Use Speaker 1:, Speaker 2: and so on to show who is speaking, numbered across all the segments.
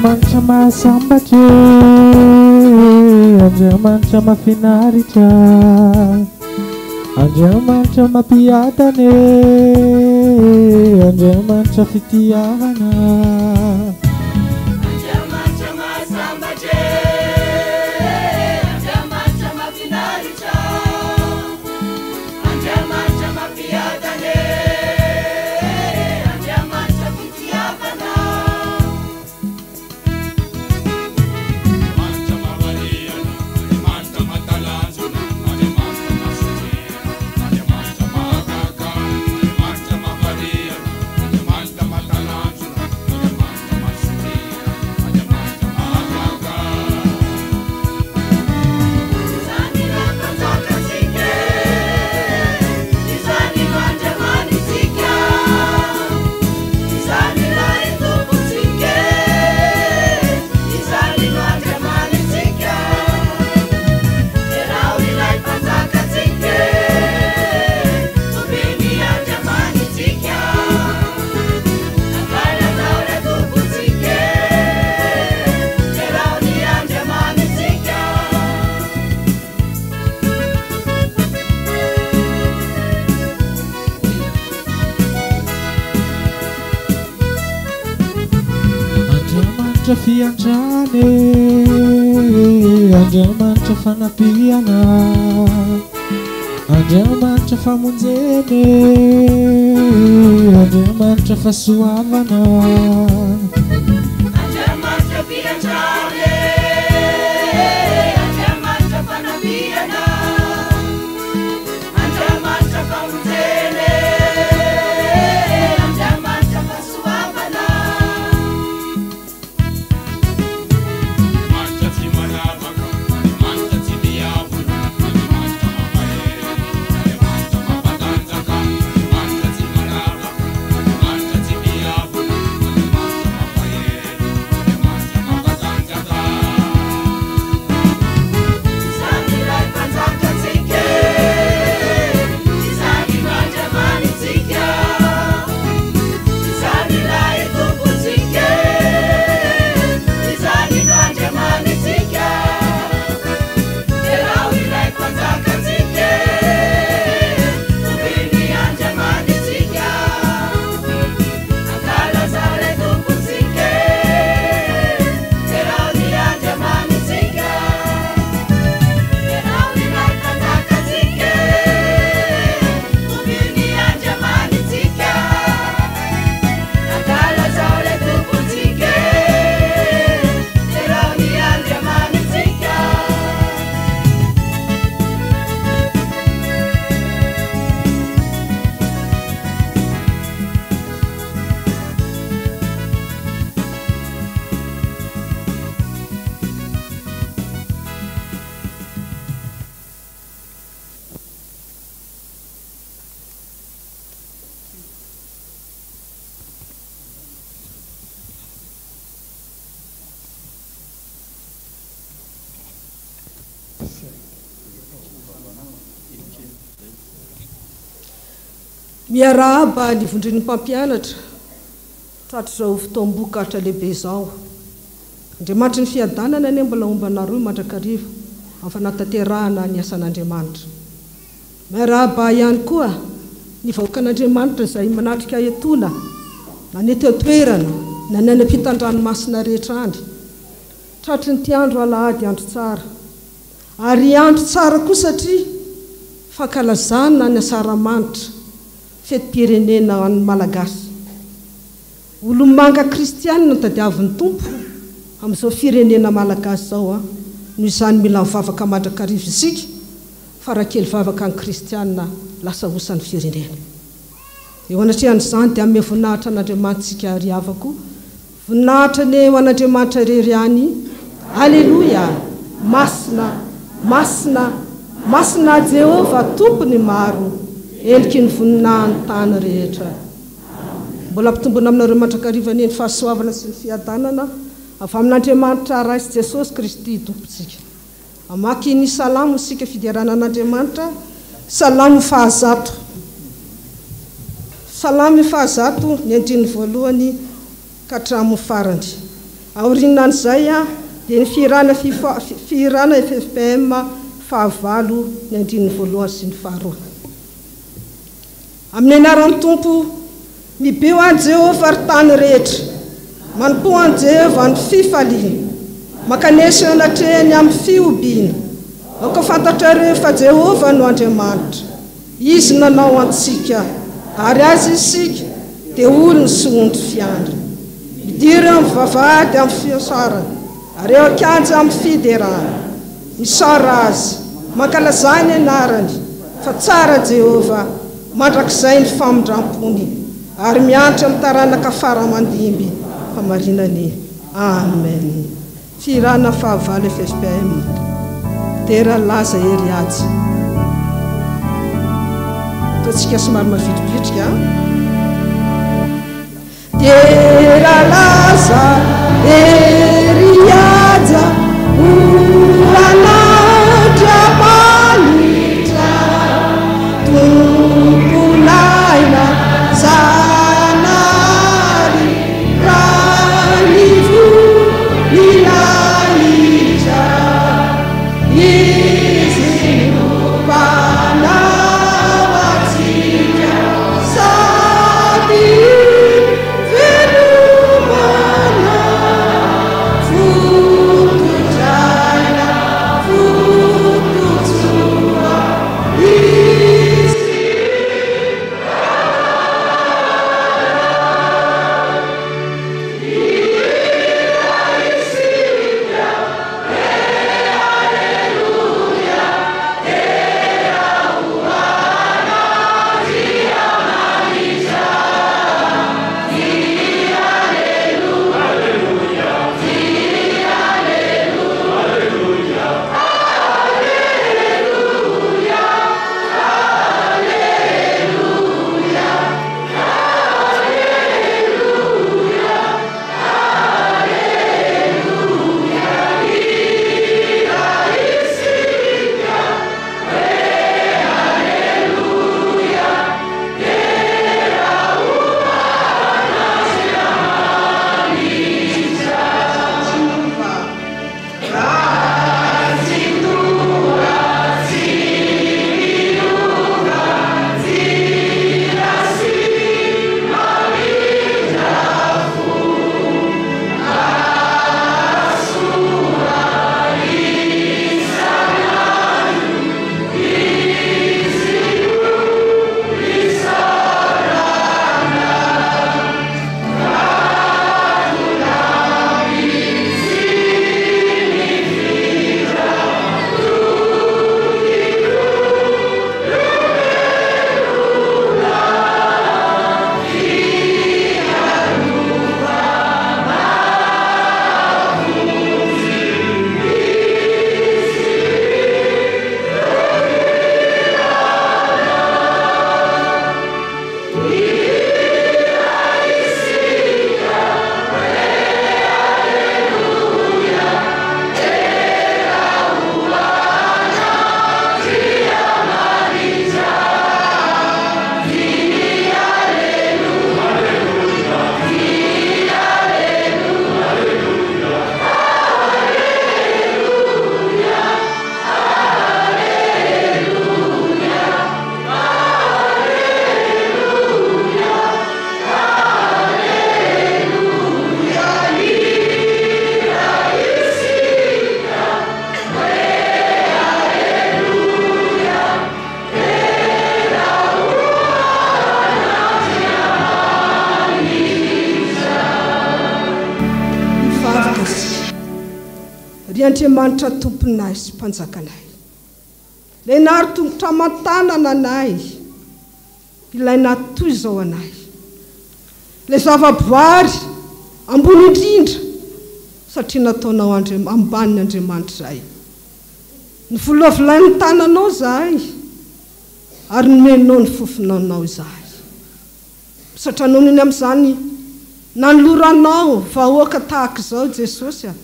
Speaker 1: Andriamanitra mahasambatra e, Andriamanitra mahafinaritra, Andriamanitra mampiadana e, Andriamanitra fitiavana.
Speaker 2: Andriamanitra mahasambatra e, Andriamanitra mahafinaritra, Andriamanitra mampiadana e, Andriamanitra fitiavana.
Speaker 3: Andriamanitra mahavariana, Andriamanitra mahatalanjona, Andriamanitra mahasorena, Andriamanitra mahagaga, Andriamanitra mahavariana, Andriamanitra mahatalanjona, Andriamanitra mahasorena, Andriamanitra mahagaga.
Speaker 2: Izany ilay mpanjakantsika e, izany no Andriamanitsika, izany ilay Tompontsika e, izany no Andriamanitsika. Derao ilay mpanjakantsika e, Tompo Andriamanitsika. Ankalazao ilay Tompontsika e, derao ny Andriamanitsika.
Speaker 1: Andriamanitra fiantrana e, Andriamanitra fanampiana, Andriamanitra famonjena e, Andriamanitra fahasoavana.
Speaker 2: Andriamanitra fiantrana e, Andriamanitra fanampiana, Andriamanitra famonjena e, Andriamanitra fahasoavana.
Speaker 3: Andriamanitra tsy manavaka, Andriamanitra tsy miavona, Andriamanitra mampahery, Andriamanitra mampatanjaka, Andriamanitra tsy manavaka, Andriamanitra tsy miavona, Andriamanitra mampahery, Andriamanitra mampatanjaka.
Speaker 2: Izany ilay mpanjakantsika e, izany no Andriamanitsika, izany ilay Tompontsika e, izany no Andriamanitsika. Derao ilay mpanjakantsika e, Tompo Andriamanitsika. Ankalazao ilay Tompontsika e, derao ny Andriamanitsika. Derao ilay mpanjakantsika e, Tompo ny Andriamanitsika. Ankalazao ilay Tompontsika e, derao ny Andriamanitsika.
Speaker 4: Miarahaba ny vondron'ny mpampianatra tratr'izao fotoam-bokatra lehibe izao. Andriamanitry ny fiadanana anie mbola homba anareo mandrakariva amin'ny fanatanterahana ny asan'Andriamanitra. Miarahaba ihany koa ny vahoakan'Andriamanitra izay manatrika etoana na ny eto an-toerana na ny any ampitan-dranomasina rehetra any. Tratry ny ity andro alahady andro tsara. Ary andro tsara koa satria fankalazana ny asaramanitra, fetim-pirenena ho an'ny Malagasy. Olomanga kristianina no tadiavin'ny Tompo amin'izao firenena malagasy izao an! Noho izany mila mivavaka mandrakariva isika fa raha kely vavaka ny kristianina lasa osa ny firenena. Eo anatrehan'izany dia hanome voninahitra an'Andriamanitsika ry havako. Voninahitra anie ho an'Andriamanitra irery ihany. Aleloia! Masina, masina, masina Jehovah Tompon'ny maro, heniky ny voninahin'ny tany rehetra. Mbola ampitombona aminareo mandrakariva anie ny fahasoavana sy ny fiadanana avy amin'Andriamanitra Ray sy Jesosy Kristy Tompontsika. Hamaky ny Salamo isika fiderana an'Andriamanitra, Salamo fahazato. Salamo fahazato, ny andininy voalohany ka hatramin'ny farany. Aorianan'izay dia ny fihirana fihirana ffpm fahavalo ny andininy voalohany sy ny faharoa. Amin'ny anaran'ny Tompo, mibeo an'i Jehovah ry tany rehetra, manompoa an'i Jehovah amin'ny fifaliana, mankanesa eo anatrehany amin'ny fihobiana. Aoka fantatrareo fa Jehovah no Andriamanitra. Izy nanao antsika, ary Azy isika, dia olony sy ondry fiandriny. Midira eo amin'ny vavahady amin'ny fisaorana, ary eo an-kianja amin'ny fiderana. Misaora Azy, mankalazà ny anarany, fa tsara Jehovah, mandrakizay ny famindram-pony, ary miantra amin'ny taranaka fara aman-dimby famarinany. Amen. Fihirana fahavalo ffpm. Dera laza hery haja. Ataontsika somary mavitribitrika an. Dera laza hery haja ho an'Andriamanitra Tompon'aina Zanahary Ranivo ny lanitra Izy no Mpanao antsika Sady velomana Fototr'aina fototsoa Izy. Hivavaka isika. Ry Andriamanitra Tomponay sy Mpanjakanay, Ilay nahary tongotra aman-tanana anay, Ilay natoy izao anay, Ilay zavaboary ambony indrindra, satria nataonao ambanin'ny Andriamanitra izahay. Novolavolain'ny tananao izahay, ary nomenao ny fofonanao izahay. Misaotra anao noho ny amin'izany nanoloranao vahoaka tahaka izao Jesosy a!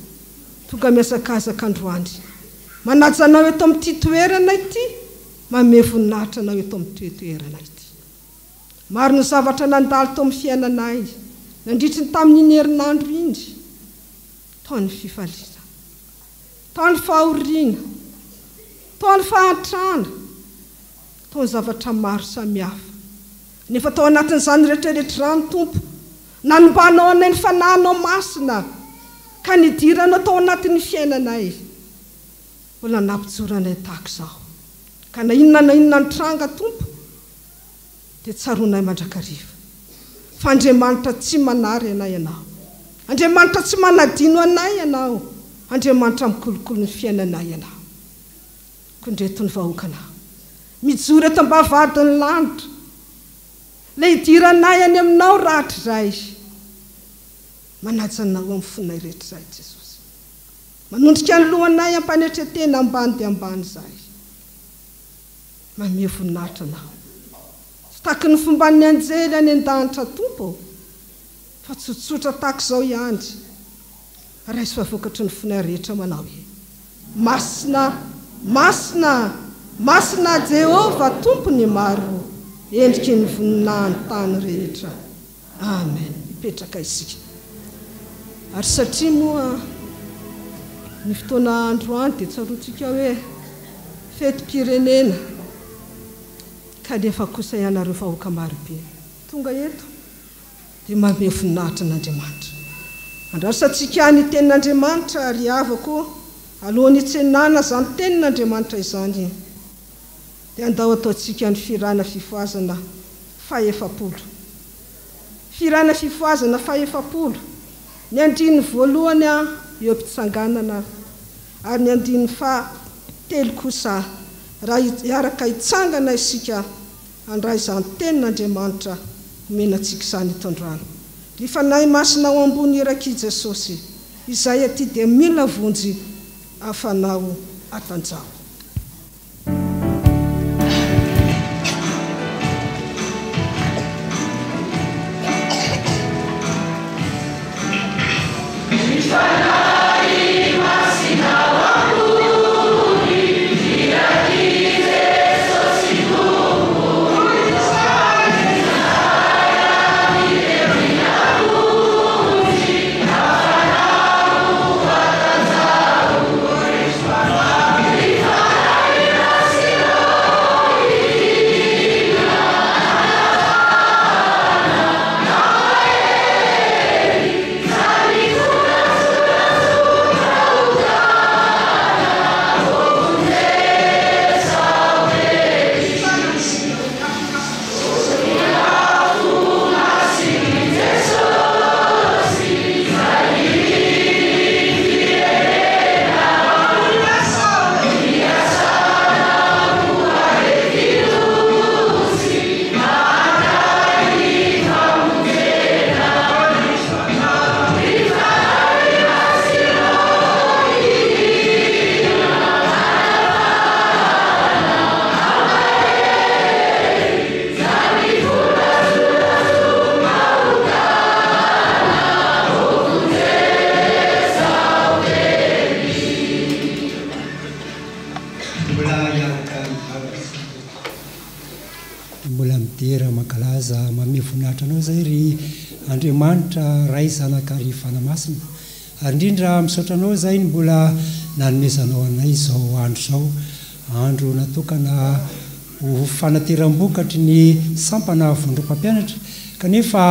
Speaker 4: Tonga mihazakazaka androany. Manaja anao eto amin'ity toerana ity, manome voninahitra anao eto amin'ity toerana ity. Maro ny zavatra nandalo tao amin'ny fiainanay nandritry ny tamin'iny herinandro iny. Tao ny fifaliana, tao ny fahoriana, tao ny fahantrana, tao ny zavatra maro samihafa. Nefa tao anatin'izany rehetra rehetra izany, Tompo, nanombanao anay ny Fanahinao Masina, ka nidiranao tao anatin'ny fiainanay. Mbola nampijoro anay tahaka izao. Ka na inona na inona nitranga, Tompo, dia tsaroanay mandrakariva fa Andriamanitra tsy manary anay Ianao. Andriamanitra tsy manadino anay Ianao. Andriamanitra mikolokolo ny fiainanay Ianao. Koa indreto ny vahoakanao. Mijoro eto am-bavahadin'ny lanitra. Ilay hidiranay any Aminao rahatrizay. Manaja Anao amin'ny fonay rehetra izahay Jesosy. Manondrika ny lohanay am-panetren-tena ambany dia ambany izahay. Manome voninahitra Anao. Tsy tahaky ny fomban'ny anjely any an-danitra Tompo ô, fa tsotsotra tahaka izao ihany. Raiso fa vokatry ny fonay rehetra manao hoe, Masina, masina, masina Jehovah Tompon'ny maro, endriky ny voninahin'ny tany rehetra. Amen. Hipetraka isika. Ary satria moa ny fotoana androany dia tsaroantsika hoe fetim-pirenena, kanefa kosa ianareo vahoaka marobe tonga eto dia manome voninahitra an'Andriamanitra. Andrasantsika ny tenin'Andriamanitra ry havako alohan'ny hitsenana izany tenin'Andriamanitra izany. Dia andao ataontsika ny fihirana fifohazana fahefapolo. Fihirana fifohazana fahefapolo, ny andininy voalohany eo am-pitsanganana ary ny andininy faha telo kosa raha hiaraka hitsangana isika handray izany tenin'Andriamanitra homena antsika izany eto androany. Ry Fanahy Masina ao ambony irak'i Jesosy, izay aty dia mila vonjy afanao atanjaho.
Speaker 5: Mbola hiaraka hivavaka isika tompoko. Mbola midera mankalaza manome voninahitra anao izay ry Andriamanitra Ray Zanaka ary Fanahy Masina. Ary indrindra misaotra anao izay ny mbola nanomezanao anay izao andro izao. Andro natokana ho fanateram-bokatry ny sampana vondrom-pampianatra kanefa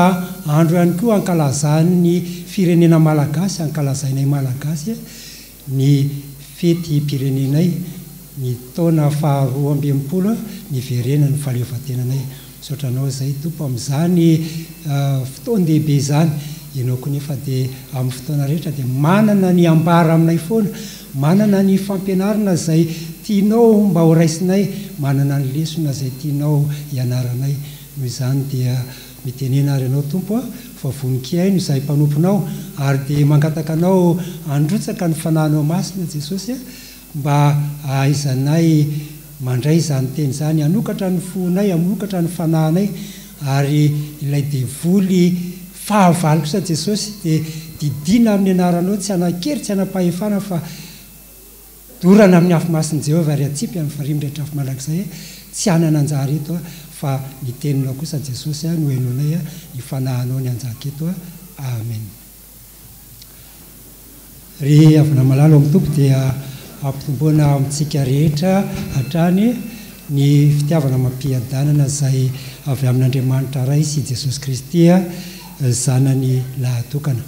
Speaker 5: andro ihany koa ankalazan'ny firenena malagasy, ankalazainay malagasy ny fetim-pirenenay, ny taona faha 62 niverenan'ny fahaleovantenanay. Misaotra Anao izay Tompo amin'izany fotoan-dehibe izany. Ianao koa nefa dia amin'ny fotoana rehetra dia manana ny ambara aminay foana, manana ny fampianarana izay tianao mba ho raisinay, manana ny lesona izay tianao hianaranay. Noho izany dia mitenena ary Ianao Tompo a, fa vonon-kihaino izahay mpanomponao, ary dia mangataka Anao handrotsaka ny Fanahinao Masina Jesosy a, mba hahaizanay mandray izany teny izany, hanokatra ny fonay, hamokatra ny fanahinay, ary ilay devoly fahavalo kosa Jesosy dia didiana amin'ny anaranao tsy hanan-kery tsy hanam-pahefana fa dorana amin'ny afo masin'i Jehovah ary atsipy amin'ny farihy mirehitra afo mandrakizay, tsy hanana anjara eto fa ny teninao kosa Jesosy no henoinay, ny fanahinao ny hanjaka eto. Amen. Ry havana malala ao amin'ny Tompo dia ampitomboina amintsika rehetra hatrany ny fitiavana amam-piadanana izay avy amin'Andriamanitra Ray sy Jesosy Kristy Zanany lahatokana.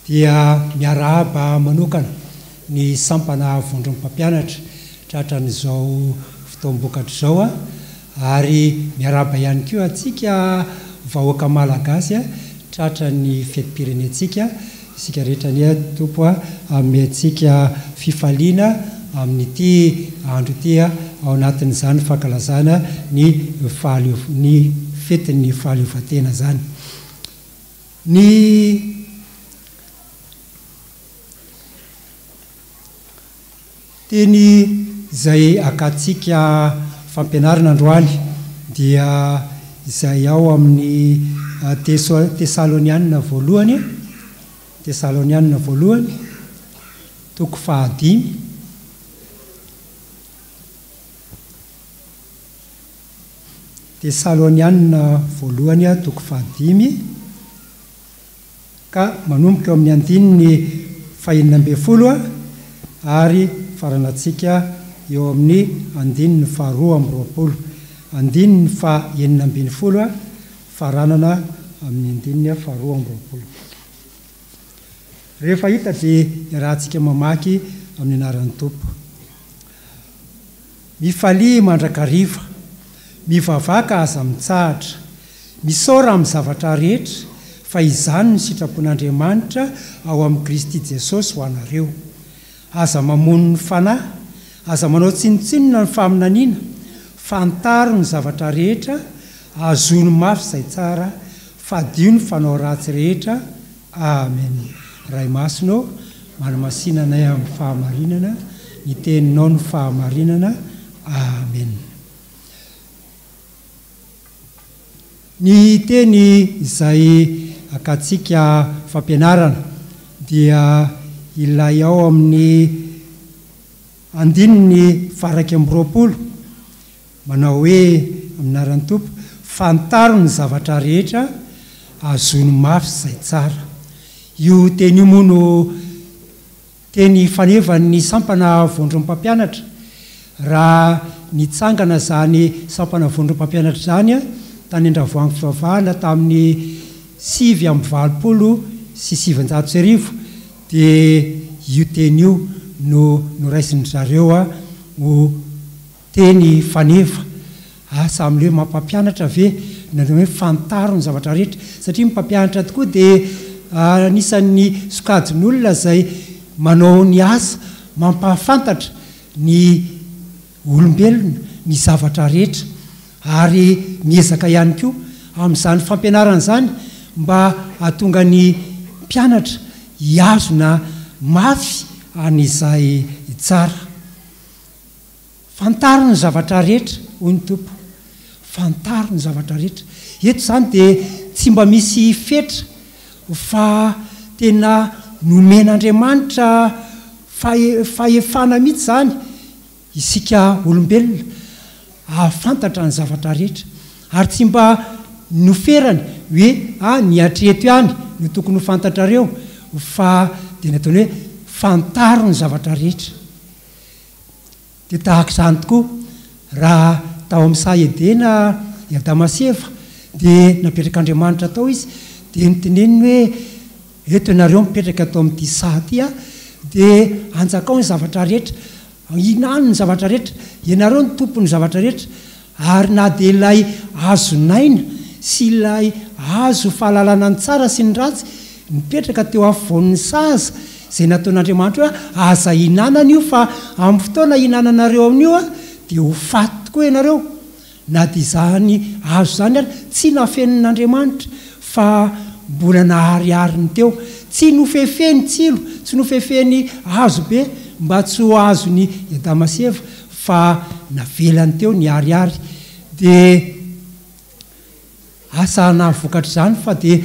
Speaker 5: Dia miarahaba manokana ny sampana vondron'ny mpampianatra tratran'izao fotoam-bokatra izao ary miarahaba ihany koa antsika vahoaka malagasy tratran'ny fetim-pirenentsika. Isika rehetra anie Tompo hanome antsika fifaliana amin'ity andro ity ao anatin'izany fankalazana ny fahaleo ny fetin'ny fahaleovantena izany. Ny teny izay hakantsika fampianarana androany dia izay ao amin'ny Tesalonianina voalohany, Tesalonianina voalohany, toko fahadimy. Tesalonianina voalohany toko fahadimy ka manomboka eo amin'ny andininy fahenina ambin'ny folo ary faranantsika eo amin'ny andininy faharoa amby roapolo. Andininy fahenina ambin'ny folo faranana amin'ny andininy faharoa amby roapolo. Rehefa hita dia iarahantsika mamaky amin'ny anaran'ny Tompo. Mifalia mandrakariva, mivavaka aza mitsahatra, misaora amin'ny zavatra rehetra, fa izany no sitrapon'Andriamanitra ao amin'i Kristy Jesosy ho anareo. Aza mamono ny Fanahy, aza manao tsinontsinona ny faminaniana, fantaro ny zavatra rehetra, azony mafy izay tsara, fadio ny fanao ratsy rehetra, Amen Ray Masina ô, manamasina anay amin'ny fahamarinana, ny teninao no fahamarinana, Amen. Ny teny izay akantsika fampianarana dia ilay ao amin'ny andininy faha-21 Manao hoe, Amin'ny anaran'ny Tompo, fantaro ny zavatra rehetra, azony mafy izay tsara. Io teny io moa no teny fanevan'ny sampana vondron'ny mpampianatra. Raha nitsangana izany sampana vondron'ny mpampianatra izany tany Andravoahangy Fivavahana tamin'ny 1989 dia io teny io no noraisin-dry zareo ho Teny faneva, asa amin'ilay hoe mampampianatra ve na ilay hoe fantaro ny zavatra rehetra, satria ny mpampianatra tokoa dia anisan'ny sokajin'olona izay manao ny asa mampahafantatra ny olombelona ny zavatra rehetra ary miezaka ihany koa amin'izany fampianarana izany mba hahatonga ny mpianatra hihazona mafy an'izay tsara. Fantaro ny zavatra rehetra, hoy ny Tompo. Fantaro ny zavatra rehetra. Eto izany dia tsy mba misy fetra fa tena nomen'Andriamanitra fahefana mihitsy izany isika olombelona hahafantatra ny zavatra rehetra. Ary tsy mba noferany hoe ah ny hatreto ihany no tokony ho fantatrareo fa dia nataony hoe fantaro ny zavatra rehetra. Dia tahaka izany tokoa, raha tao amin'ny saha Edena i Adama sy Eva, dia napetrak'Andriamanitra tao izy, dia noteneniny hoe, Eto ianareo mipetraka ato amin'ity saha ity, dia anjakao ny zavatra rehetra, hinano ny zavatra rehetra, ianareo no tompon'ny zavatra rehetra. Ary na dia ilay hazon'aina sy ilay hazo fahalalana ny tsara sy ny ratsy nipetraka teo afovoan'ny saha aza, izay nataon'Andriamanitra hoe, Aza ihinanana io, fa amin'ny fotoana ihinananareo amin'io dia ho faty tokoa ianareo. Na dia izany hazo izany ary tsy nafenin'Andriamanitra, fa mbola naharihariny teo. Tsy nofefeny tsilo, tsy nofefeny hazo be mba tsy ho azon'i Adama sy Eva, Fa navelany teo ny ariary dia asa na vokatr'izany fa dia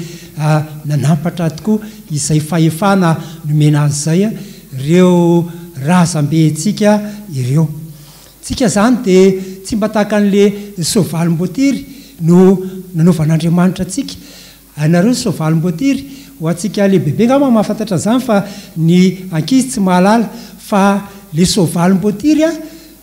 Speaker 5: nanampatra tokoa izay fahefana nomena azy izay ireo razambentsika ireo. Tsika izany dia tsy mba tahaka an'le soavalim-boatiry no nanaovan'Andriamanitra antsika. Hainareo ny soavalim-boatiry? Ho antsika lehibebe angamba mahafantatra an'izany fa ny ankizy tsy mahalala fa le soavalim-boatiry a,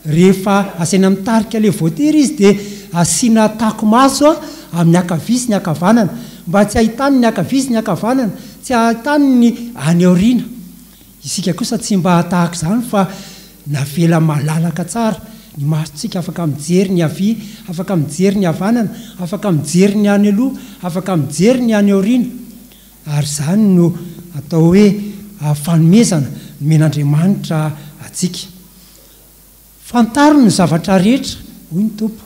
Speaker 5: rehefa asaina mitarika le voatiry izy dia asiana tako-maso amin'ny ankavia sy ny ankavanana mba tsy hahitany ny ankavia sy ny ankavanana, tsy hahitany ny any aoriana. Isika kosa tsy mba tahaka izany fa navela malalaka tsara ny masontsika, afaka mijery ny havia, afaka mijery ny havanana, afaka mijery ny any aloha, afaka mijery ny any aoriana. Ary izany no atao hoe fanomezana nomen'Andriamanitra antsika. Fantaro ny zavatra rehetra, hoy ny Tompo.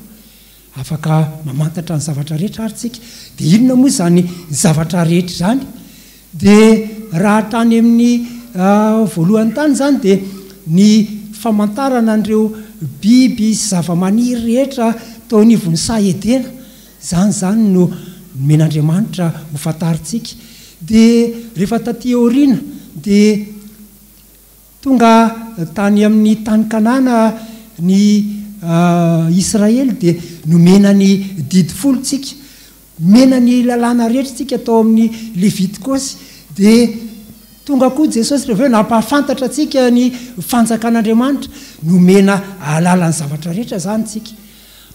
Speaker 5: Afaka mamantatra ny zavatra rehetra ary tsika. Dia inona moa izany zavatra rehetra izany? Dia raha hatrany amin'ny voalohany tany izany dia ny famantarana an'ireo biby sy zava-maniry rehetra tao anivon'ny saha Edena. Izany izany no nomen'Andriamanitra ho fantarintsika. Dia rehefa taty aoriana dia Tonga tany amin'ny tany Kanana ny Israely dia nomena ny didy folo tsika, nomena ny lalàna rehetra tsika tao amin'ny Levitikosy, dia tonga koa Jesosy rehefa avy eo nampahafantatra antsika ny fanjakan'Andriamanitra, nomena ahalala ny zavatra rehetra izany tsika.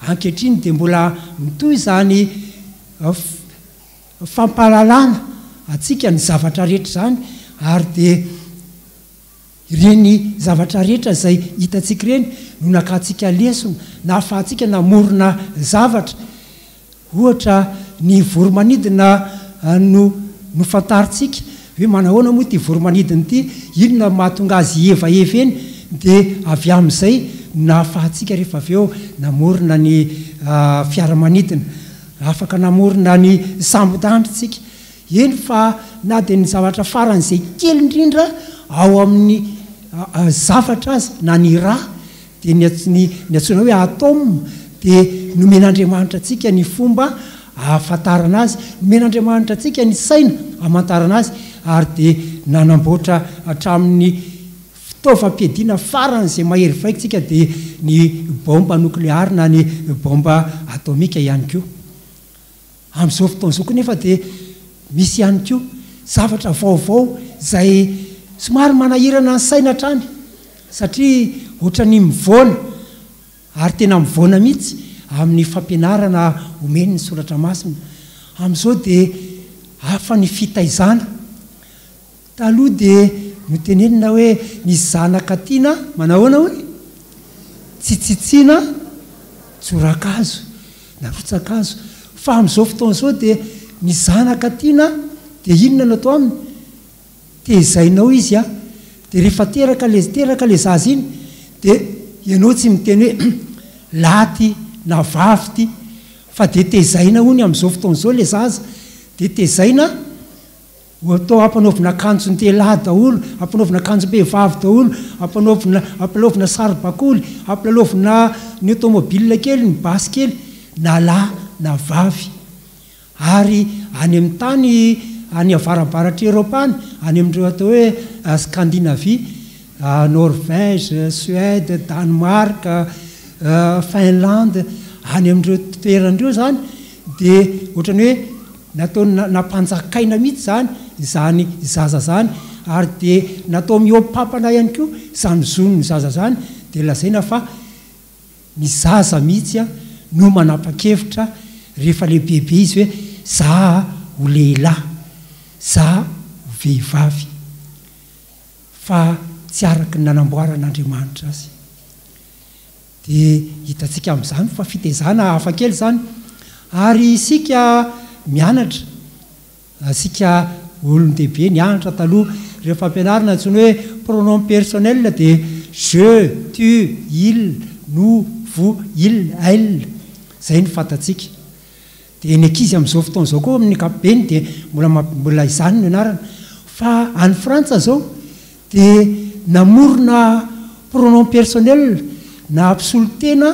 Speaker 5: Ankehitriny dia mbola mitohy izany fampahalalana antsika ny zavatra rehetra izany ary dia ireny zavatra rehetra izay hitantsika ireny no nakantsika lesona nahafahantsika namorona zavatra. Ohatra ny voromanidina no nofantarintsika hoe manahoana moa ity voromanidina ity, inona no mahatonga azy hihevaheva eny, dia avy amin'izay no nahafahantsika rehefa avy eo namorona ny fiaramanidina. Afaka namorona ny sambon-danitra isika. Eny fa na dia ny zavatra faran'izay kely indrindra ao amin'ny zavatra aza, na ny ra, dia ny ny ny antsoina hoe atôma, dia nomen'Andriamanitra antsika ny fomba ahafantarana azy, nomen'Andriamanitra antsika ny saina hamantarana azy, ary dia nanamboatra hatramin'ny Fitaovam-piadiana faran'izay mahery vaika isika dia ny baomba nokleary na ny baomba atomika ihany koa. Amin'izao fotoana izao koa nefa dia misy ihany koa zavatra vaovao izay somary manahirana ny saina hatrany satria ohatran'ny mivoana ary tena mivoana mihitsy amin'ny fampianarana omen'ny Soratra Masina. Amin'izao dia hafa ny fitaizana. Taloha dia notenenina hoe ny zanaka tiana manahoana hono? Tsy tsitsiana tsorakazo na rotsakazo. Fa amin'izao fotoana izao dia ny zanaka tiana dia inona no atao aminy? Tezainao izy an, dia rehefa teraka ilay teraka ilay zaza iny dia ianao tsy miteny hoe lahy ity na vavy ity fa dia tezaina hono amin'izao fotoana izao ilay zaza dia tezaina Ho atao ampanaovina akanjon-dehilahy daholo, ampanaovina akanjom-behivavy daholo, ampanaovina, ampilalaovina saribakoly, ampilalaovina ny automobile kely, ny basy kely, na lahy na vavy. Ary any amin'ny tany any avarabaratr'i Eropa any, any amin'ireo atao hoe Scandinavie, Norvège, Suède, Danemark, Finlande, any amin'ireo toerana ireo izany dia ohatran'ny hoe Natao nampanjakaina mihitsy izany izany zaza izany ary dia natao mihoa-pampana ihany koa izany zon'ny zaza izany dia lazaina fa ny zaza mihitsy no manapa-kevitra rehefa lehibebe izy hoe za ho lehilahy, za ho vehivavy fa tsy araka ny nanamboaran'Andriamanitra azy. Dia hitantsika amin'izany fa fitezana hafa kely izany. Ary isika mianatra, isika olon-dehibe nianatra taloha, ireo fampianarana antsoina hoe pronom personnel dia je, tu, il, nous, vous, il, elle. Izay no fantatsika. Dia ny ankizy amin'izao fotoana izao koa amin'ny ankapobeny dia mbola mbola izany no ianarana. Fa any Frantsa izao dia namorona pronom personnel na mpisolo tena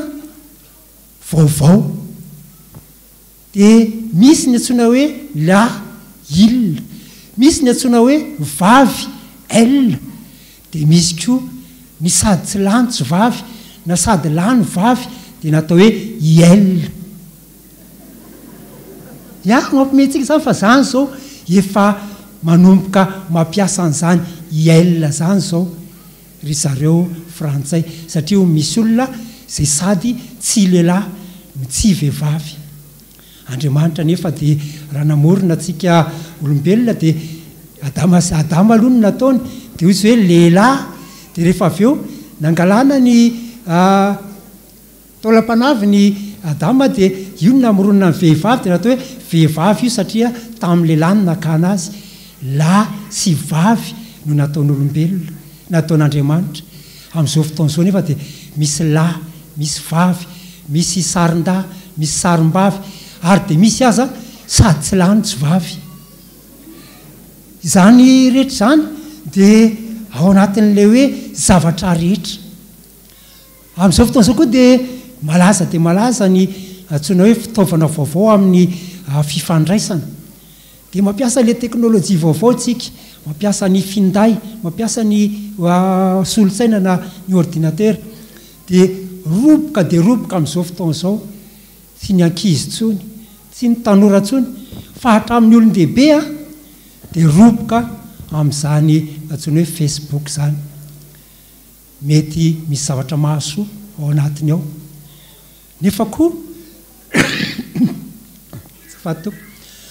Speaker 5: vaovao. Dia misy ny antsoina hoe lahy, il, misy ny antsoina hoe vavy, elle, dia misy koa ny sady tsy lahy no tsy vavy na sady lahy no vavy dia natao hoe iel. Ya, mampiomehy antsika izany fa izany izao efa. manomboka mampiasa an'izany IL izany izao ry zareo frantsay satria hono misy olona izay sady tsy lehilahy no tsy vehivavy. Andriamanitra anefa dia raha namorona antsika olombelona dia Adama sy Adama aloha no nataony dia hoy izy hoe lehilahy dia rehefa avy eo nangalana ny taolam-panavy ny Adama dia io no namoronana ny vehivavy dia natao hoe vehivavy io satria tamin'ny lehilahy no nakana azy. Lahy sy vavy no nataon'olombelona, nataon'Andriamanitra. Amin'izao fotoana izao anefa dia misy lahy, misy vavy, misy sarin-dahy, misy sarim-bavy, ary dia misy aza sady tsy lahy no tsy vavy. Izany rehetra izany dia ao anatin'ilay hoe zavatra rehetra. Amin'izao fotoana izao koa dia malaza dia malaza ny antsoina hoe fitaovana vaovao amin'ny fifandraisana. Dia mampiasa ilay teknolojia vaovao isika, mampiasa ny finday, mampiasa ny solosaina na ny ordinateur. Dia roboka dia roboka amin'izao fotoana izao, tsy ny ankizy intsony, tsy ny tanora intsony, fa hatramin'ny olon-dehibe dia roboka amin'izany antsoina hoe Facebook izany. Mety misy zavatra mahasoa ao anatiny ao. Nefa koa, azafady tompoko,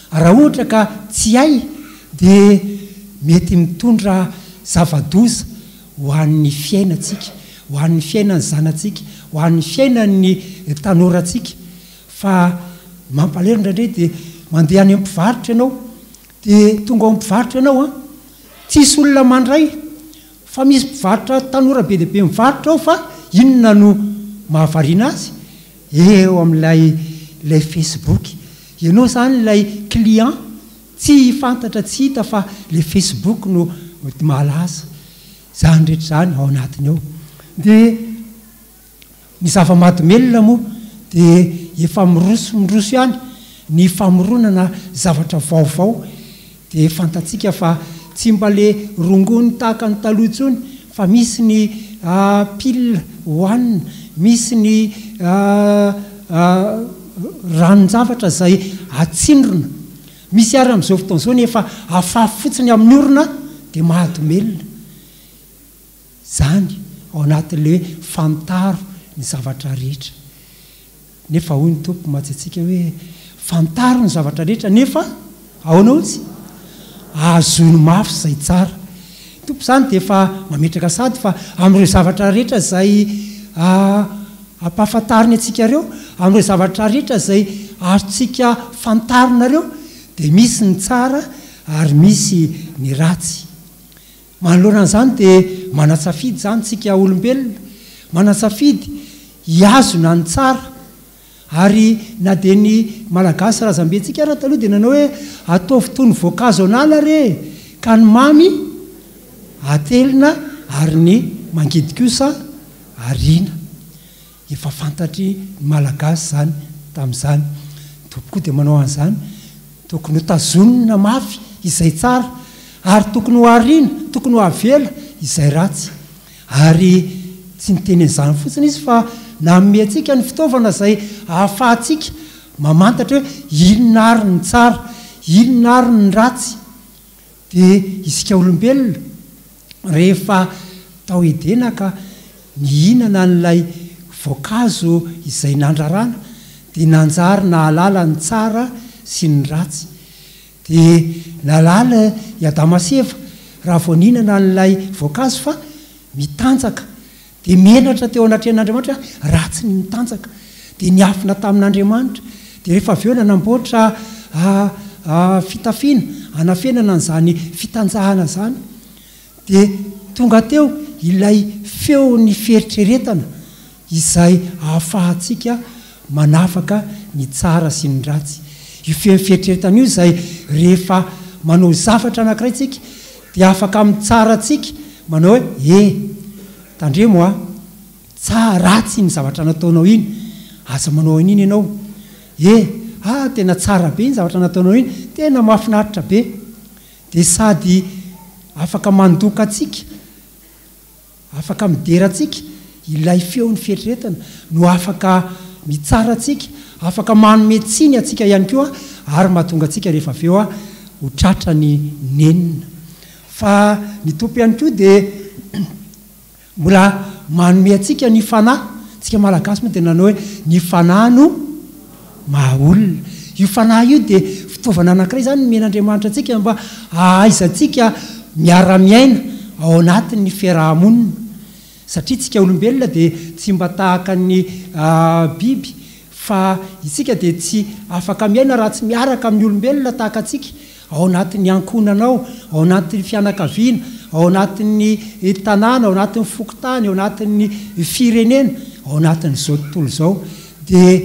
Speaker 5: raha ohatra ka tsy hay dia mety mitondra zava-doza ho an'ny fiainantsika, ho an'ny fiainan'ny zanatsika, ho an'ny fiainan'ny tanorantsika. Fa mampalahelo indraindray dia mandeha any amin'ny mpivarotra ianao, dia tonga ao amin'ny mpivarotra ianao an, tsisy olona mandray. Fa misy mpivarotra tanora be dia be mivarotra ao fa inona no mahavariana azy? Eo amin'ilay ilay facebook. Ianao izany ilay client tsy fantatra tsy hita fa ilay facebook no malaza. Izany rehetra izany ao anatiny ao. Dia. Ny zava-mahadomelina moa dia efa miroso miroso ihany ny famoronana zavatra vaovao dia fantatsika fa tsy mba le rongony tahaka ny taloha intsony fa misy ny pile hohanina, misy ny ranon-javatra izay atsindrona, misy ary amin'izao fotoana izao ny efa afafy fotsiny amin'ny orona dia mahadomelina. Izany ao anatin'ilay hoe fantaro ny zavatra rehetra. Nefa hoy ny Tompo mantsy antsika hoe fantaro ny zavatra rehetra nefa ahoana hozy? Ahazoany mafy izay tsara. Ny Tompo izany dia efa mametraka sady fa amin'ireo zavatra rehetra izay ampahafantariny antsika ireo, amin'ireo zavatra rehetra izay azontsika fantarina ireo dia misy ny tsara ary misy ny ratsy. Manoloana an'izany dia manan-tsafidy izany isika olombelona, manan-tsafidy hihazona ny tsara. Ary na dia ny Malagasy razambentsika ara taloha dia nanao hoe ataovy toy ny voankazo an'ala re e, ka ny mamy atelina ary ny mangidy kosa ariana. Efa fantatry ny Malagasy izany tamin'izany. Ny Tompo koa dia manao an'izany. Tokony ho tazonina mafy izay tsara, ary tokony ho ariana, tokony ho avela izay ratsy. Ary tsy niteny an'izany fotsiny Izy fa nanome antsika ny fitaovana izay ahafahantsika mamantatra hoe inona ary ny tsara, inona ary ny ratsy. Dia isika olombelona, rehefa tao Edena ka nihinana an'ilay voankazo izay nandrarana, dia nanjary nahalala ny tsara sy ny ratsy. Dia nahalala i Adama sy Eva raha vao nihinana an'ilay voankazo fa mitanjaka. Dia menatra teo anatrehan'Andriamanitra hoe ratsy ny mitanjaka. Dia niafina tamin'Andriamanitra. Dia rehefa avy eo nanamboatra fitafiana hanafenana an'izany fitanjahana izany. Dia tonga teo ilay feon'ny fieritreretana izay ahafahantsika manafaka ny tsara sy ny ratsy. Io feon'ny fieritreretana io izay rehefa manao zavatra anankiray tsika dia afaka mitsara antsika manao hoe e! tandremo a! tsa ratsy iny zavatra nataonao iny, aza manao an'iny ianao. E! ah tena tsara be iny zavatra nataonao iny, tena mahafinaritra be. Dia sady afaka mandoka antsika, afaka midera antsika ilay feon'ny fieritreretana, no afaka mitsara antsika, afaka manome tsiny antsika ihany koa ary mahatonga antsika rehefa avy eo ho tratra ny nenina. Fa ny Tompo ihany koa dia mbola manome antsika ny Fanahy. Tsika Malagasy moa dia nanao hoe ny Fanahy no maha olona. Io Fanahy io dia fitaovana anankiray izany nomen'Andriamanitra antsika mba hahaizantsika miara-miaina ao anatin'ny fiaraha-monina. Satria tsika olombelona dia tsy mba tahaka ny biby fa isika dia tsy afaka miaina raha tsy miaraka amin'ny olombelona tahaka antsika, ao anatin'ny ankohonana ao, ao anatin'ny fianakaviana, ao anatin'ny tanàna, ao anatin'ny fokontany, ao anatin'ny firenena, ao anatin'izao tontolo izao. Dia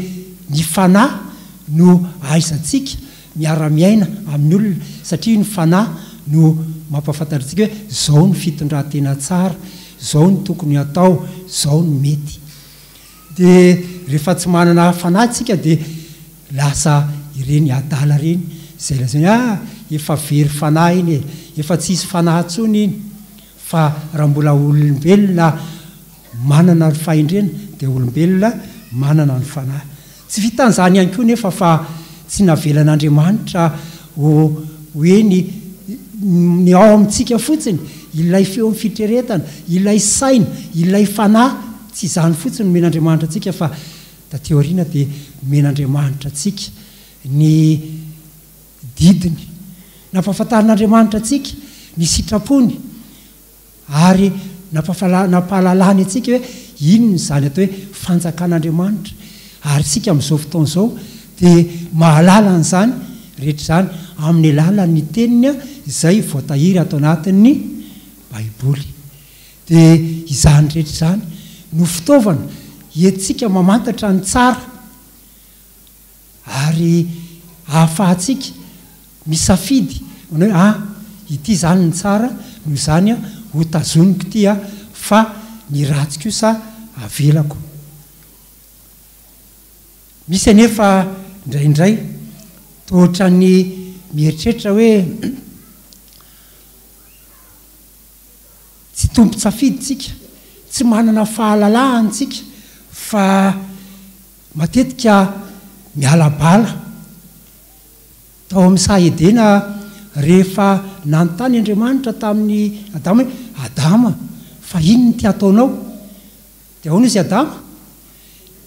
Speaker 5: ny fanahy no ahaizantsika miara-miaina amin'ny olona satria ny fanahy no mampahafantatra antsika hoe izao ny fitondran-tena tsara, izao no tokony hatao, izao no mety. Dia rehefa tsy manana fanahy tsika dia lasa ireny adala ireny izay lazainy hoe ah efa very fanahy iny e, efa tsisy fanahy intsony iny. Fa raha mbola olombelona manana ny fahendrena dia olombelona manana ny fanahy. Tsy vitan'izany ihany koa nefa fa tsy navelan'Andriamanitra ho hoe ny ny ao amintsika fotsiny, ilay feon'ny fitreretana, ilay saina, ilay fanahy, tsy izany fotsiny no nomen'Andriamanitra antsika fa taty aoriana dia nomen'Andriamanitra antsika ny didiny. Nampahafantarin'Andriamanitra antsika ny sitrapony ary nampahalalany antsika hoe inona izany atao hoe fanjakan'Andriamanitra. Ary isika amin'izao fotoana izao dia mahalala an'izany rehetra izany amin'ny alalan'ny Teniny izay voatahiry ato anatin'ny Baiboly. Dia izany rehetra izany no fitaovana entintsika mamantatra ny tsara. Ary ahafahantsika misafidy manao hoe ah ity izany ny tsara noho izany ah ho tazoniko ity ah fa ny ratsy kosa avelako. Misy anefa indraindray toa ohatran'ny mieritreritra hoe tsy tompon-tsafidy tsika, tsy manana fahalalahana tsika fa Matetika miala bala. Tao amin'ny saha Edena, rehefa nanontany Andriamanitra tamin'i Adama hoe, Adama, fa inona ity ataonao? Dia ahoana izy Adama?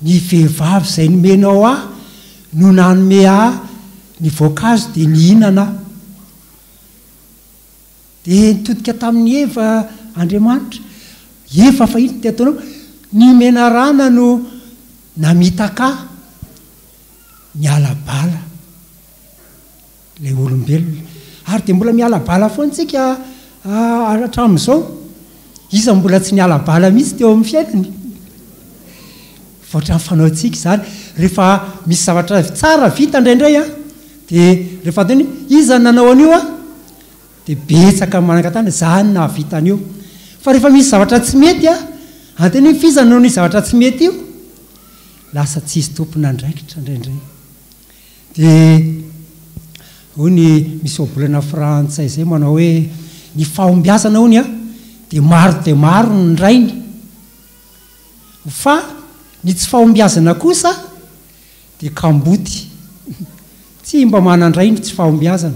Speaker 5: Ny vehivavy izay nomenao ahy no nanome ahy ny voankazo dia nihinana aho. Dia nitodika tamin'i Eva Andriamanitra, Eva fa inona ity ataonao? Ny menarana no namitaka ahy. Niala bala ilay olombelona. Ary dia mbola miala bala foana isika hatramin'izao. Iza no mbola tsy niala bala mihitsy teo amin'ny fiainany? Fa ohatran'ny fanaontsika izany. Rehefa misy zavatra tsara vita indraindray an, dia rehefa anontaniana hoe iza no nanao an'io an? Dia betsaka ny manangan-tanana, izaho no nahavita an'io. Fa rehefa misy zavatra tsy mety an, anontaniana hoe f'iza no nanao an'io zavatra tsy mety io? Lasa tsisy tompon'andraikitra indraindray. Dia hoy ny misy ohabolana frantsay izay manao hoe ny fahombiazana hono an, dia maro dia maro ny rainy. Fa ny tsy fahombiazana kosa dia kamboty. Tsy mba manan-dray ny tsy fahombiazana,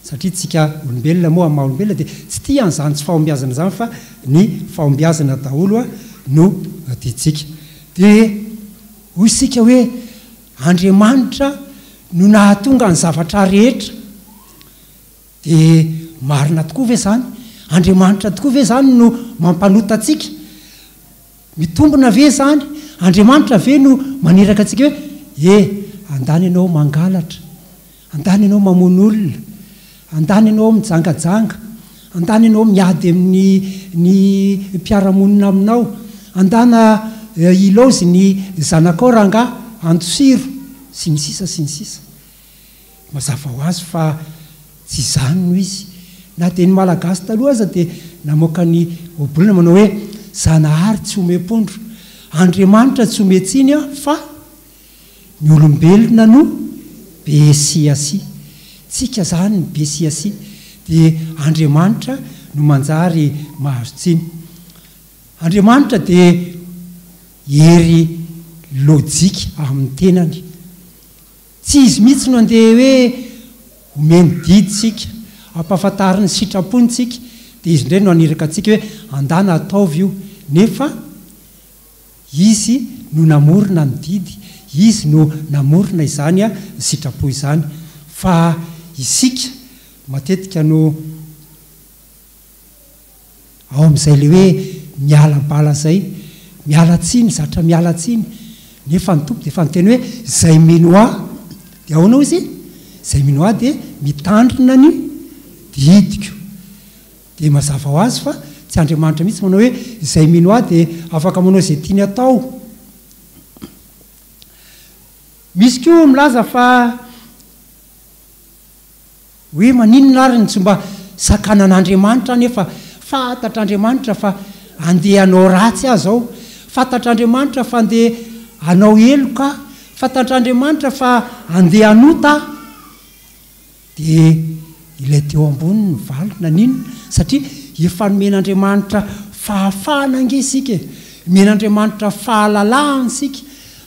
Speaker 5: satria tsika olombelona moa amin'ny maha olombelona dia tsy tia an'izany tsy fahombiazana izany fa ny fahombiazana daholo no tiantsika. Dia hoy isika hoe Andriamanitra no nahatonga ny zavatra rehetra. Dia marina tokoa ve izany? Andriamanitra tokoa ve izany no mampanota antsika? Mitombina ve izany? Andriamanitra ve no maniraka antsika hoe, E, andany ianao mangalatra, andany ianao mamono olona, andany ianao mijangajanga, andany ianao miady amin'ny ny mpiara-monina aminao, andana ilaozy ny zanakao rangahy, andosiro, sy ny sisa sy ny sisa. Mazava ho azy fa tsy izany no izy. Na dia ny Malagasy taloha aza dia namoaka ny ohabolana manao hoe, Zanahary tsy omem-pondro, Andriamanitra tsy omen-tsiny fa ny olombelona no be siasia. Tsika izany no be siasia dia Andriamanitra no manjary mahazo tsiny. Andriamanitra dia hery lojika amin'ny tenany. Tsy izy mihitsy no andeha hoe Omeny didy isika, ampahafantariny ny sitrapony isika, dia Izy indray no haniraka antsika hoe andana ataovy io, nefa Izy no namorona ny didy, Izy no namorona izany sitrapo izany, fa isika matetika no ao amin'izay le hoe miala bala izay, miala tsiny, zatra miala tsiny, nefa ny Tompo dia efa niteny hoe izay mino Ahy dia ahoana hozy? Izay mino Ahy dia mitandrina ny didiko. Dia mazava ho azy fa tsy Andriamanitra mihitsy manao hoe izay mino Ahy dia afaka manao izay tiany atao. Misy koa milaza fa hoe maninona ary no tsy mba sakanan'Andriamanitra aho nefa fantatr'Andriamanitra fa andeha hanao ratsy aho izao, fantatr'Andriamanitra fa andeha hanao heloka aho, fantatr'Andriamanitra fa andeha hanota aho. Dia ilay teo ambony ny valiny, naninona? Satria efa nomen'Andriamanitra fahafahana ange isika e! Nomen'Andriamanitra fahalalahana isika,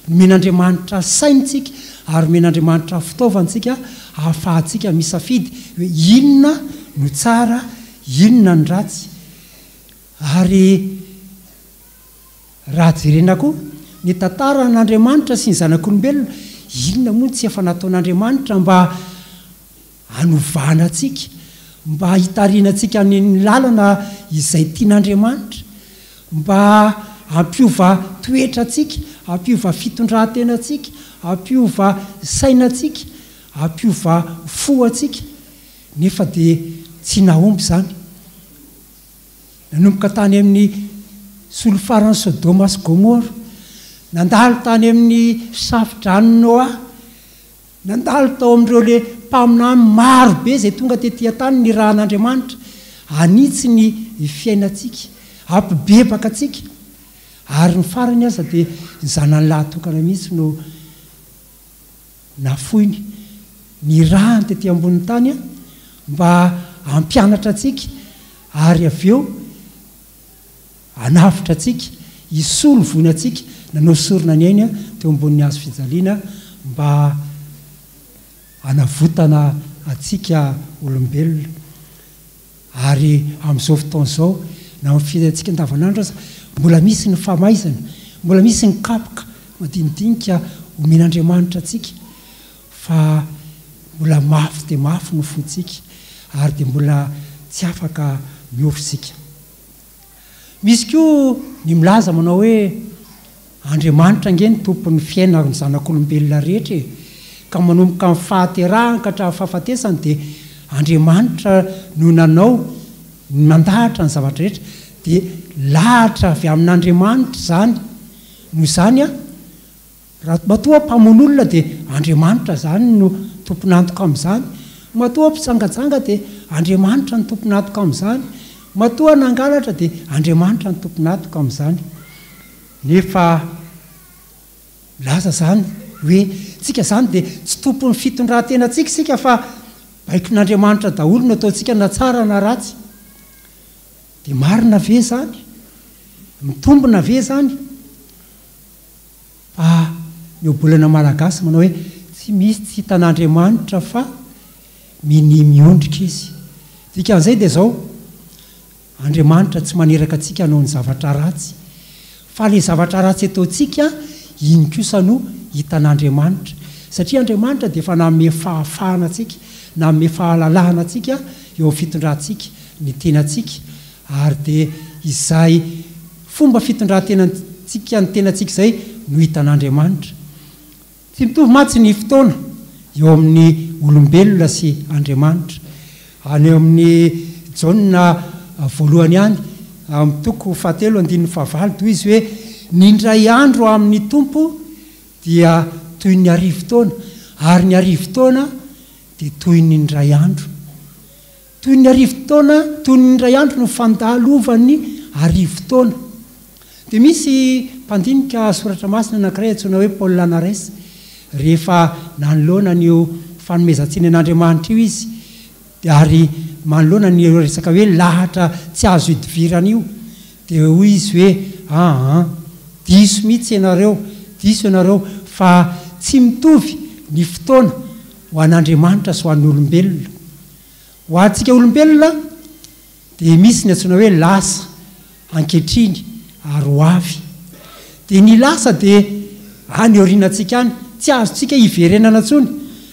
Speaker 5: nomen'Andriamanitra saina isika, ary nomen'Andriamanitra fitaovana isika ahafahantsika misafidy hoe inona no tsara, inona no ratsy. Ary Raha jerena koa ny tantaran'Andriamanitra sy ny zanak'olombelona, inona moa no tsy efa nataon'Andriamanitra mba hanovana antsika, mba hitarihana antsika any amin'ny lalana izay tian'Andriamanitra, mba hampiova toetra antsika, hampiova fitondran-tena antsika, hampiova saina antsika, hampiova fo antsika, nefa dia tsy nahomby izany. Nanomboka tany amin'ny solofaran'i Sodoma sy Gomora, nandalo tany amin'ny Safo-dranon'i Noa, nandalo tao amin'ireo le mpaminany maro be izay tonga tetỳ an-tany nirahan'Andriamanitra hanitsy ny fiainantsika, hampibebaka antsika, ary ny farany aza dia ny Zanany lahatokana mihitsy no Nafoiny ny rany tety ambonin'ny tany mba hampianatra antsika ary avy eo hanavotra antsika, hisolo voina antsika, nanao sorona ny ainy teo ambonin'ny hazo fijaliana mba hanavotana antsika olombelona. Ary amin'izao fotoana izao, na amin'ny fiainantsika andavanandro aza, mbola misy ny famaizana, mbola misy ny kapoka madinidinika omen'Andriamanitra antsika, fa mbola mafy dia mafy ny fontsika, ary dia mbola tsy afaka miova isika. Misy koa ny milaza manao hoe, Andriamanitra ange no tompon'ny fiainan'ny zanak'olombelona rehetra e! Ka manomboka amin'ny fahaterahany ka hatramin'ny fahafatesany dia Andriamanitra no nanao, nandahatra ny zavatra rehetra, dia lahatra avy amin'Andriamanitra izany. Noho izany an, Raha matoa mpamono olona dia Andriamanitra izany no tompon'antoka amin'izany, matoa mpijangajanga dia Andriamanitra no tompon'antoka amin'izany, matoa nangalatra dia Andriamanitra no tompon'antoka amin'izany. Nefa milaza izany hoe tsika izany dia tsy tompon'ny fitondran-tenantsika isika fa baikon'Andriamanitra daholo no ataontsika na tsara na ratsy. Dia marina ve izany? Mitombina ve izany? Fa ny ohabolana malagasy manao hoe tsy misy tsy hitan'Andriamanitra fa minia miondrika izy. Dikan'izay dia izao, Andriamanitra tsy maniraka antsika hanao ny zavatra ratsy, fa ilay zavatra ratsy ataontsika iny kosa no hitan'Andriamanitra. Satria Andriamanitra dia efa nanome fahafahana antsika, nanome fahalalahana antsika eo amin'ny fitondrantsika ny tenantsika, ary dia izay Fomba fitondran-tenantsika ny tenantsika izay no hitan'Andriamanitra. Tsy mitovy mantsy ny fotoana eo amin'ny olombelona sy Andriamanitra. Any amin'ny Jaona voalohany ihany, amin'ny toko fahatelo andininy fahavalo dia hoy izy hoe, Ny indray andro amin'ny Tompo dia toy ny arivotaona, ary ny arivotaona dia toy ny indray andro. Toy ny arivotaona, toy ny indray andro no fandalovan'ny arivotaona. Dia misy mpandinika soratra masina anankiray antsoina hoe Paul Lanares, rehefa nanoloana an'io fanomezan-tsiny an'Andriamanitra io izy, dia ary manoloana an'io resaka hoe lahatra tsy azo idivirana io, dia hoy izy hoe, Aa, diso mihitsy ianareo, diso ianareo, fa tsy mitovy ny fotoana. ho an'Andriamanitra sy ho an'ny olombelona. Ho antsika olombelona dia misy ny antsoina hoe lasa, ankehitriny ary ho avy. Dia ny lasa dia any aorianantsika any, tsy azontsika hiverenana intsony,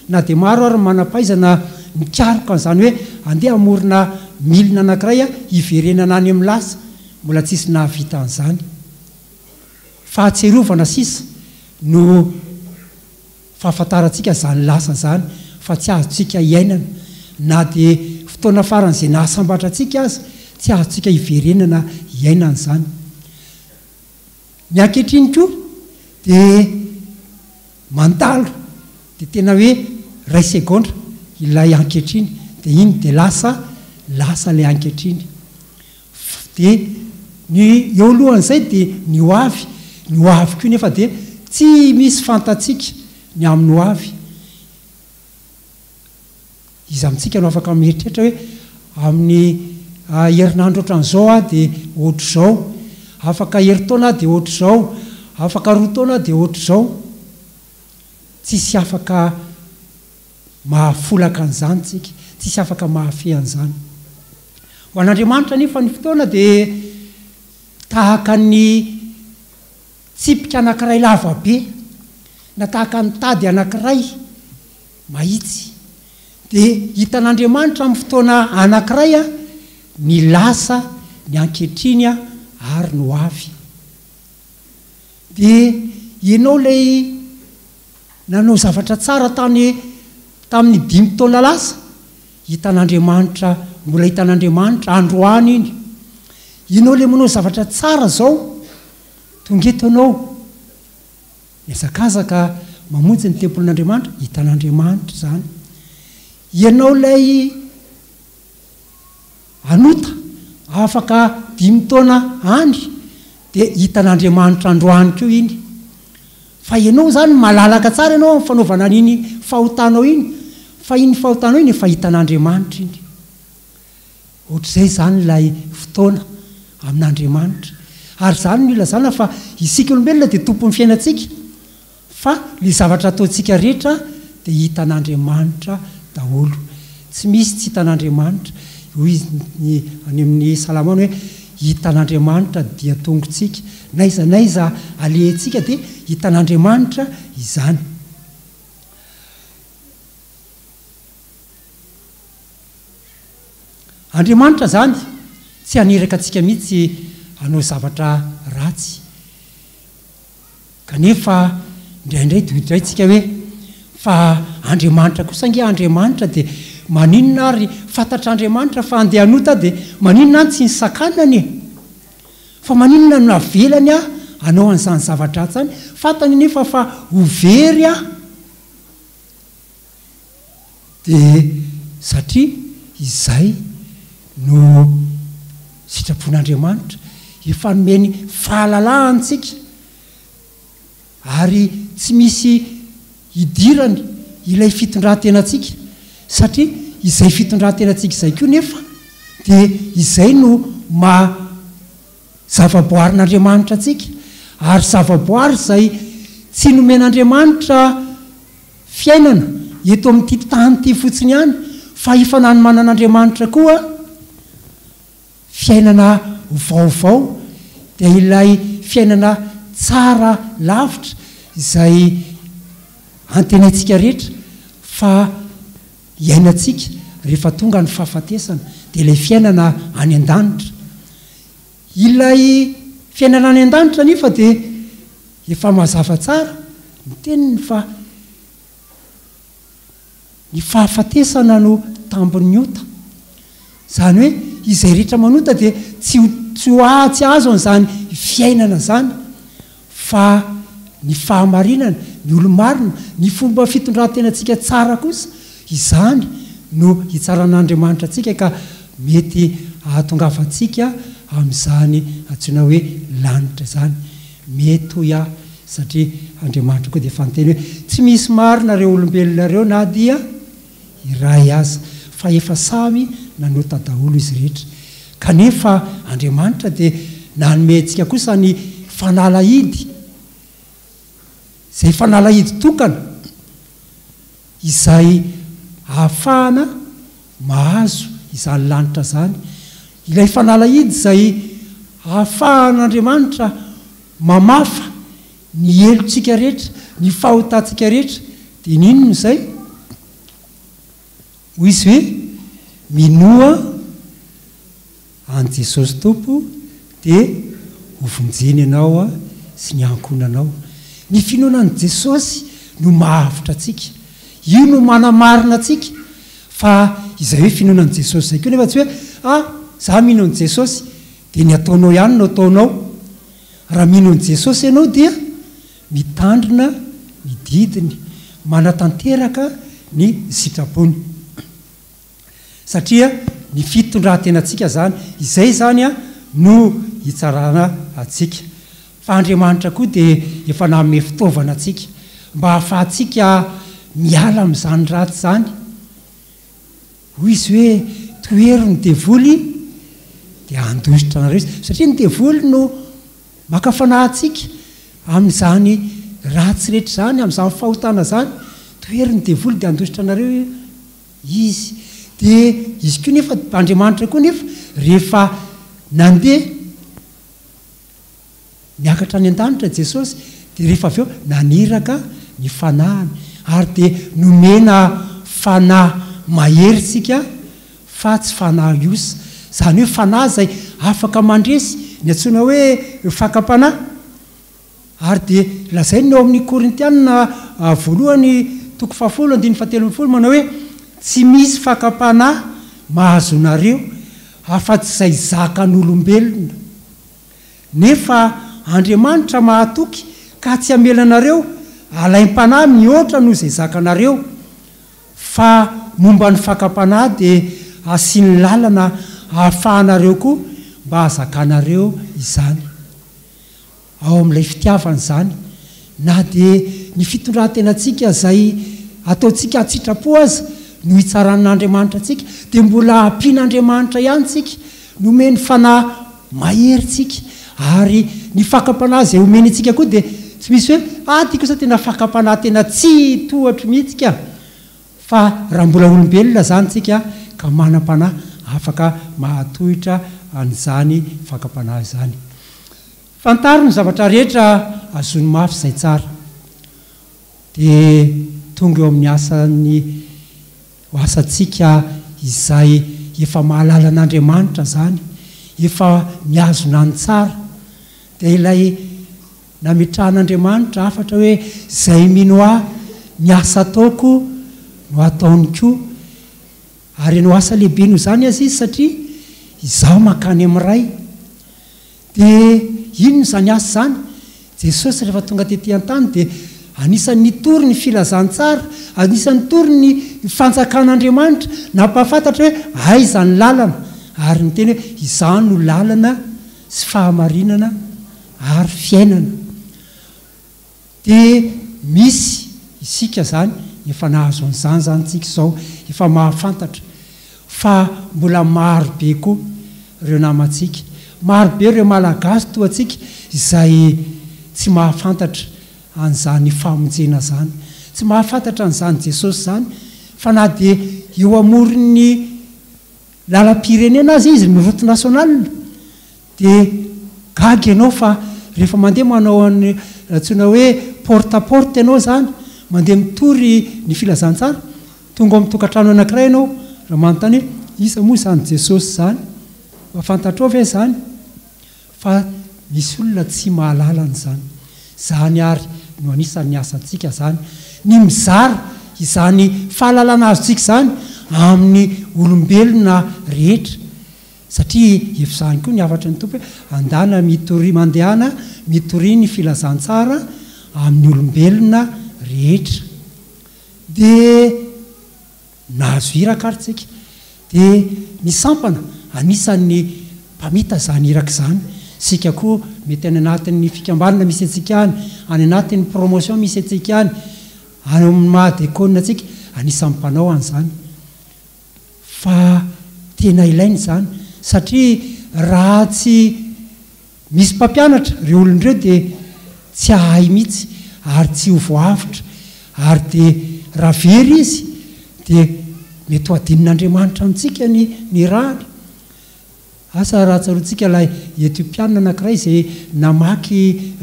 Speaker 5: na dia maro ary ny manam-pahaizana mikaroka an'izany hoe andeha hamorona milina anankiray hiverenana any amin'ny lasa, mbola tsisy nahavita an'izany. Fahatsiarovana sisa no fahafantarantsika izany lasa izany fa tsy azontsika iainana na dia fotoana faran'izay nahasambatra antsika aza, tsy azontsika hiverenana hiainana izany. Ny ankehitriny koa dia mandalo dia tena hoe iray segondra ilay ankehitriny dia iny dia lasa, lasa ilay ankehitriny. Dia ny eo alohan'izay dia ny ho avy, ny ho avy koa nefa dia tsy misy fantatsika ny amin'ny ho avy. Iza amintsika no afaka mieritreritra hoe amin'ny herinandro ohatran'izao aho dia ohatr'izao, afaka herintaona aho dia ohatr'izao, afaka roa taona aho dia ohatr'izao. Tsisy afaka mahafolaka an'izany tsika, tsisy afaka mahafehy an'izany. Ho an'Andriamanitra anefa ny fotoana dia tahaka ny tsipika anankiray lava be, na tahaka ny tady anankiray mahitsy. Dia hitan'Andriamanitra amin'ny fotoana anankiray ny lasa, ny ankehitriny ary ny ho avy. Dia ianao ilay nanao zavatra tsara tany tamin'ny dimy taona lasa, hitan'Andriamanitra, mbola hitan'Andriamanitra androany iny. Ianao ilay manao zavatra tsara izao, tonga eto ianao, mihazakazaka mamonjy ny tempolin'Andriamanitra, hitan'Andriamanitra izany. Ianao ilay Hanota afaka dimy taona any dia hitan'Andriamanitra androany koa iny. Fa ianao izany malalaka tsara ianao amin'ny fanaovana an'iny fahotanao iny, fa iny fahotanao iny efa hitan'Andriamanitra iny. Ohatr'izay izany ilay fotoana amin'Andriamanitra. Ary izany no ilazana fa isika olombelona dia tompon'ny fiainantsika. Fa ny zavatra ataontsika rehetra dia hitan'Andriamanitra daholo. Tsy misy tsy hitan'Andriamanitra. Hoy ny any amin'ny Salamo any hoe, Hitan'Andriamanitra ny dian-tongotsika. N'aiza n'aiza alehantsika dia hitan'Andriamanitra izany. Andriamanitra izany tsy haniraka antsika mihitsy hanao zavatra ratsy. Kanefa indraindray doidointsika hoe, fa Andriamanitra kosa ange Andriamanitra dia maninona ary fantatr'Andriamanitra fa handeha hanota aho dia maninona aho tsy nisakanany e? Fa maninona no navelany aho hanao an'izany zava-dratsy izany? Fantany anefa fa ho very aho. Dia satria izay no sitrapon'Andriamanitra, efa nomeny fahalalahana antsika ary tsy misy idirany ilay fitondran-tenantsika, satria izay fitondran-tenantsika izay koa nefa dia izay no maha zavaboarin'Andriamanitra antsika, ary zavaboary izay tsy nomen'Andriamanitra Fiainana eto amin'ity tany ity fotsiny ihany fa efa nanomanan'Andriamanitra koa fiainana vaovao dia ilay fiainana tsara lavitra izay antenaintsika rehetra fa hiainantsika rehefa tonga ny fahafatesana dia ilay fiainana any an-danitra. Ilay fiainana any an-danitra anefa dia efa mazava tsara ny teniny fa ny fahafatesana no tambin'ny ota. Izany hoe izay rehetra manota dia tsy ho tsy ho tsy hahazo an'izany fiainana izany fa ny fahamarinana, ny olo-marina, ny fomba fitondran-tenantsika tsara kosa, izany no hitsaran'Andriamanitra antsika ka mety hahatongavantsika amin'izany antsoina hoe lanitra izany. Mety hoy aho, satria Andriamanitra koa dia efa niteny hoe, tsy misy marina ireo olombelona ireo na dia iray aza, fa efa samy nanota daholo izy rehetra. Kanefa Andriamanitra dia nanome antsika kosa ny fanalahidy, izay fanalahidy tokana. izay ahafahana mahazo izany lanitra izany, ilay fanalahidy izay ahafahan'Andriamanitra mamafa ny helotsika rehetra, ny fahotantsika rehetra, dia ny inona izay? Hoy izy hoe, Minoa an'i Jesosy Tompo dia hovonjena ianao sy ny ankohonanao. Ny finoana an'i Jesosy no mahavotra antsika. Io no manamarina antsika fa izay hoe finoana an'i Jesosy izay koa nefa tsy hoe ah za mino an'i Jesosy dia ny ataonao ihany no ataonao. Raha mino an'i Jesosy ianao dia mitandrina ny didiny, manatanteraka ny sitrapony. Satria ny fitondran-tenantsika izany, izay izany no hitsarana antsika. Fa Andriamanitra koa dia efa nanome fitaovana antsika mba hahafahantsika miala amin'izany ratsy izany. Hoy izy hoe, Tohero ny devoly dia handositra anareo izy. Satria ny devoly no maka fanahy antsika amin'izany ratsy rehetra izany, amin'izany fahotana izany. Tohero ny devoly dia handositra anareo izy. Dia izy koa nefa, Andriamanitra koa nefa, rehefa nandeha Niakatra any an-danitra Jesosy, dia rehefa avy eo naniraka ny Fanahiny, ary dia nomena fanahy mahery isika fa tsy fanahy osa, izany hoe fanahy izay afaka mandresy ny antsoina hoe fakam-panahy. Ary dia lazainy ao amin'ny Korintiana voalohany toko fahafolo andininy fahatelo ambin'ny folo manao hoe, Tsy misy fakam-panahy mahazo anareo afa-tsy izay zakan'olombelona. Nefa Andriamanitra mahatoky ka tsy hamela anareo halaim-panahy mihoatra noho izay zakanareo, fa momba ny fakam-panahy dia asiany lalana hahafahanareo koa mba hahazakanareo izany. Ao amin'ilay fitiavana izany, na dia ny fitondran-tenantsika izay ataontsika an-tsitrapo aza no hitsaran'Andriamanitra antsika, dia mbola ampian'Andriamanitra ihany isika, nomeny fanahy mahery isika, ary ny fakam-panahy izay omeny antsika koa dia tsy misy hoe, ah ity kosa tena fakam-panahy tena tsy tohatro mihitsy ka! Fa raha mbola olombelona izany isika ka manam-panahy afaka mahatohitra an'izany fakam-panahy izany. Fantaro ny zavatra rehetra azony mafy izay tsara. Dia tonga eo amin'ny asan'ny asantsika izay efa mahalala an'Andriamanitra izany, efa mihazona ny tsara. Dia ilay nametrahan'Andriamanitra hafatra hoe izay mino Ahy, ny asa ataoko no hataony koa. Ary hanao asa lehibe noho izany aza izy satria Izaho mankany amin'ny Ray. Dia inona izany asa izany? Jesosy rehefa tonga tety an-tany dia anisan'ny nitory ny filazantsara, anisan'ny nitory ny fanjakan'Andriamanitra, nampahafantatra hoe aiza ny lalana, ary niteny hoe izaho no lalana sy fahamarinana ary fiainana. Dia misy isika izany efa nahazo an'izany izany tsika izao, efa mahafantatra fa mbola maro be koa ireo namantsika, maro be ireo Malagasy toa antsika izay tsy mahafantatra an'izany famonjena izany, tsy mahafantatra an'izany Jesosy izany fa na dia eo amoron'ny lalam-pirenena aza izy, ny route nationale, Dia gaga ianao fa rehefa mandeha manao an'ny antsoina hoe porte à porte ianao izany, mandeha mitory ny filazantsara, tonga ao amin'ny tokantrano anankiray ianao, raha manontany hoe iza moa izany Jesosy izany? Mba fantatrao ve izany? Fa misy olona tsy mahalala an'izany. Izany ary no anisan'ny asantsika izany, ny mizara izany fahalalana azontsika izany amin'ny olombelona rehetra. Satria efa izany koa ny hafatry ny Tompo hoe andana mitoria mandehana mitoria ny filazantsara amin'ny olombelona rehetra. Dia nahazo iraka ary tsika. Dia ny sampana anisan'ny mpamita izany iraka izany. Isika koa mety any anatin'ny fikambanana misy antsika any, any anatin'ny promotion misy antsika any, any amin'ny maha diakona antsika, anisan'ny mpanao an'izany. Fa tena ilaina izany satria raha tsy misy mpampianatra ireo olona ireo dia tsy hahay mihitsy ary tsy ho voaavotra ary dia raha very izy dia mety ho adinon'Andriamanitra amintsika ny ny rany. Asa raha tsaroantsika ilay Etiopiana anankiray izay namaky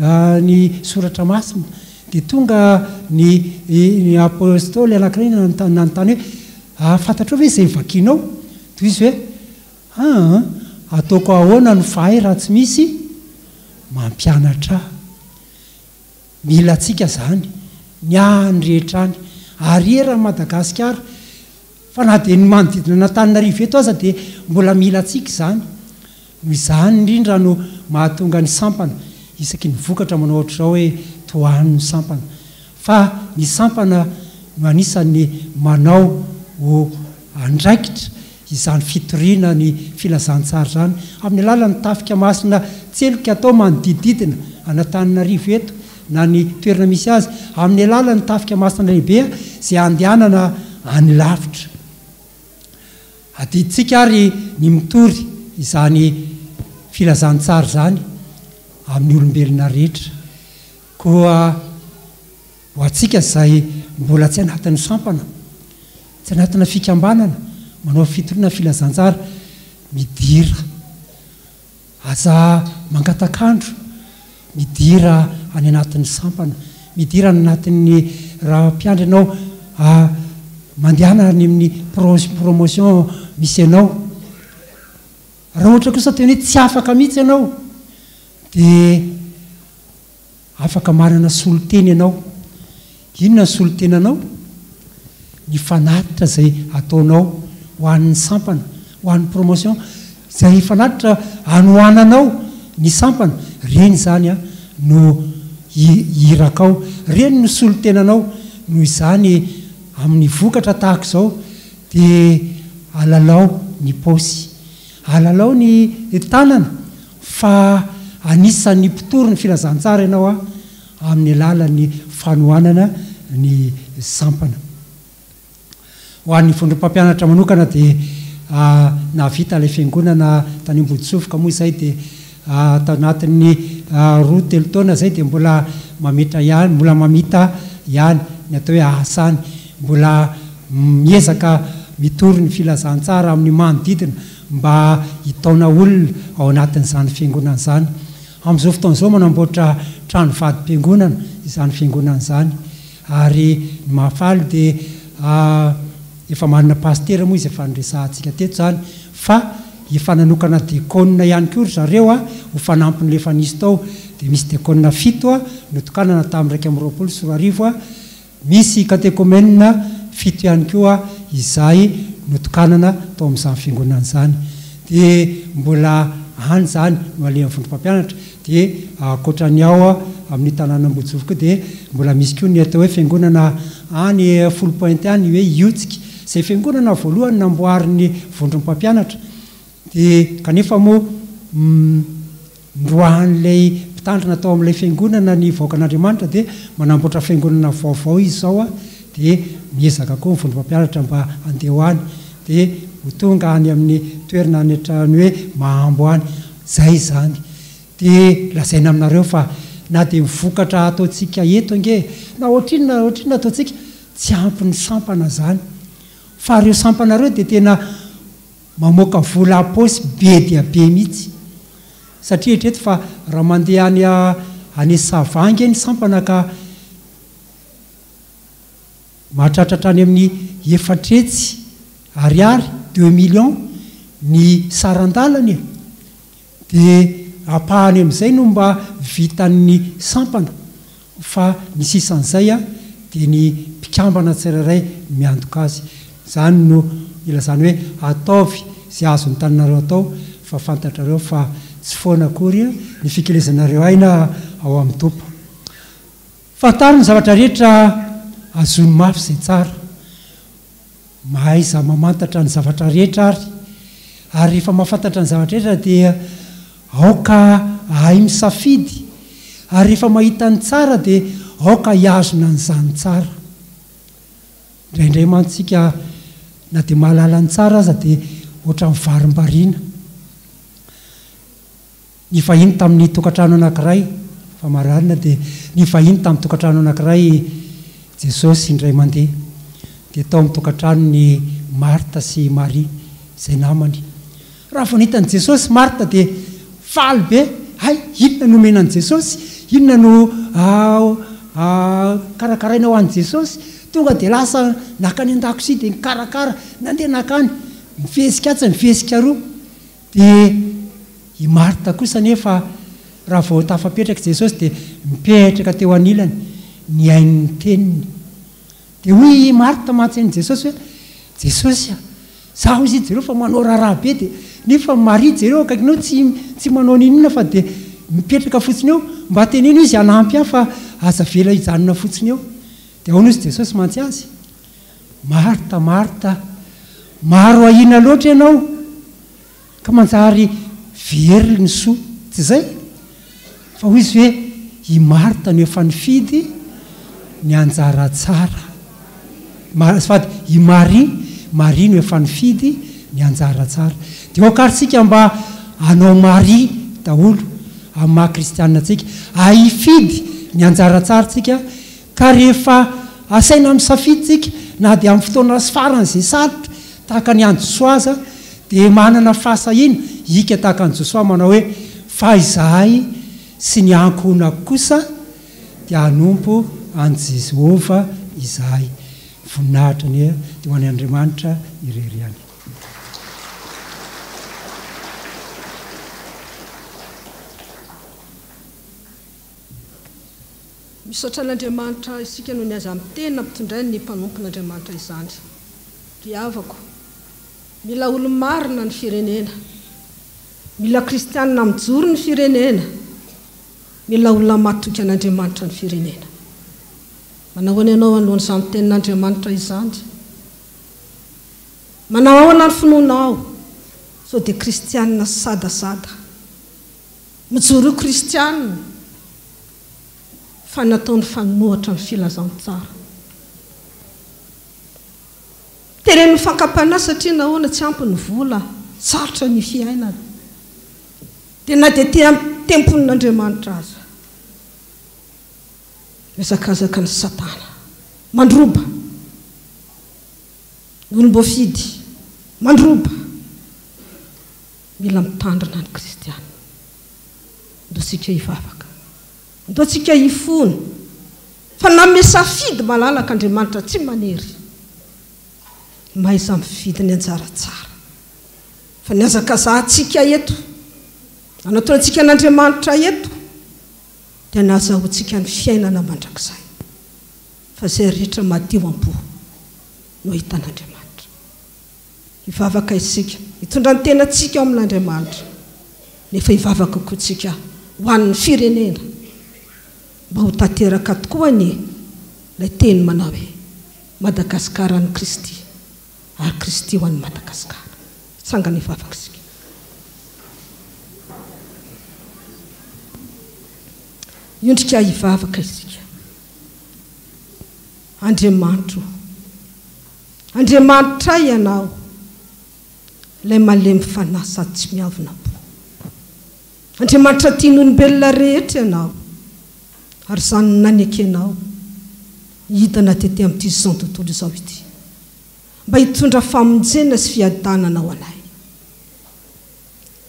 Speaker 5: ny soratra masina dia tonga ny ny apostoly anankiray nanontany hoe fantatrao ve izay vakianao? Toy izy hoe Aa ataoko ahoana no fahay raha tsy misy mampianatra ahy? Mila antsika zany ny any rehetra any ary eran'i Madagasikara fa na dia ny manodidina an'Antananarivo eto aza dia mbola mila antsika izany. Noho izany indrindra no mahatonga ny sampana isaky ny vokatra manao ohatr'izao hoe tohano ny sampana fa ny sampana no anisan'ny manao ho andraikitra izany fitoriana ny filazantsara izany amin'ny alalan'ny tafika masina tselika atao manodididina an'Antananarivo eto na ny toerana misy azy amin'ny alalan'ny tafika masina lehibe izay andehanana any lavitra. Adidintsika ary ny mitory izany filazantsara izany amin'ny olombelona rehetra. Koa Ho antsika izay mbola tsy anatin'ny sampana, tsy anatina fikambanana manao fitoriana filazantsara, midira. Aza mangatak'andro, midira any anatin'ny sampana, midira any anatin'ny raha mpiandry ianao, mandehana any amin'ny promotion misy anao. Raha ohatra kosa tena hoe tsy afaka mihitsy ianao dia Afaka manana solontena ianao. Inona ny solontenanao? Ny fanatitra izay ataonao ho an'ny sampana, ho an'ny promotion, izay fanatitra anohananao ny sampana, ireny izany no irakao, ireny no solontenanao. Noho izany, amin'ny vokatra tahaka izao dia alalao ny paosy, alalao ny tanana Fa anisan'ny mpitory ny filazantsara ianao amin'ny alalan'ny fanohanana ny sampana. Ho an'ny vondrom-pampianatra manokana dia nahavita ilay fiangonana tany Amboditsofoka moa izay dia tao anatin'ny roa telo taona izay dia mbola mametra ihany, mbola mamita ihany ny atao hoe asa any. Mbola miezaka mitory ny filazantsara amin'ny manodidina mba hitaona olona ao anatin'izany fiangonana izany. Amin'izao fotoana izao manamboatra trano vadim-piangonana izany fiangonana izany ary ny mahafaly dia efa manana pasitera moa izy efa niresahantsika teto izany fa efa nanokana dekona ihany koa ry zareo ho fanampin'ilay efa nisy tao dia misy dekona fito notokanana tamin'ny 2021. Misy katekomena fito ihany koa izay notokanana tao amin'izany fiangonana izany. Dia mbola any izany no alehan'ny vondrom-pampianatra. Dia ankoatra ny ao amin'ny tanàn'Ambohijovy koa dia mbola misy koa ny atao hoe fiangonana any Foulpointe any hoe Iotsiky, izay fiangonana voalohany namboarin'ny vondrom-pampianatra. Dia kanefa moa noroahan'ilay mpitandrina tao amin'ilay fiangonana ny vahoakan'Andriamanitra dia manamboatra fiangonana vaovao izy izao dia miezaka koa ny vondrom-pampianatra mba handeha ho any dia ho tonga any amin'ny toerana any hatrany hoe Mahambo any. Izay izany. Dia lazaina aminareo fa na dia ny vokatra ataontsika eto ange na ohatrinona na ohatrinona ataontsika tsy ampy ny sampana izany fa ireo sampana ireo dia tena Mamoaka vola am-paosy be dia be mihitsy. Satria eritrereto fa raha mandeha any any Sava ange ny sampana ka mahatratra hatrany amin'ny efatretsy ariary, deux millions, ny saran-dalana e! Dia ampahany amin'izay no mba vitan'ny sampana fa ny sisan'izay dia ny mpikambana tsirairay miantoka azy. Izany no ilazany hoe ataovy izay azon'ny tananareo atao fa fantatrareo fa tsy foana akory ny fikelezanareo aina ao amin'ny Tompo. Fantaro ny zavatra rehetra azony mafy izay tsara. Mahaiza mamantatra ny zavatra rehetra ary, ary rehefa mahafantatra ny zavatra rehetra dia aoka hahay misafidy, ary rehefa mahita ny tsara dia aoka hihazona an'izany tsara. Indraindray mantsy isika na dia mahalala ny tsara aza dia ohatran'ny varimbariana. Nivahiny tamin'ny tokantrano anankiray, fa mararina dia nivahiny tamin'ny tokantrano anankiray Jesosy indray mandeha. dia tao amin'ny tokantranon'i Marta sy Maria izay namany. Raha vao nahita an'i Jesosy Marta dia faly be, hay, inona no omena an'i Jesosy? Inona no karakaraina ho an'i Jesosy? Tonga dia lasa nankany an-dakozia dia nikarakara, nandeha nankany, nivesika atsy nivesika aroa. Dia i Marta kosa anefa raha vao tafapetraka i Jesosy dia mipetraka teo anilany, nihaino ny teniny. Dia hoy i Marta mantsy an'i Jesosy hoe, Jesosy a, zaho izy jereo fa manao raharaha be dia nefa Maria jereo akaikinao tsy tsy manao n'inon'inona fa dia mipetraka fotsiny eo, mba teneno izy hanampy ahy fa aza avela hijanona fotsiny eo. Dia ahoana hozy Jesosy mantsy azy? Marta, Marta, maro ahiana loatra ianao ka manjary very ny soa. Tsy izay? Fa hoy izy hoe, i Marta no efa nifidy ny anjara tsara. Azafady, i Maria, Maria no efa nifidy ny anjara tsara. Dia aoka ary isika mba hanao Maria daholo amin'ny maha kristianina antsika. Hifidy ny anjara tsara isika Ka rehefa asaina misafidy isika, na dia amin'ny fotoana farany izay sarotra, tahaka ny an'i Josoa aza, dia manana fahasahiana hika tahaka an'i Josoa manao hoe, Fa izahay sy ny ankohonako kosa dia hanompo an'i Jehovah izahay. Voninahitra anie dia ho an' Andriamanitra irery ihany.
Speaker 4: Misaotra an'Andriamanitra isika noho ny aza miteny nampitondrainy ny mpanompon'Andriamanitra izany. Ry havako, mila olo-marina ny firenena. Mila kristianina mijoro ny firenena. Mila olona matoky an'Andriamanitra ny firenena. Manao ahoana ianao anoloan'izany tenin'Andriamanitra izany? Manao ahoana ny finoanao? Sao dia kristianina sadasada. Mijoro ho kristianina fa natao nifanohitra ny filazantsara. Teren'ny fakam-panahy satria nahoana tsy ampy ny vola, sarotra ny fiainana. Dia na dia te hampitemponin'Andriamanitra aza. Mihazakazaka ny satana. Mandroba. Ny olom-boafidy. Mandroba. Mila mitandrina ny kristiana. Ndao tsika hivavaka. Ndao tsika hifona. Fa nanome safidy malalaka Andriamanitra tsy manery. Mahaiza mifidy ny anjara tsara. Fa ny hazakazahantsika eto, anatorantsika an'Andriamanitra eto, dia nahazahoantsika ny fiainana mandrakizay. Fa izay rehetra madio am-po no hitan'Andriamanitra. Hivavaka isika, hitondra ny tenantsika ao amin'Andriamanitra, nefa hivavaka koa tsika ho an'ny firenena, mba ho tanteraka tokoa anie ilay teny manao hoe, Madagasikara an'i Kristy, ary Kristy ho an'i Madagasikara. Hitsangana hivavaka isika. Hiondrika hivavaka isika. Andriamanitro ô. Andriamanitray Ianao, Ilay malemy fanahy sady tsy miavona am-po. Andriamanitra tia ny olombelona rehetra Ianao, ary izany no nanekenao hidina tety amin'ity izao tontolo izao ity, mba hitondra famonjena sy fiadanana ho anay.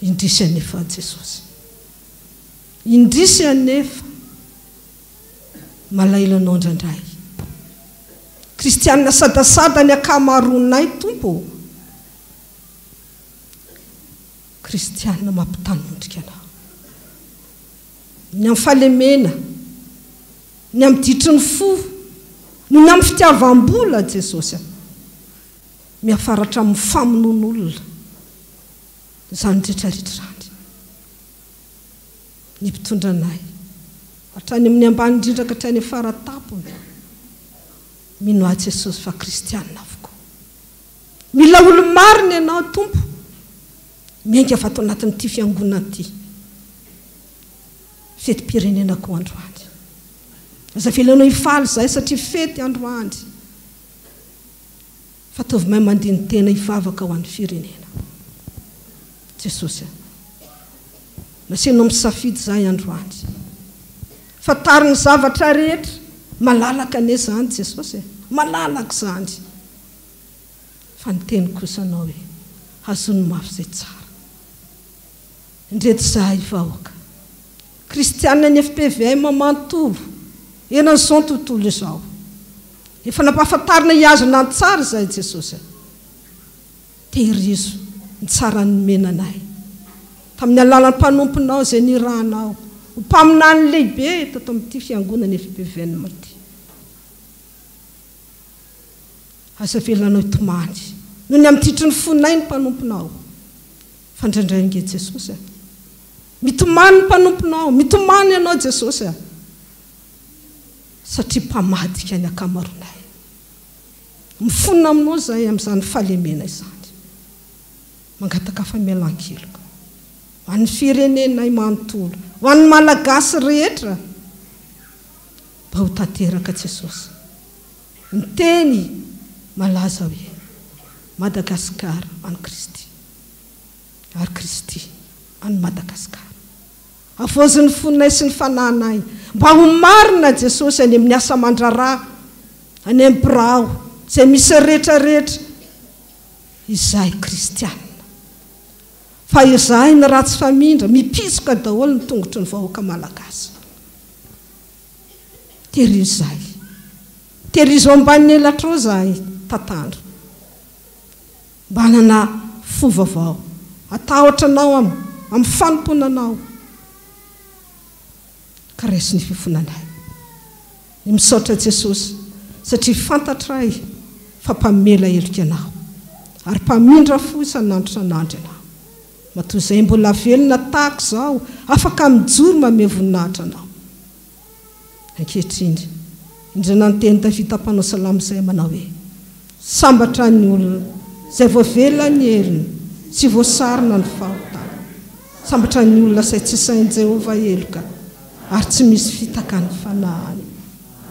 Speaker 4: Indrisy anefa Jesosy. Indrisy anefa. Malahelo anao indraindray. Kristianina sadasada ny ankamaroanay Tompo ô. Kristianina mampitanondrika anao. Ny amin'ny fahalemena, ny amin'ny ditry ny fo, noho ny amin'ny fitiavam-bola Jesosy a. Miafara hatramin'ny famonoan'olona izany rehetrarehetra izany. Ny mpitondra anay. Hatrany amin'ny ambany indrindra ka hatrany amin'ny fara tampony. Mino ahy Jesosy fa kristianina avokoa. Mila olo-marina ianao Tompo. Miainga avy ato anatin'ity fiangonana ity. Fetim-pirenena koa androany. Aza avelanao hifaly izahay satria fety androany. Fa ataovy mahay mandini-tena hivavaka ho an'ny firenena. Jesosy a. Nasianao misafidy izahay androany. Fantaro ny zavatra rehetra. Malalaka anie izany Jesosy e. Malalaka izany. Fa niteny kosa anao hoe, Hazony mafy izay tsara. Indreto izahay vahoaka. Kristianina ny fpvm manontolo eran'izao tontolo izao. Efa nampahafantarina hihazona ny tsara izahay Jesosy a. Tehirizo ny tsara nomena anay tamin'ny alalan'ny mpanomponao izay nirahanao ho mpaminany lehibe tato amin'ity fiangonana fpvm ity. Aza avelanao hitomany noho ny amin'ny titry ny fonay ny mpanomponao. Fa indraindray ange Jesosy a! Mitomany ny mpanomponao, mitomany Ianao Jesosy a! Satria mpamadika ny ankamaroanay. Mifona aminao izahay amin'izany fahalemena izany. Mangataka famelan-keloka ho an'ny firenenay manontolo, ho an'ny Malagasy rehetra mba ho tanteraka Jesosy. Ny teny malaza hoe Madagasikara an'i Kristy ary Kristy an'i Madagasikara. Havaozy ny fonay sy ny fanahinay mba ho marina Jesosy any amin'ny asa aman-draharaha, any amin'ny birao, izay misy rehetra rehetra izahay kristiana. Fa izahay ny ratsy famindra, mipitsoka daholo ny tongotry ny vahoaka malagasy. Tehirizo izahay. Tehirizo ambanin'ny elatrao izahay tatandro. Mba hanana fo vaovao. Hatahotra Anao am, amin'ny fanompoana Anao. Ka raiso ny fifonanay. Ny misaotra Jesosy satria fantatray fa mpamela heloka Ianao. Ary mpamindra fo isan'andro isan'andro Ianao. Matoa izay mbola velona tahaka izao afaka mijoro mamehy voninahitra Anao. Ankehitriny, indrindra ny teny Davida mpanao salamo izay manao hoe, Sambatra ny olona izay voavela ny heriny sy voasarona ny fahotany. Sambatra ny olona izay tsy sain'i Jehovah heloka ary tsy misy fitaka ny fanahiny.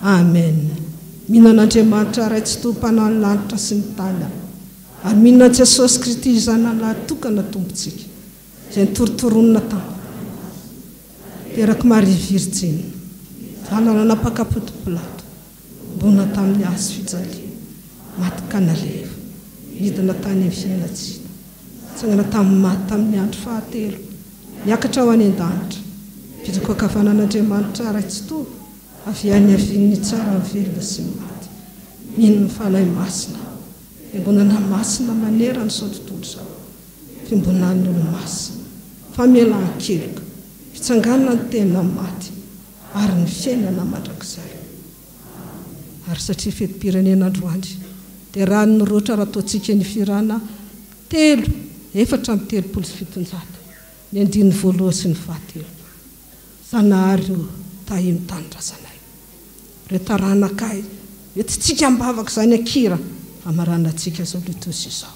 Speaker 4: Amen. Mino an'Andriamanitra Ray Tsitoha Mpanao ny lanitra sy ny tany aho, ary mino an'i Jesosy Kristy Zanany tokana Tompontsika, izay nitorontoronina tamin'ny. Terak'i Maria Virjiny, zanany nanapaka Ponto Pilato, nibona tamin'ny hazo fijaliana, maty ka nalevina, nidina tany amin'ny fiainan-tsy hita, nitsangana tamin'ny maty tamin'ny andro fahatelo, niakatra ho any an-danitra, mipetraka eo ankavanan'Andriamanitra Ray Tsitoha, avy any niavian'ny nitsara ny velona sy ny maty. Mino ny Fanahy Masina aho, Fiangonana masina manerana izao tontolo izao. Fiombonan'ny olomasina, famelan-keloka, fitsanganana ny tena maty ary ny fiainana mandrakizay. Ary satria fetim-pirenena androany dia raha ny roatra raha ataontsika ny fihirana telo, 734, ny andininy voalohany sy ny fahatelo. Zanahary o, tahio ny tanindrazanay. Ireo taranakay, entintsika am-bavaka izany an-kira hamaranantsika izao litorjia izao.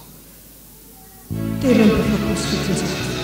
Speaker 4: 743.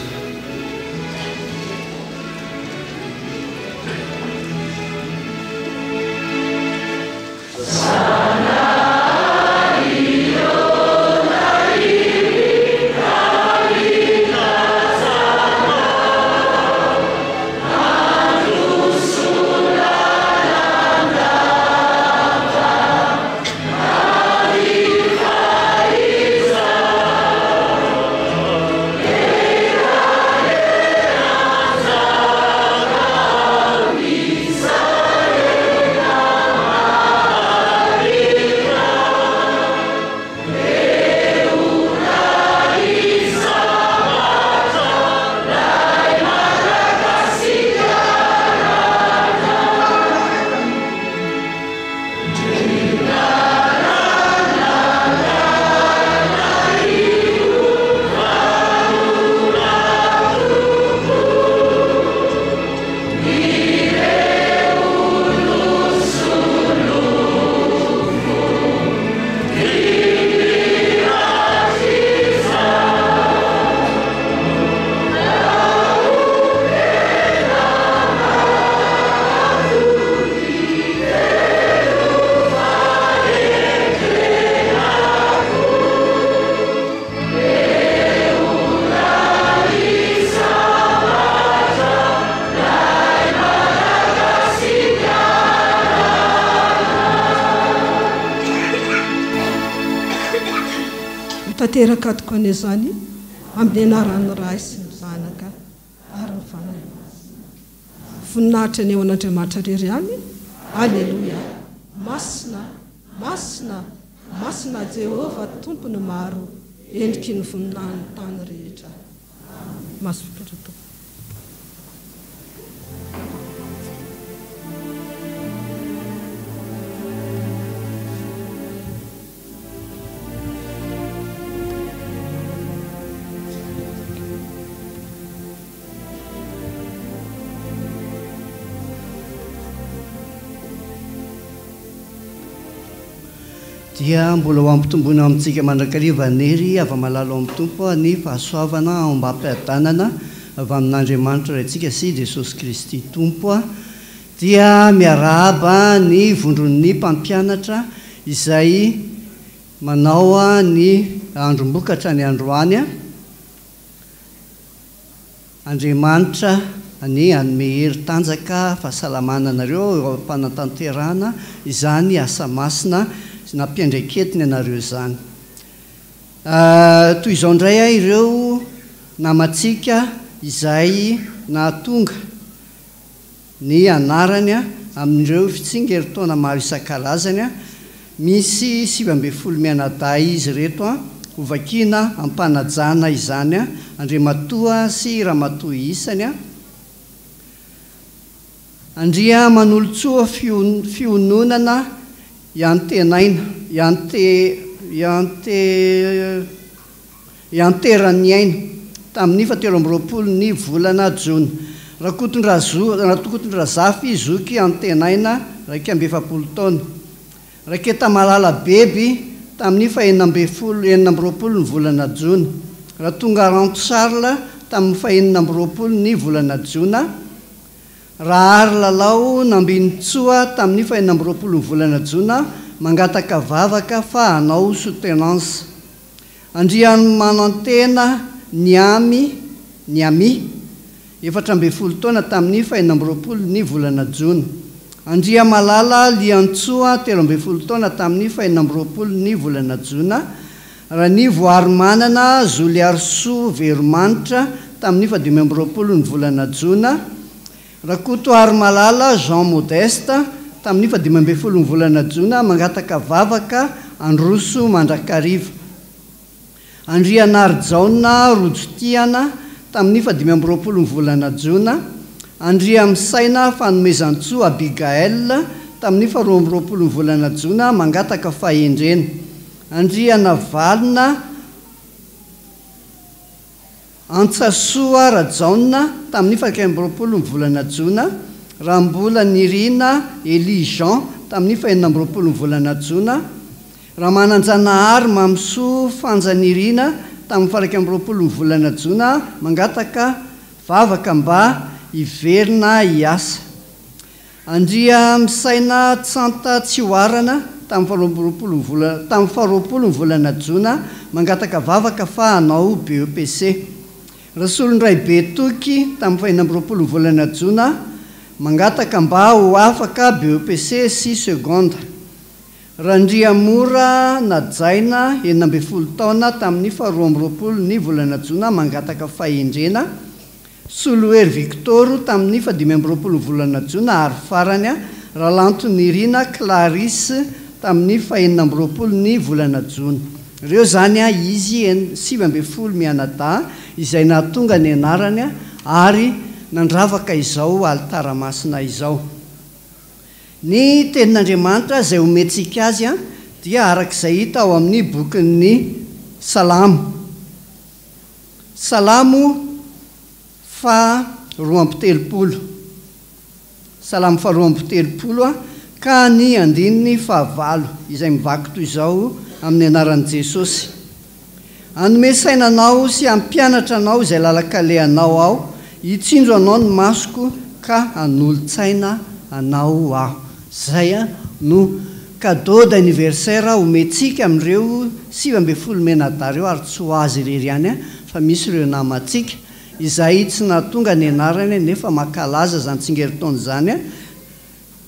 Speaker 4: Tanteraka tokoa anie izany amin'ny anaran'ny Ray sy ny Zanaka ary ny Fanahy Masina. Voninahitra anie ho an'Andriamanitra irery ihany. Aleloia. Masina, masina, masina Jehovah Tompon'ny maro, endriky ny voninahin'ny tany rehetra. Mazotoa Tompoko.
Speaker 6: Dia mbola ho ampitomboina amintsika mandrakariva ny hery hava-malala ao amin'ny Tompo ny fahasoavana ombam-piadanana avy amin'Andriamanitra Raintsika sy Jesosy Kristy Tompo. Dia miarahaba ny vondron'ny mpampianatra izay manao ny androm-bokatra ny androany. Andriamanitra anie hanome hery tanjaka fahasalamana anareo eo am-panatanterahana izany asa masina nampiandraiketiny anareo izany. Toy izao indray ireo namantsika izay nahatonga ny anarany amin'ireo fitsingerin-taona maro isan-karazany. Misy 19 mianadahy izy ireto. Hovakiana am-panajana izany Andriamatoa sy Ramatoa isany. Andriamanolotsoa Fiononana Iantenaina, Iante, Iante. Ianteran'ny aina, tamin'ny fahatelo amby roapolo ny volana jona. Rakotondrazo, Rakotondrazafy Zoky Antenaina, 41 taona. Raketamalala Beby, tamin'ny fahenina ambin'ny folo, 26 ny volana jona. Ratongaranto Charles, tamin'ny fahenina amby roapolo ny volana jona. Raharilalao Nambinintsoa, tamin'ny fahenina amby roapolo ny volana jona, mangataka vavaka fa hanao soutenance. Andriamanantena Niamy, Niami, 14 taona tamin'ny fahenina amby roapolo ny volana jona. Andriamalala Liantsoa, 13 taona tamin'ny fahenina amby roapolo ny volana jona. Ranivoarimanana Zoliarisoa Veromanitra, tamin'ny fahadimy amby roapolo ny volana jona. Rakotoarimalala Jean Modeste, tamin'ny faha-15 ny volana jona, mangataka vavaka handroso mandrakariva. Andrianarijaona Rojotiana, tamin'ny faha-25 ny volana jona. Andriamisaina Fanomezantsoa Abigaël, tamin'ny faha-22 ny volana jona, mangataka fahendrena. Andrianavalona. Antsasoa Rajaona tamin'ny faha-21 ny volana jona, Rambolanirina Elie Jean tamin'ny faha-26 ny volana jona, Ramananjanahary Mamisoa Fanjanirina tamin'ny faha-21 ny volana jona mangataka vavaka mba hiverina hiasa. Andriamisaina Tsanta Tsihoarana tamin'ny faharoa amby roapolo ny volana tamin'ny faharoapolo ny volana jona mangataka vavaka fa hanao BEPC. Rasolondraibe Toky tamin'ny fahenina amby roapolo ny volana jona mangataka mba ho afaka BEPC sy seconde. Randriamora Najaina 16 taona tamin'ny faharoa amby roapolo ny volana jona mangataka fahendrena. Solohery Victor tamin'ny fahadimy amby roapolo ny volana jona ary farany Ralantonirina Clarisse tamin'ny fahenina amby roapolo ny volana jona. Ireo izany izy 19 mianadahy izay nahatonga ny anarany ary nandravaka izao alitara masina izao. Ny tenin'Andriamanitra izay omentsika azy dia araka izay hita ao amin'ny bokin'ny Salamo. Salamo faha 32 Salamo faha 32 ka ny andininy fahavalo izay mivaky toy izao amin'ny anaran'i Jesosy, Hanome saina anao sy hampianatra anao izay lalan-kalehanao Aho, hitsinjo anao ny masoko ka hanolo-tsaina anao Aho. Izay no cadeau d'anniversaire omentsika amin'ireo 19 menadahy ireo ary tsy ho azy irery ihany fa misy ireo namantsika izay tsy nahatonga ny anarany nefa mankalaza izany tsingerin-taona izany,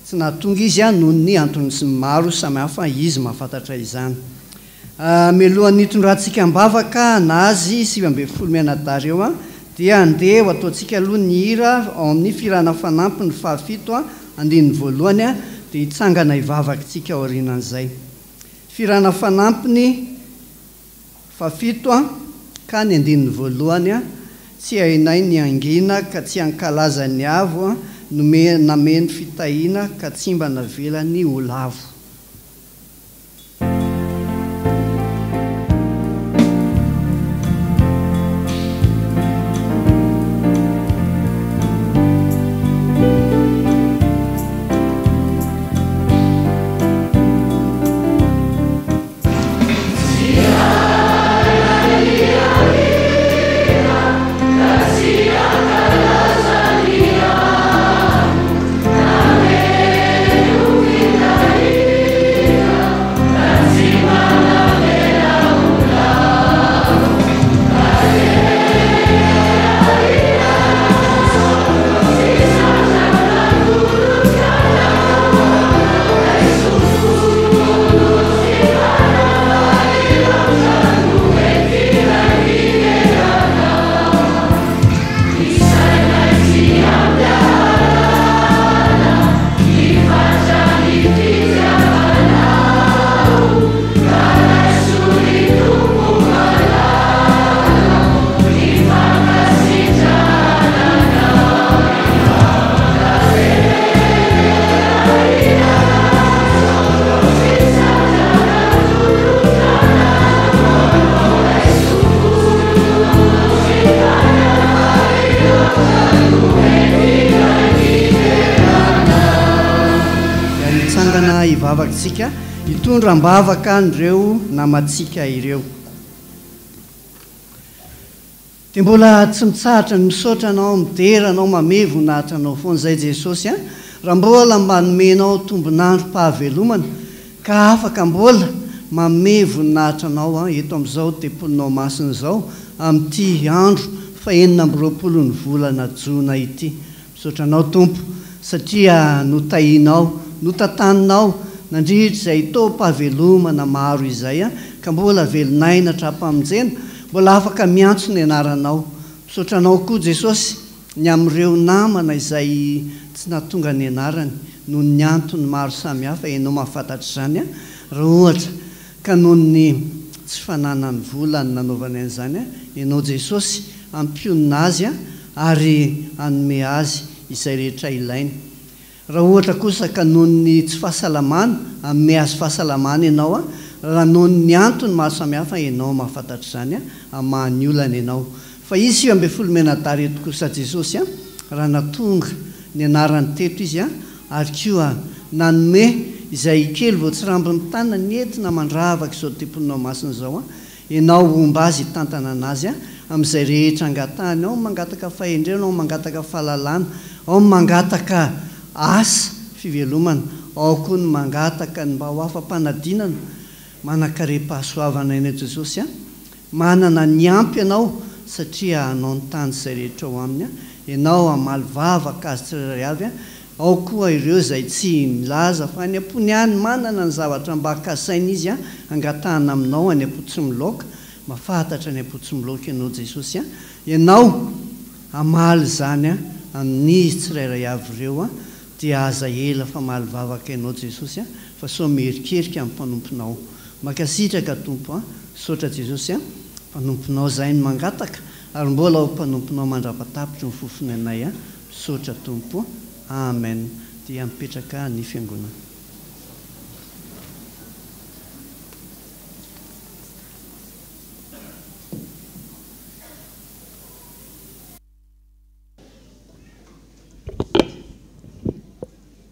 Speaker 6: tsy nahatonga izy noho ny antony maro samihafa izy mahafantatra izany. Mialohan'ny hitondrantsika am-bavaka anazy 19 mianadahy ireo dia andeha ho ataontsika aloha ny hira ao amin'ny fihirana fanampiny fahafito andininy voalohany dia hitsangana hivavaka isika aorianan'izay. Fihirana fanampiny fahafito ka ny andininy voalohany, Tsy hainay ny hangina ka tsy hankalaza ny avo nome nameno fitahiana ka tsy mba navelany ho lavo. Dia mitsangana hivavaka isika, hitondra am-bavaka an'ireo namantsika ireo. Dia mbola tsy mitsahatra ny misaotra Anao, midera Anao, mamehy voninahitra Anao foana izay Jesosy a! Raha mbola mba nomenao tombon'androm-pahavelomana ka afaka mbola mamehy voninahitra Anao aho eto amin'izao tempolinao masina izao amin'ity andro fahenina amby roapolo ny volana jona ity. Misaotra Anao Tompo satria notahianao, notantaninao nandritra izay taom-pahavelomana maro izay ka mbola velon'aina hatrampamonjena, mbola afaka miantso ny anaranao. Misaotra Anao koa Jesosy ny amin'ireo namana izay tsy nahatonga ny anarany noho ny antony maro samihafa, Ianao mahafantatra izany raha ohatra ka noho ny tsy fananany vola no nanaovany an'izany, Ianao Jesosy hampionona azy ary hanome azy izay rehetra ilainy. Raha ohatra kosa ka noho ny tsy fahasalamana, hanome azy fahasalamana Ianao, raha noho ny antony maro samihafa Ianao mahafantatra izany, hamaha ny olana Ianao. Fa izy 19 mianadahy ireto kosa Jesosy, raha nahatonga ny anarany teto Izy, ary koa nanome izay kely voatsirambin'ny tanany entina mandravaka izao tempolinao masina izao, Ianao homba azy hitantana anazy amin'izay rehetra angatahany, ao ny mangataka fahendrena, ao ny mangataka fahalalana, ao ny mangataka asa fivelomana, ao koa ny mangataka ny mba ho afa-panadinana, manan-karem-pahasoavana ianao Jesosy a! Manana ny ampy ianao satria anao ny tany izay rehetra ao aminy, ianao hamaly vavaka azy tsirairay avy, ao koa ireo izay tsy milaza fa any am-pony any manana ny zavatra mba kasaina izy hangatahana aminao any am-po tsy miloaka, mahafantatra any am-po tsy miloaka ianao Jesosy a, ianao hamaly izany amin'izy tsirairay avy ireo dia aza ela fa maly vavaka ianao Jesosy a, fa sao miherikerika amin'ny mpanomponao. Mankasitraka Tompo a! Misaotra Jesosy a! Mpanomponao zahay no mangataka ary mbola ho mpanomponao mandrapatapitry ny fofon'ainay a! Misaotra Tompo Amen! Dia mipetraka ny fiangonana.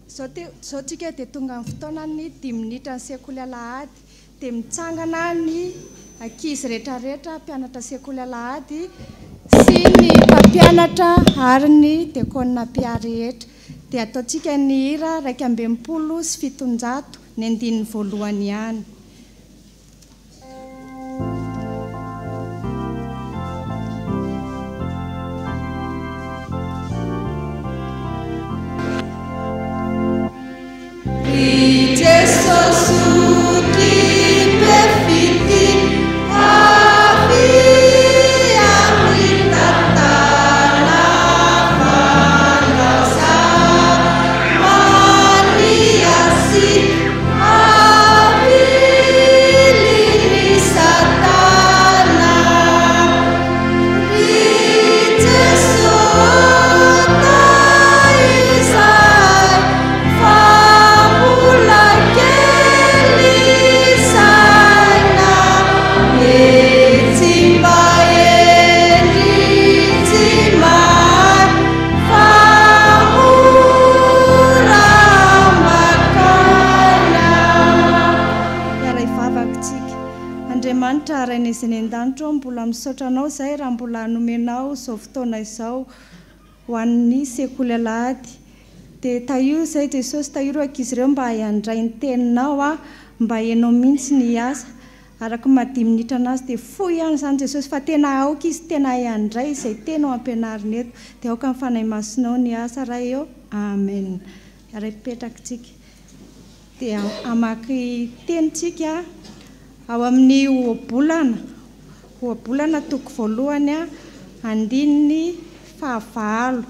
Speaker 7: Izao te, izao tsika dia tonga amin'ny fotoanan'ny dimy minitra ny sekoly alahady. Dia mitsangana ny ankizy rehetrarehetra mpianatra sekoly alahady sy ny mpampianatra ary ny diakona mpiahy rehetra. Dia ataontsika ny hira 761, ny andininy voalohany ihany.
Speaker 2: Ry Jesosy ry be fitia.
Speaker 7: Rainay izay any an-danitra ô, mbola misaotra Anao izahay raha mbola nomenao izao fotoana izao ho an'ny sekoly alahady. Dia tahio izay Jesosy, tahio ireo ankizy ireo mba handray ny teninao aho, mba ianao mihitsy ny hiasa. Araka ny maha dimy minitra anazy dia fohy ihany izany Jesosy fa tena aoka izy tena hahay handray izay teny ho ampianarina eto. Dia aoka ny Fanahy Masinao ny hiasa Ray ô. Amen. Ray mipetraka tsika. Dia hamaky teny tsika ao amin'ny Ohabolana, Ohabolana toko voalohany andininy fahavalo.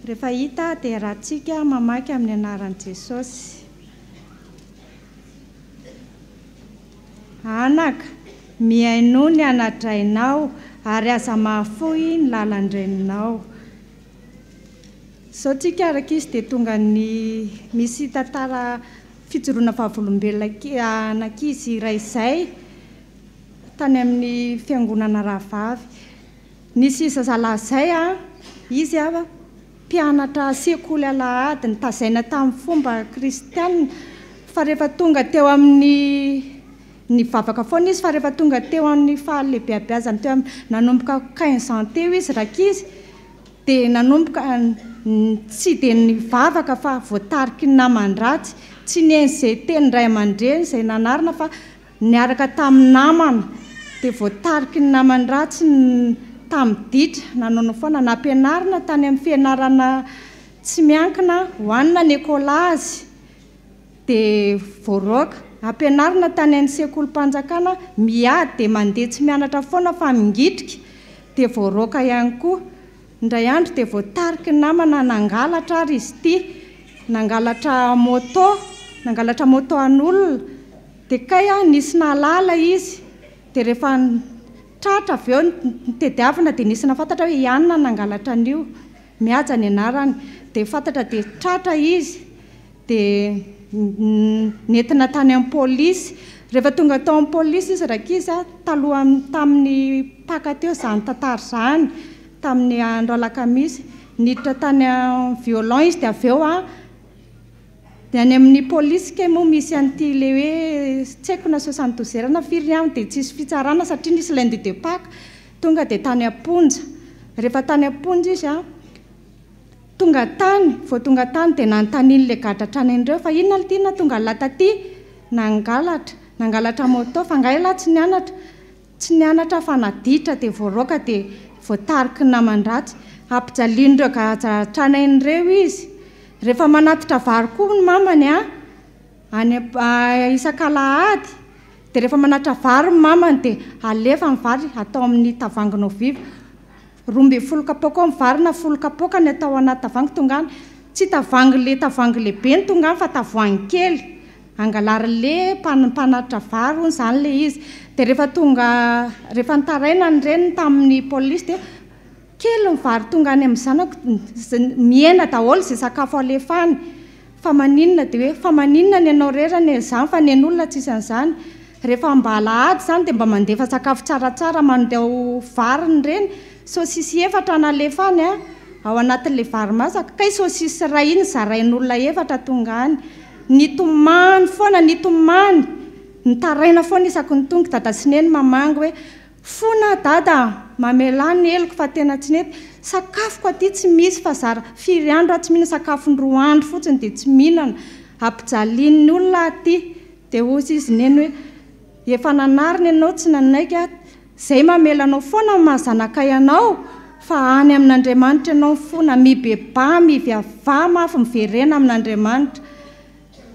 Speaker 7: Rehefa hita dia ratsika mamaky amin'ny anaran'i Jesosy. Anaka, mihainoa ny anadrainao ary aza mahafoy ny lalan-dreninao. Izao tsika araka izy dia tonga ny misy tantara fijoroana vavolombelona an'ankizy iray izay tany amin'ny fiangonana rahavavy. Nisy zazalahy izay, izy mpianatra sekoly alahady nitazaina tamin'ny fomba kristiana fa rehefa tonga teo amin'ny nivavaka foana izy fa rehefa tonga teo amin'ny fahalehibeabeazany teo amin'ny nanomboka quinze ans teo izy rankizy dia nanomboka tsy dia nivavaka fa voatariky ny naman-dratsy, tsy nihaino izay tenin-dray aman-dreny izay nanarina fa niaraka tamin'ny namana dia voatariky ny namany ratsy tamin'ny ditra nanaonao foana, nampianarina tany amin'ny fianarana tsy miankina hohanina ny ekolazy dia voaroaka, ampianarina tany amin'ny sekolim-panjakana miady dia mandeha tsy mianatra foana fa mingitrika dia voaroaka ihany koa, indray andro dia voatariky ny namana nangalatra ary izy ity, nangalatra moto, nangalatra moto an'olona. Dia kay nisy nahalala izy, dia rehefa tratra avy eo nitediavina dia nisy nahafantatra hoe i Anna nangalatra an'io, Mihaja ny anarany, dia fantatra dia tratra izy, dia nentina tany amin'ny polisy, rehefa tonga tao amin'ny polisy izy rankizy a, talohan'ny tamin'ny Paka teo izany tantara izany, tamin'ny andro alakamisy, niditra tany amin'ny violon izy dia avy eo a, Dia any amin'ny polisy kay moa misy an'ity ilay hoe tsy haiko na 72 heures na firy ny aminy dia tsisy fitsarana satria nisy lundi de Pâques tonga dia tany am-ponja. Rehefa tany am-ponja izy an, tonga tany, vao tonga tany dia nanontanian'ilay gadra hatrany an'ireo fa inona ity nahatonga an'lah taty? Nangalatra, nangalatra moto, fa angaha ialahy tsy nianatra? Tsy nianatra fa naditra dia voaroaka dia voatariky ny naman-dratsy. Ampijalian'ireo gadra tranainy ireo izy. Rehefa manatitra vary koa ny mamany any isak'alahady dia rehefa manatitra vary ny mamany dia alefa ny vary atao amin'ny tavoahanginao viva. 12 kapoaka ao ny vary na folo kapoaka ny atao anaty tavoahangy tonga any. Tsy tavoahangy le tavoahangy lehibe no tonga any fa tavoahangy kely. Angalarin'le mpanatitra vary hono izany ilay izy. Dia rehefa tonga, rehefa nitaraina ny reniny tamin'ny polisy dia kely ny vary tonga any amin'ny zanako, mihena daholo izay sakafo alefa any. Fa maninona? Dia hoe fa maninona ny anao irery anie izany fa ny an'olona tsisy an'izany. Rehefa mba alahady izany dia mba mandefa sakafo tsaratsara, mandeha vary ny reny, saosisy efatra nalefa any an, ao anatin'ilay vary masaka, kay saosisy iray iny zarain'olona efatra tonga any. Nitomany foana, nitomany, nitaraina foana isaky ny tonga i Dada sy Neny mamangy hoe, fona aho Dada a, mamelà ny heloko fa tena tsy nety, sakafoko aty tsy misy fa zara firy andro aho tsy mihinana, sakafony roa andro fotsiny dia tsy mihinana, ampijalian'ny olona aho aty. Dia hoy izy Neny hoe, efa nanarina ianao tsy nanaiky aho, izay mamela anao foana ny maha zanakay anao, fa any amin'Andriamanitra ianao mifona, mibebaha, miviavaha mafy, miverena amin'Andriamanitra.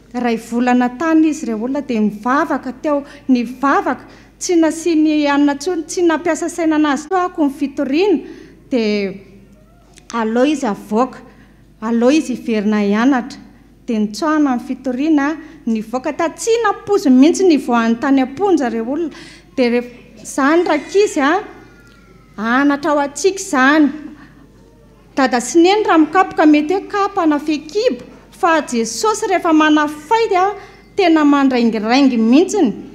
Speaker 7: Iray volana tany izy ireo olona dia nivavaka teo, nivavaka, tsy nasiany hanina intsony, tsy nampiasa saina an'azy intsony ako ny fitoriana, dia aleo izy avoaka, aleo izy hiverina hianatra. Dia nitsoahana ny fitoriana, nivoaka ta tsy nampoiziny mihitsy ny hivoahany tany am-ponja ireo olona. Dia rehefa izany rankizy a, anatra ho antsika izany. Dada sy Neny raha mikapoka mety hoe kapa na fehikibo, fa Jesosy rehefa manafay dia tena mandraingiraingy mihitsiny.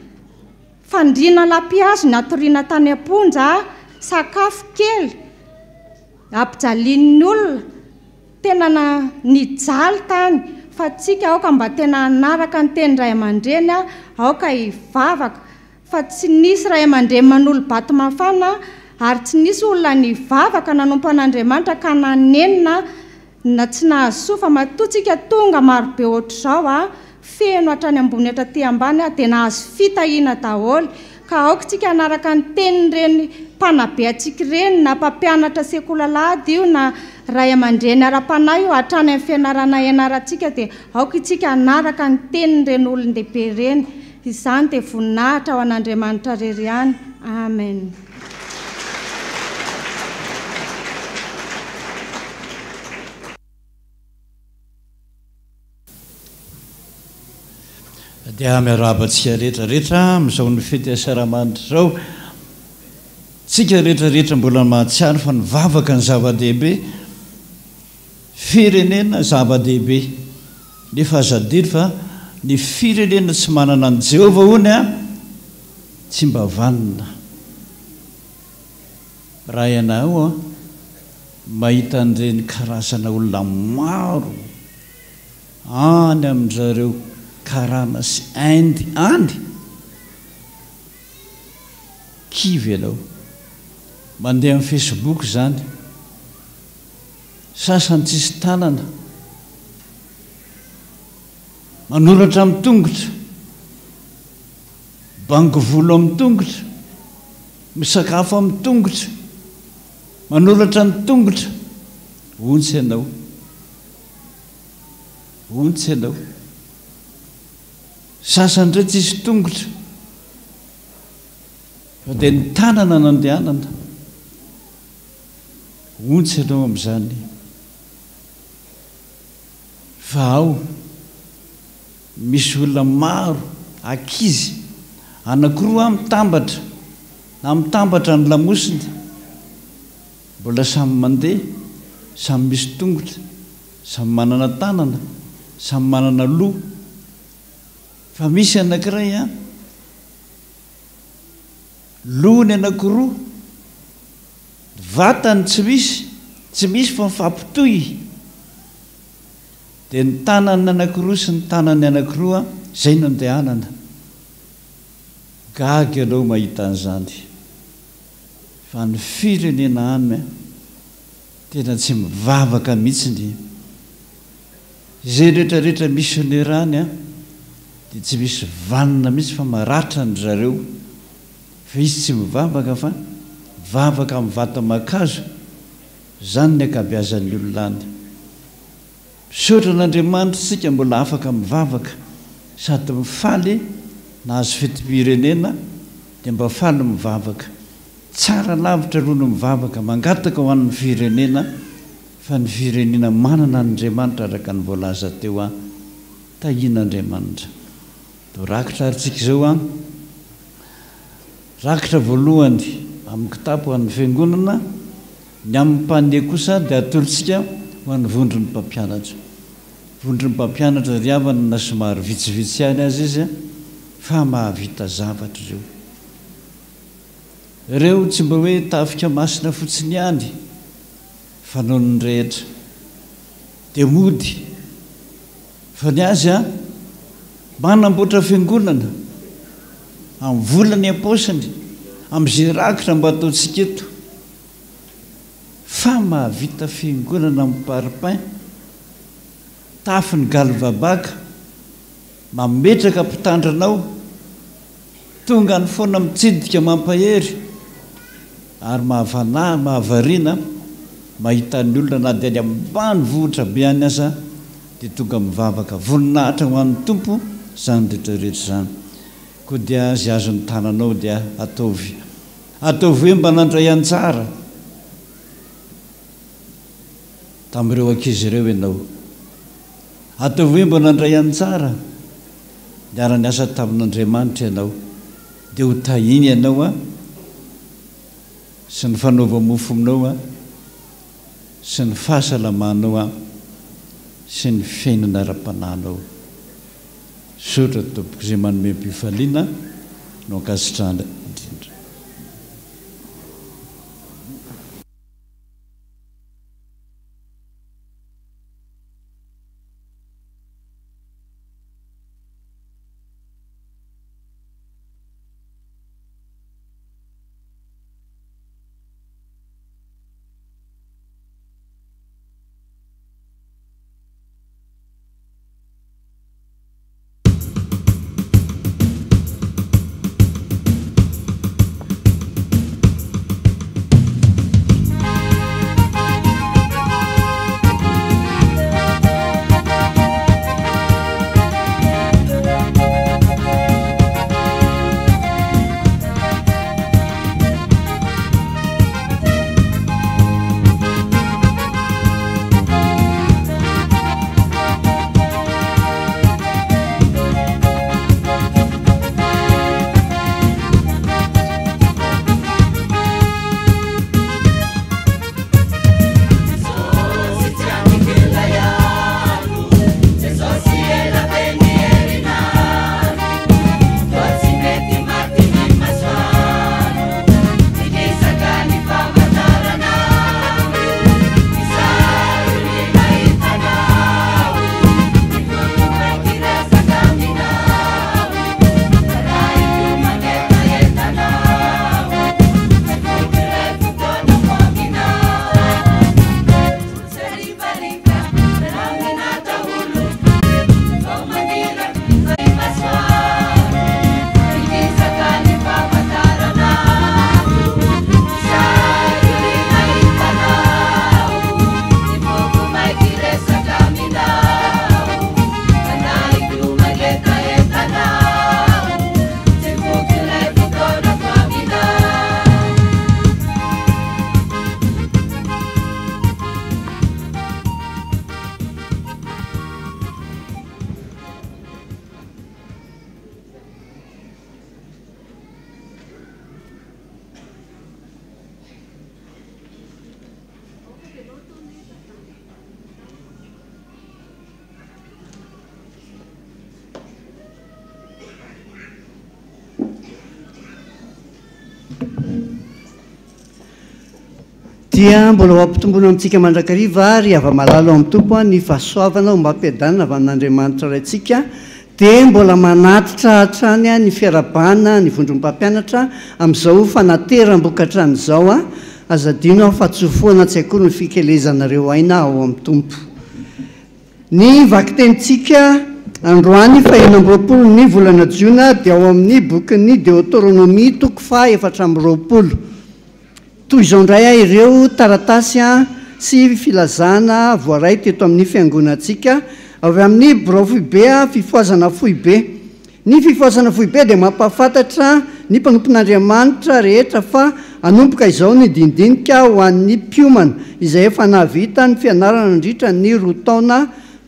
Speaker 7: Fandriana lapihazo natoriana tany am-ponja, sakafo kely, ampijalian'ny olona. Tena na nijaly tany fa tsika aoka mba tena hanaraka ny teny ray aman-dreny aoka hivavaka. fa tsy nisy ray aman-dreny manolo-bato mafana ary tsy nisy olona nivavaka nanompo an'Andriamanitra ka nanenina na tsy nahazo soa fa matoa tsika tonga marobe ohatr'izao a, feno hatrany ambony hatraty ambany a, dia nahazo fitahiana daholo ka aoka tsika hanaraka ny tenin'ireny mpanabe antsika ireny na mpampianatra sekoly alahady io na ray aman-dreny ara-panahy io hatrany amin'ny fianarana ianarantsika dia aoka itsika hanaraka ny tenin'ireny olon-dehibe ireny. Izany dia voninahitra ho an'Andriamanitra irery ihany. Amen.
Speaker 8: Dia miarahaba antsika rehetra rehetra amin'izao ny fety Asaramanitra izao. Tsika rehetra rehetra mbola mahatsiaro fa ny vavaka ny zava-dehibe. Firenena zava-dehibe. Nefa aza adino fa ny firenena tsy manana an'i Jehovah hono an, tsy mba vanona. Raha ianao an, mahita an'ireny karazana olona maro any amin-dry zareo karana sy Inde any, kivy ianao. Mandeha amin'ny Facebook izany. Sasany tsisy tanana. Manoratra amin'ny tongotra. Bango volo amin'ny tongotra. Misakafo amin'ny tongotra. Manoratra ny tongotra. Ontsa ianao. Ontsa ianao. Sasany indray tsisy tongotra. Fa dia ny tanana nandehanana. Ontsa ianao amin'izany. Fa ao misy olona maro, ankizy, anankiroa mitambatra, na mitambatra ny lamosiny, mbola samy mandeha, samy misy tongotra, samy manana tanana, samy manana loha. Fa misy anankiray an, lohany anankiroa, Vatany tsy misy, tsy misy fa mifampitohy dia ny tanany anankiroa sy ny tanany anankiroa izay no andehanana. Gaga ianao mahita an'izany fa ny firenena any tena tsy mivavaka mihitsy ny izay rehetra rehetra missionnaire any dia tsy misy vanona mihitsy fa maratra an-dry zareo. Fa izy tsy mivavaka fa mivavaka amin'ny vato aman-kazo, izany ny ankabeazan'ny olona any. Misaotra an'Andriamanitra isika mbola afaka mivavaka sady mifaly nahazo fetim-pirenena dia mba faly mivavaka. Tsara lavitra aloha ny mivavaka mangataka ho an'ny firenena fa ny firenena manana an'Andriamanitra araka ny voalaza teo an, tahian'Andriamanitra. Toa rakitra ary tsika izao an! Rakitra voalohany amin'ny kitapo ho an'ny Fiangonana, ny amin'ny panier kosa dia atolotsika ho an'ny vondron'ny mpampianatra. Vondron'ny mpampianatra ry havana na somary vitsivitsy ihany aza izy fa mahavita zavatra ireo. Ireo tsy mba hoe tafika masina fotsiny ihany fanaon'ny rehetra. Dia mody. Fa ny azy an, manamboatra fiangonana amin'ny volany am-paosiny, amin'izay rakitra mba ataontsika eto, fa mahavita fiangonana amin'ny parpaing, tafony galvabac, mametraka mpitandrina ao, Tonga any foana mitsidika mampahery ary mahavanahy mahavariana mahita ny olona na dia any ambanivohitra be any aza dia tonga mivavaka. Voninahitra ho an'ny Tompo izany rehetra rehetra izany. Koa dia izay azon'ny tananao dia ataovy. Ataovy hoe mba nandray anjara tamin'ireo ankizy ireo ianao. Ataovy hoe mba nandray anjara niara-niasa tamin'Andriamanitra ianao, dia ho tahiny ianao an, sy ny fanaova-mofominao an, sy ny fahasalamanao an, sy ny fiainana ara-panahinao. Misaotra tompoko izay manome am-pifaliana no ankasitrahana indrindra.
Speaker 6: Dia mbola ho ampitomboina amintsika mandrakariva ry hava-malala ao amin'ny Tompo ny fahasoavana ombam-piadanana avy amin'Andriamanitra Raintsika. Dia mbola manatitra hatrany ny fiarahabana ny vondron'ny mpampianatra amin'izao fanateram-bokatrany izao. Aza adino fa tsy ho foana tsy akory ny fikelezanareo aina ao amin'ny Tompo. Ny vakitenintsika androany faha-26 ny volana jiona dia ao amin'ny bokin'ny Deoteronomia toko faha-24. Toy izao indray ireo taratasy sy filazana voaray teto amin'ny fiangonantsika avy amin'ny Birao Foibe Fifohazana Foibe. Ny Fifohazana Foibe dia mampahafantatra ny mpanompon'Andriamanitra rehetra fa hanomboka izao ny dinidinika ho an'ny mpiomana izay efa nahavita ny fianarana nandritra ny roa taona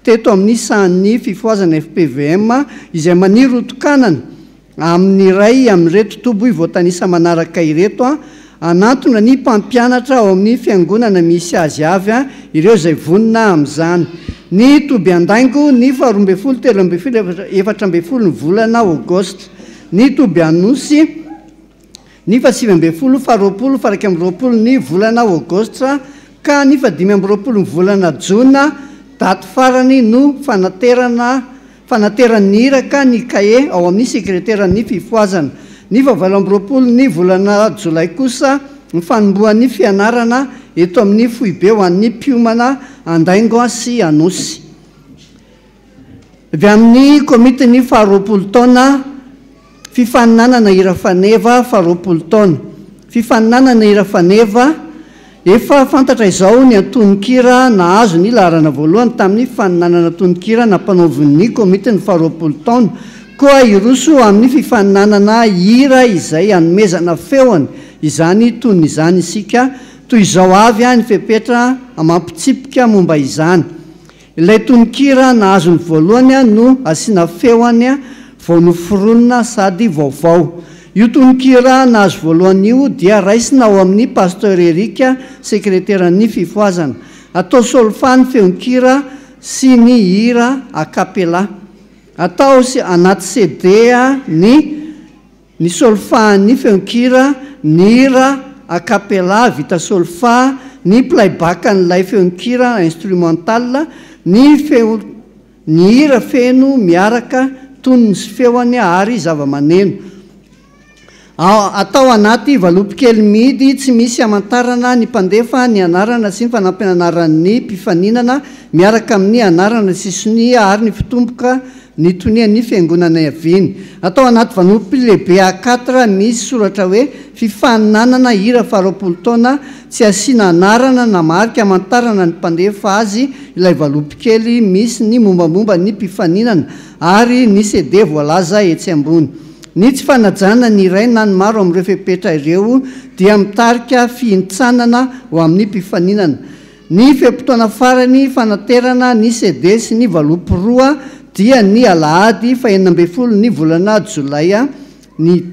Speaker 6: teto amin'ny sahan'ny Fifohazana fpvm izay maniry hotokanana Amin'ny iray amin'ireto toby voatanisa manaraka ireto, hanantona ny mpampianatra ao amin'ny fiangonana misy azy avy ireo izay vonona amin'izany. Ny toby Andaingo, ny faharoa ambin'ny folo, 13, 14 ny volana Aogositra. Ny toby Anosy, ny fahasivy ambin'ny folo, faharoapolo, faha-iraika amby roapolo ny volana Aogositra ka ny fahadimy amby roapolo ny volana Jona, daty farany no fanaterana Fanateran'ny iraka ny kahie ao amin'ny sekreteran'ny fifohazana. Ny faha-28 ny volana jolay kosa ny fanombohan'ny fianarana eto amin'ny foibe ho an'ny mpiomana Andaingo sy Anosy. Avy amin'ny komitin'ny faharoapolo taona. Fifaninanana hira faneva faharoapolo taona. Fifaninanana hira faneva, Efa fantatra izao ny antonon-kira nahazo ny laharana voalohany tamin'ny fifaninanana tononkira nampanaovin'ny komitin'ny faharoapolo taona. Koa hiroso amin'ny fifaninanana hira izay hanomezana feony izany tonony izany isika. Toy izao avy ny fepetra amam-pitsipika momba izany. Ilay tononkira nahazo ny voalohany no asiana feony vao noforonina sady vaovao. Io tononkira nahazo voalohany io dia raisina ao amin'ny Pasteur Eric, sekreteran'ny fifohazana. Atao solfa ny feonkira sy ny hira a cappella. Atao anaty CD ny. Ny solfa-n'ny feon-kira, ny hira a cappella vita solfa, ny playback an'ilay feon-kira instrumental, ny feo, ny hira feno miaraka tonony sy feoany ary zava-maneno. Atao anaty valopy kely mihidy tsy misy hamantarana ny mpandefa ny anarana sy ny fanampin'anaran'ny mpifaninana miaraka amin'ny anarana sy sonia ary ny fitomboka Ny tonian'ny fiangonana iaviany. Atao anaty vanopy lehibe A quatre misy soratra hoe Fifaninanana hira faharoapolo taona tsy asiana anarana na marika amantarana ny mpandefa azy ilay valopy kely misy ny mombamomba ny mpifaninana ary ny CD voalaza etsy ambony. Ny tsy fanajana ny iray na ny maro amin'ireo fepetra ireo dia mitarika fihintsanana ho amin'ny mpifaninana. Ny fe-potoana farany fanaterana ny CD sy ny valopy roa dia ny alahady fahenina ambin'ny folo ny volana jolay ny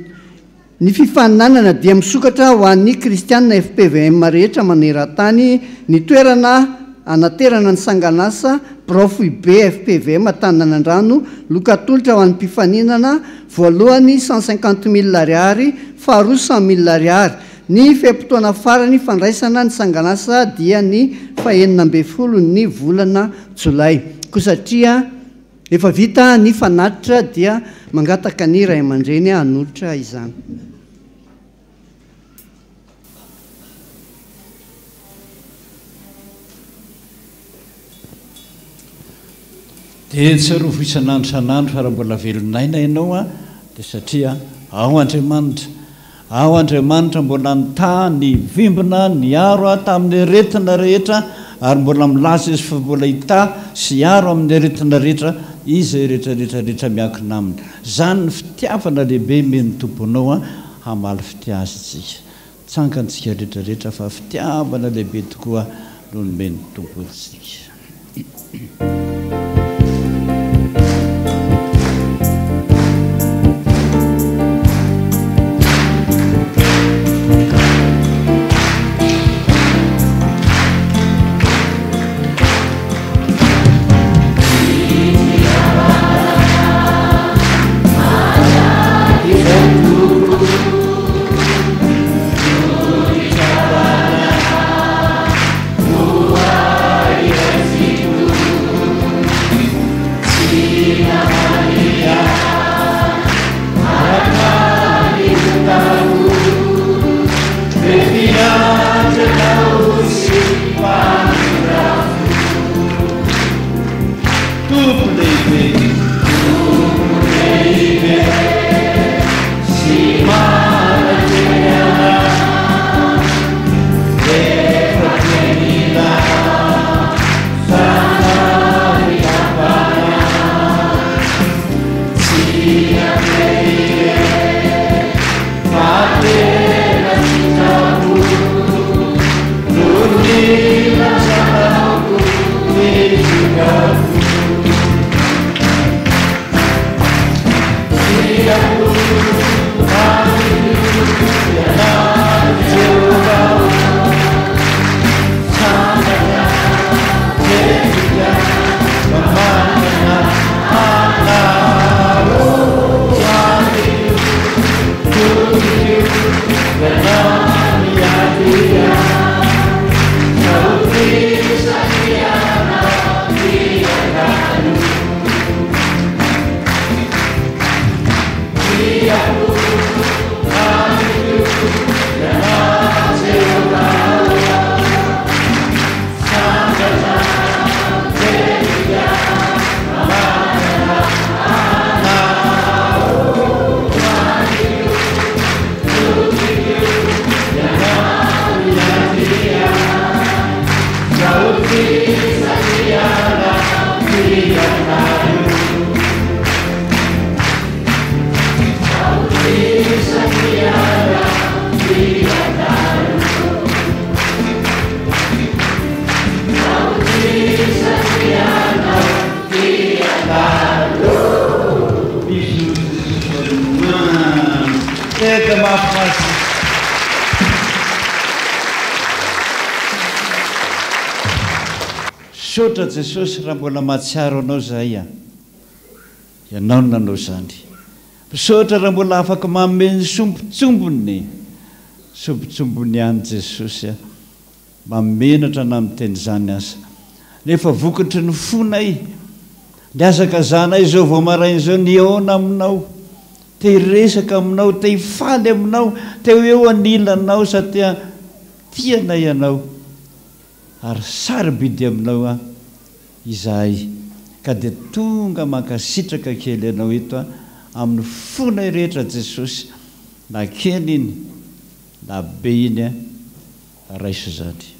Speaker 6: Ny fifaninanana dia misokatra ho an'ny kristiana fpvm rehetra maneran-tany Ny toerana anaterana ny sanganasa Birao Foibe fpvm Antananandrano Loka atolotra ho an'ny mpifaninana voalohany 150 mille ariary faharoa 100 mille ariary Ny fe-potoana farany fandraisana ny sanganasa dia ny fahenina ambin'ny folo ny volana jolay. Koa satria efa vita ny fanatitra dia mangataka ny ray aman-dreny hanolotra izany.
Speaker 8: Dia tsarovy isan'andro isan'andro fa raha mbola velon'aina ianao dia satria ao Andriamanitra. Ao Andriamanitra mbola nitaha, nivimbina, niaro ahy tamin'ny aretina rehetra ary mbola milaza Izy fa mbola hitaha sy hiaro amin'ny aretina rehetra izay rehetra rehetra rehetra miankina Aminy. Izany ny fitiavana lehibe omen'ny Tompo anao hamaly fitia Azy isika. Tsangantsika rehetra rehetra fa fitiavana lehibe tokoa no nomen'ny Tompo antsika. Tompo lehibe. Tompo lehibe sy manantenana rehefa dia mila fanariam-panahy tsy antery fa tena sitrapo no nilazako ny sitrapo. Sitrapo ianao Jehovah sambatra mendrika manana anao amiko tokiko ianao miadia Teka mafy azy. Misaotra Jesosy raha mbola mahatsiaro anao zahay a. Ianao no nanao izany. Misaotra raha mbola afaka manome ny sombintsombiny. Sombintsombiny ihany Jesosy a. Mba menatra na miteny izany aza. Nefa vokatry ny fonay, nihazakazanay izao vao maraina izao nihaona aminao, te hiresaka aminao, te hifaly aminao, te ho eo anilanao satria tianay ianao ary sarobidy aminao an izahay ka dia tonga mankasitraka kely anao eto an amin'ny fonay rehetra Jesosy na kely iny na be iny an raiso izany.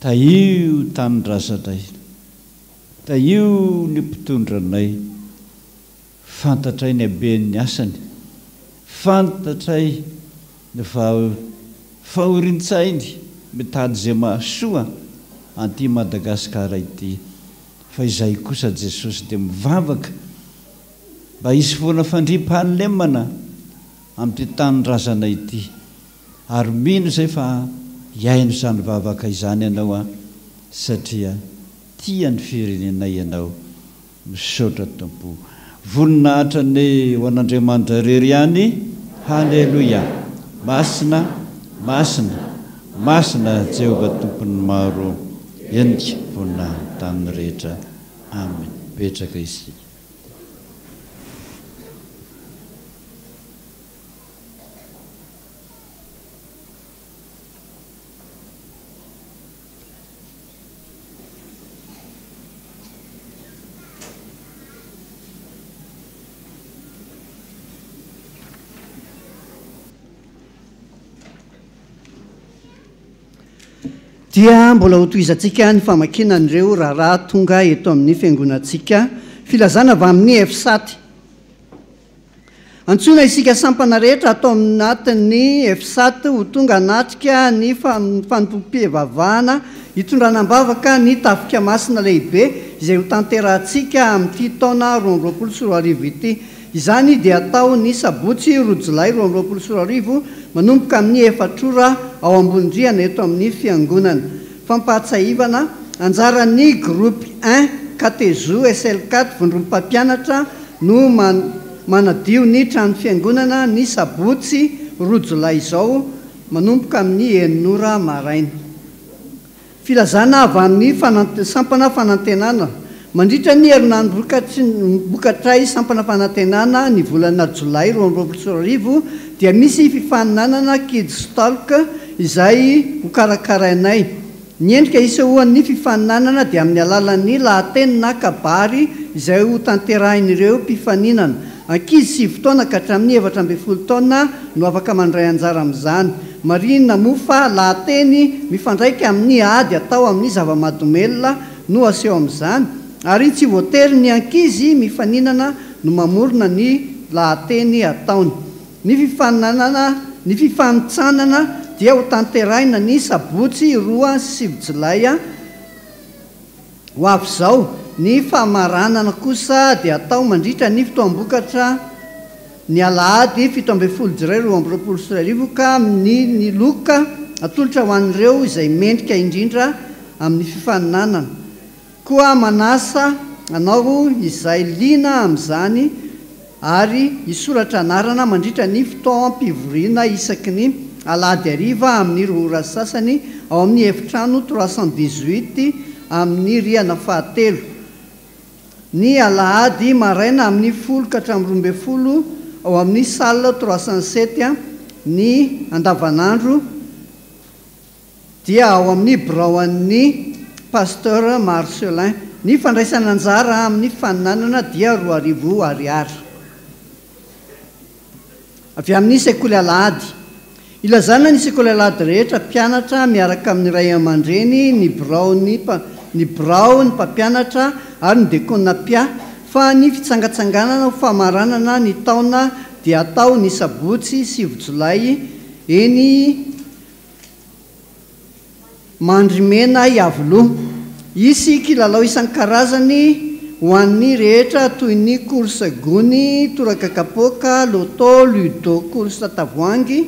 Speaker 8: Tahio tanindrazanay. Tahio ny mpitondra anay. Fantatray ny haben'ny asany. Fantatray ny fahorintsainy mitady izay mahasoa an'ity Madagasikara ity. Fa izahay kosa Jesosy dia mivavaka mba hisy foana fandriampahalemana amin'ity tanindrazana ity. Ary mino izay fa hihaino izany vavaka izany ianao an, satria tia ny firenenay ianao. Misaotra Tompo. Voninahitra anie ho an'Andriamanitra irery ihany. Haleloia. Masina, masina, masina Jehovah Tompon'ny maro. Henika voninahiny tany rehetra. Amen. Mipetraka isika.
Speaker 6: Dia mbola hotohizantsika ny famakiana an'ireo raharaha tonga eto amin'ny fiangonantsika. Filazana avy amin'ny FSAT. Antsoina isika sampana rehetra ato anatin'ny FSAT ho tonga hanatrika ny fanompoam-pivavahana hitondrana am-bavaka ny Tafika Masina Lehibe izay hotanterahantsika amin'ity taona 2022 ity. Izany dia hatao ny sabotsy roa jolay 2022 manomboka amin'ny efatra ora ao ambony rihana eto amin'ny fiangonana. Fampahatsahivana, anjaran'ny Groupe un Katezo SL quatre vondrom-pampianatra no manadio ny trano fiangonana ny sabotsy roa jolay izao manomboka amin'ny enina ora maraina. Filazana avy amin'ny sampana fanantenana, Mandritra ny herinandro vokatray sampana fanantenana ny volana jolay 2022 dia misy fifaninanana Kids Talk izay hokarakarainay. Ny endrika isehoan'ny fifaninanana dia amin'ny alalan'ny lahateny na kabary izay ho tanterahin'ireo mpifaninana. Ankizy sivy taona ka hatramin'ny 14 taona no afaka mandray anjara amin'izany. Marihina moa fa lahateny mifandraika amin'ny ady atao amin'ny zava-mahadomelina no aseho amin'izany ary tsy voatery ny ankizy mifaninana no mamorona ny lahateny ataony. Ny fifaninanana ny fifanintsanana dia ho tanterahina ny sabotsy 2 sy 9 jolay ho avy izao. Ny famaranana kosa dia atao mandritra ny fotoam-bokatra ny alahady 17 jolay 2022 ka ny ny loka atolotra ho an'ireo izay mendrika indrindra amin'ny fifaninanana. Koa manasa anao izay liana amin'izany ary hisoratra anarana mandritra ny fotoam-pivoriana isaky ny alahady hariva amin'ny roa ora sy sasany ao amin'ny efitrano 318 amin'ny rihana fahatelo, ny alahady maraina amin'ny folo ka hatramin'ny 12 ao amin'ny salle 307, ny andavanandro dia ao amin'ny biraon'ny Pasteur Marcelin. Ny fandraisana anjara amin'ny fifaninanana dia 2000 ariary. Avy amin'ny Sekoly Alahady. Ilazana ny Sekoly Alahady rehetra mpianatra miaraka amin'ny ray aman-dreny, ny biraon'ny ny birao, ny mpampianatra ary ny dekona mpiahy fa ny fitsangatsanganana ho famaranana ny taona dia atao ny sabotsy sivy jolay eny Mandrimena Iavoloha. Hisy kilalao isan-karazany ho an'ny rehetra toy ny course gony, toraka kapoaka, loto, ludo, course tavoahangy,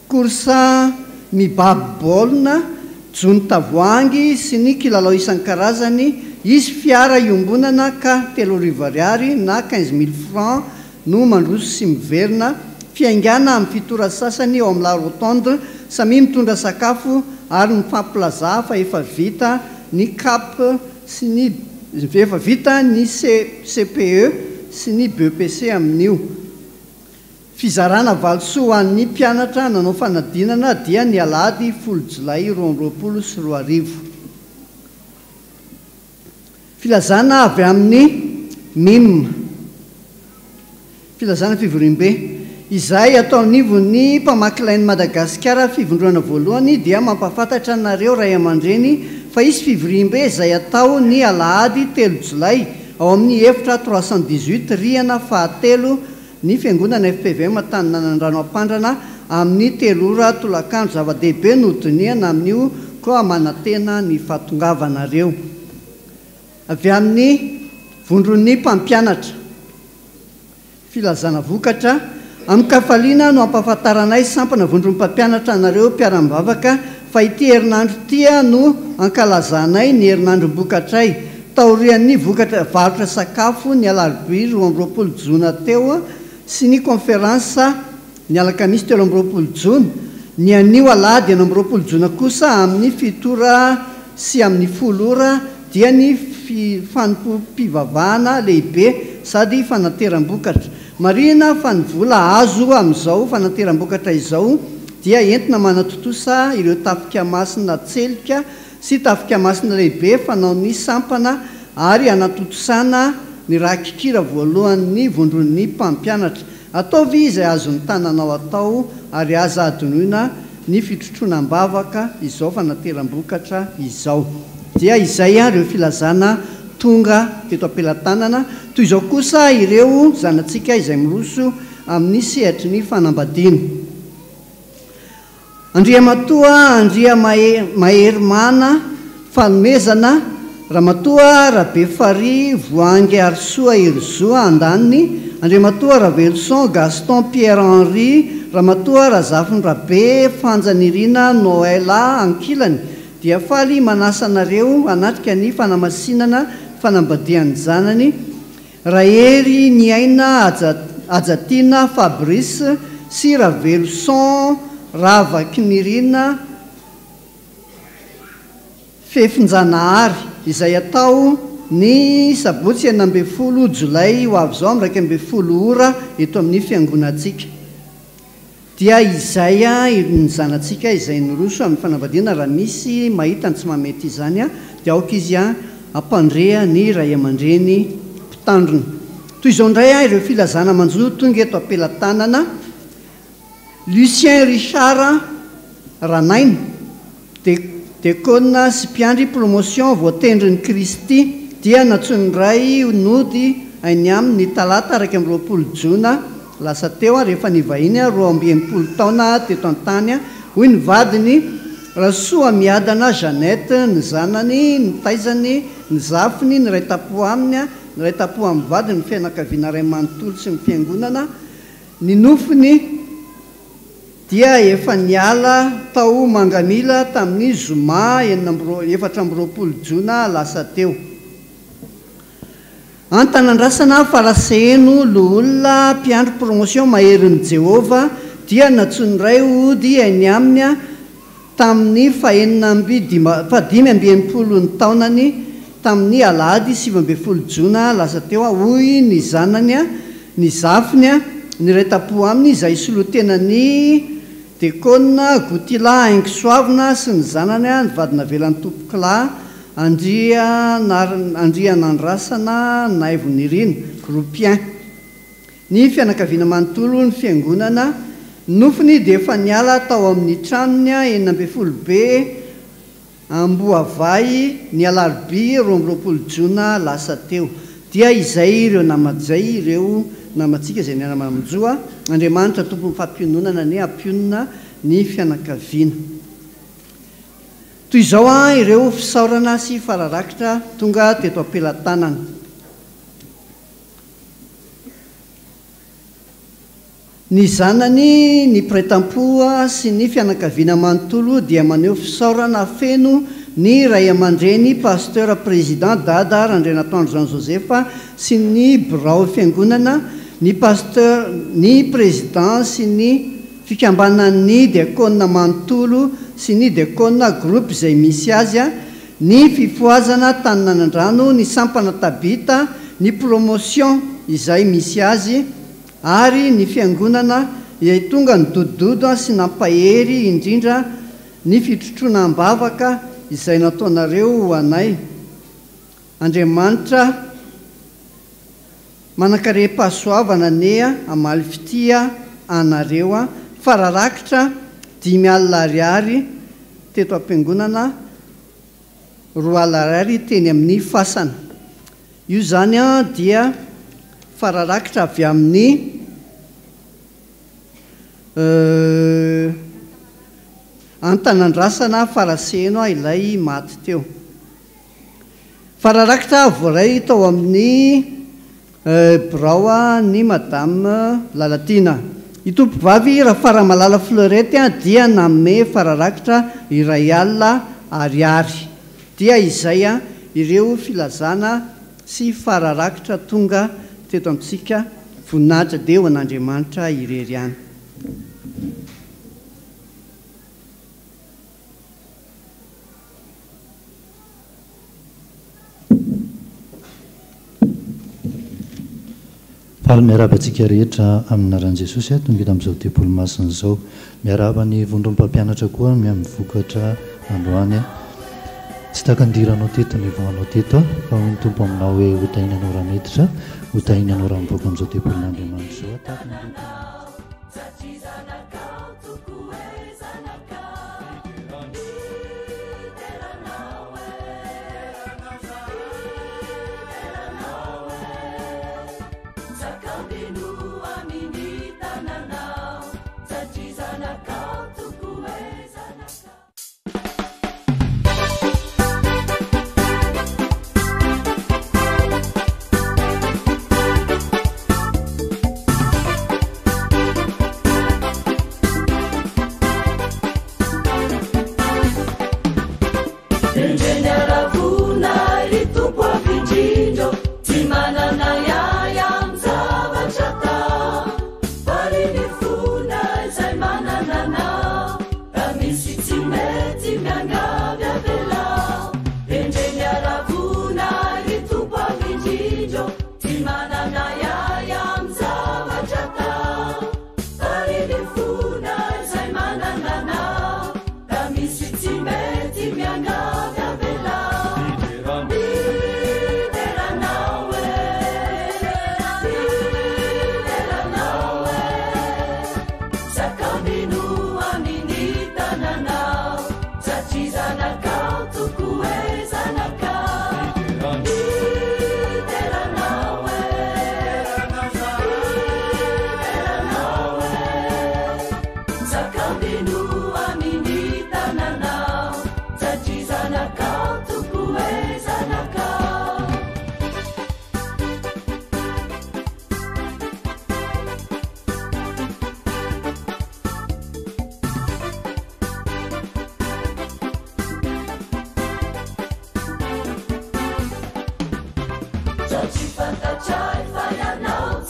Speaker 6: course mibaby baolina, jono tavoahangy sy ny kilalao isan-karazany. Hisy fiara iombonana ka 3000 ariary na 15 mille francs no mandroso sy miverina, fiaingàna amin'ny fito ora sasany eo amin'ny la rotonde, samia mitondra sakafo ary mifampilaza fa efa vita ny cap sy ny efa vita ny CPE sy ny BEPC amin'io. Fizarana valisoa ho an'ny mpianatra nanao fanadinana dia ny alahady 10 jolay 2022. Filazana avy amin'ny MIM. Filazana fivoriambe. Izay atao anivon'ny mpamaky lain'i Madagasikara fivondronana voalohany dia mampahafantatra anareo ray aman-dreny fa hisy fivoriambe izay atao ny alahady telo jolay ao amin'ny efitra 318 rihana fahatelo ny fiangonana FPVM Taninanandrano Ampandrana amin'ny telo ora tolakandro. Zava-dehibe no hodinihana amin'io koa manantena ny fahatongavanareo. Avy amin'ny vondron'ny mpampianatra. Filazana vokatra, Amin-kafaliana no ampahafantaranay sampana vondron'ny mpampianatra anareo mpiara-mivavaka fa ity herinandro ity no ankalazanay ny herinandrom-bokatray taorian'ny vokatra varotra sakafo ny alarobia 22 jona teo sy ny konferansa ny alakamisy 23 jona, ny anio alahady 26 jona kosa amin'ny fito ora sy amin'ny folo ora dia ny fanompoam-pivavahana lehibe sady fanateram-bokatra. Marihina fa ny vola azo amin'izao fanateram-bokatra izao dia entina manatontosa ireo tafika masina tselika sy tafika masina lehibe fanaon'ny sampana ary hanatontosana ny rakikira voalohan'ny vondron'ny mpampianatra. Ataovy izay azon'ny tananao atao ary aza adinoina ny fitrotroana am-bavaka izao fanateram-bokatra izao. Dia izay ireo filazana tonga teto am-pelatanana. Toy izao kosa ireo zanatsika izay miroso amin'ny sehatry ny fanambadiana. Andriamatoa Andriamaherimana Fanomezana, Ramatoa Rabefarihy Voahangy Harisoa Herizo andaniny, Andriamatoa Raveloson Gaston Pierre Henri, Ramatoa Razafindrabe Fanja Nirina Noëlla ankilany, dia faly manasa anareo hanatrika ny fanamasinana fanambadian'ny zanany Rahery Niaina Hajatiana Fabrice sy Raveloson Ravakinirina Fefinjanahary, izay hatao ny sabotsy 16 jolay ho avy izao amin'ny 11 ora eto amin'ny fiangonantsika. Dia izay ny zanatsika izay niroso amin'ny fanambadiana raha misy mahita ny tsy mahamety izany dia aoka izy hampandre ny ray aman-dreny mpitandrina. Toy izao indray ireo filazana manjo tonga eto am-pelatanana, Lucien Richard Ranaina, Diakona sy mpiandry promotion voatendrin'i Kristy dia nantsoin'ny Ray nody any aminy ny talata 21 jona lasa teo rehefa nivahiny 62 taona teto an-tany, hoy ny vadiny Rasoamiadana Jeannette, ny zanany, ny taizany, ny zafiny, ny iray tampo aminy, ny iray tampo amin'ny vadiny, ny fianakaviana iray manontolo sy ny fiangonana, ny nofiny. dia efa niala tao Mangamila tamin'ny zoma 24 jona lasa teo. Antanandrasana Faraseheno loholona mpiandry promotion maherin'i Jehovah dia nantsoin'ny Ray hody any aminy tamin'ny fahenina amby fahadimy amby 60 ny taonany tamin'ny alahady 19 jona lasa teo, hoy ny zanany, ny zafiny, ny iray tampo aminy izay solotenan'ny Dekona Gotila Haingosoavina sy ny zanany, ny vady navelan'ny tompokolahy Andrianandrasana Naivonirina, Groupien. Ny fianakaviana manontolo, ny fiangonana, nofiny dia efa niala tao amin'ny tranony 16 be Amboavahy ny alarobia 22 jona lasa teo. Dia izay ireo nama izay ireo namantsika izay niara-mamonjy a Andriamanitra Tompon'ny fampiononana anie hampionona ny fianakaviana. Toy izao a ireo fisaorana sy fararakitra tonga teto am-pelatanana. Ny zanany, ny mpiray tampo sy ny fianakaviana manontolo dia maneho fisaorana feno ny ray aman-dreny Pasteur Président Dada Randrianatoandro Jean Joseph sy ny birao fiangonana, ny Pasteur, ny Président sy ny fikambanan'ny Diakona manontolo sy ny Diakona groupe izay misy azy, ny fifohazana Taninanandrano, ny sampana Tabita, ny promotion izay misy azy, ary ny fiangonana izay tonga nidodododo sy nampahery indrindra ny fitrotroana am-bavaka izay nataonareo ho anay. Andriamanitra manankarem-pahasoavana anie hamaly fitia anareo fa rarakitra 50 ariary teto am-piangonana 20 ariary teny amin'ny fasana. Io izany dia fararakitra avy amin'ny Antanandrasana Faraseheno ilay maty teo. Fararakitra voaray tao amin'ny birao ny Madame Lalatiana. I Tompokovavy Rafaramalala Fleurette dia nanome fararakitra 1000 ariary. Dia izay ireo filazana sy fararakitra tonga teto amintsika, voninahitra dia ho an'Andriamanitra irery ihany.
Speaker 8: Faly miarahaba antsika rehetra amin'ny anaran'i Jesosy aho tonga eto amin'izao tempoly masina izao. Miarahaba ny vondron'ny mpampianatra koa ny amin'ny vokatra androany. Tsy tahaka ny nidiranao teto ny nivoahanao teto aho, fa hoy ny Tompo aminao hoe, Hotahiana ianao raha miditra, hotahiana ianao raha mivoaka amin'izao tempolin'Andriamanitra izao aho, tahaka ny ireo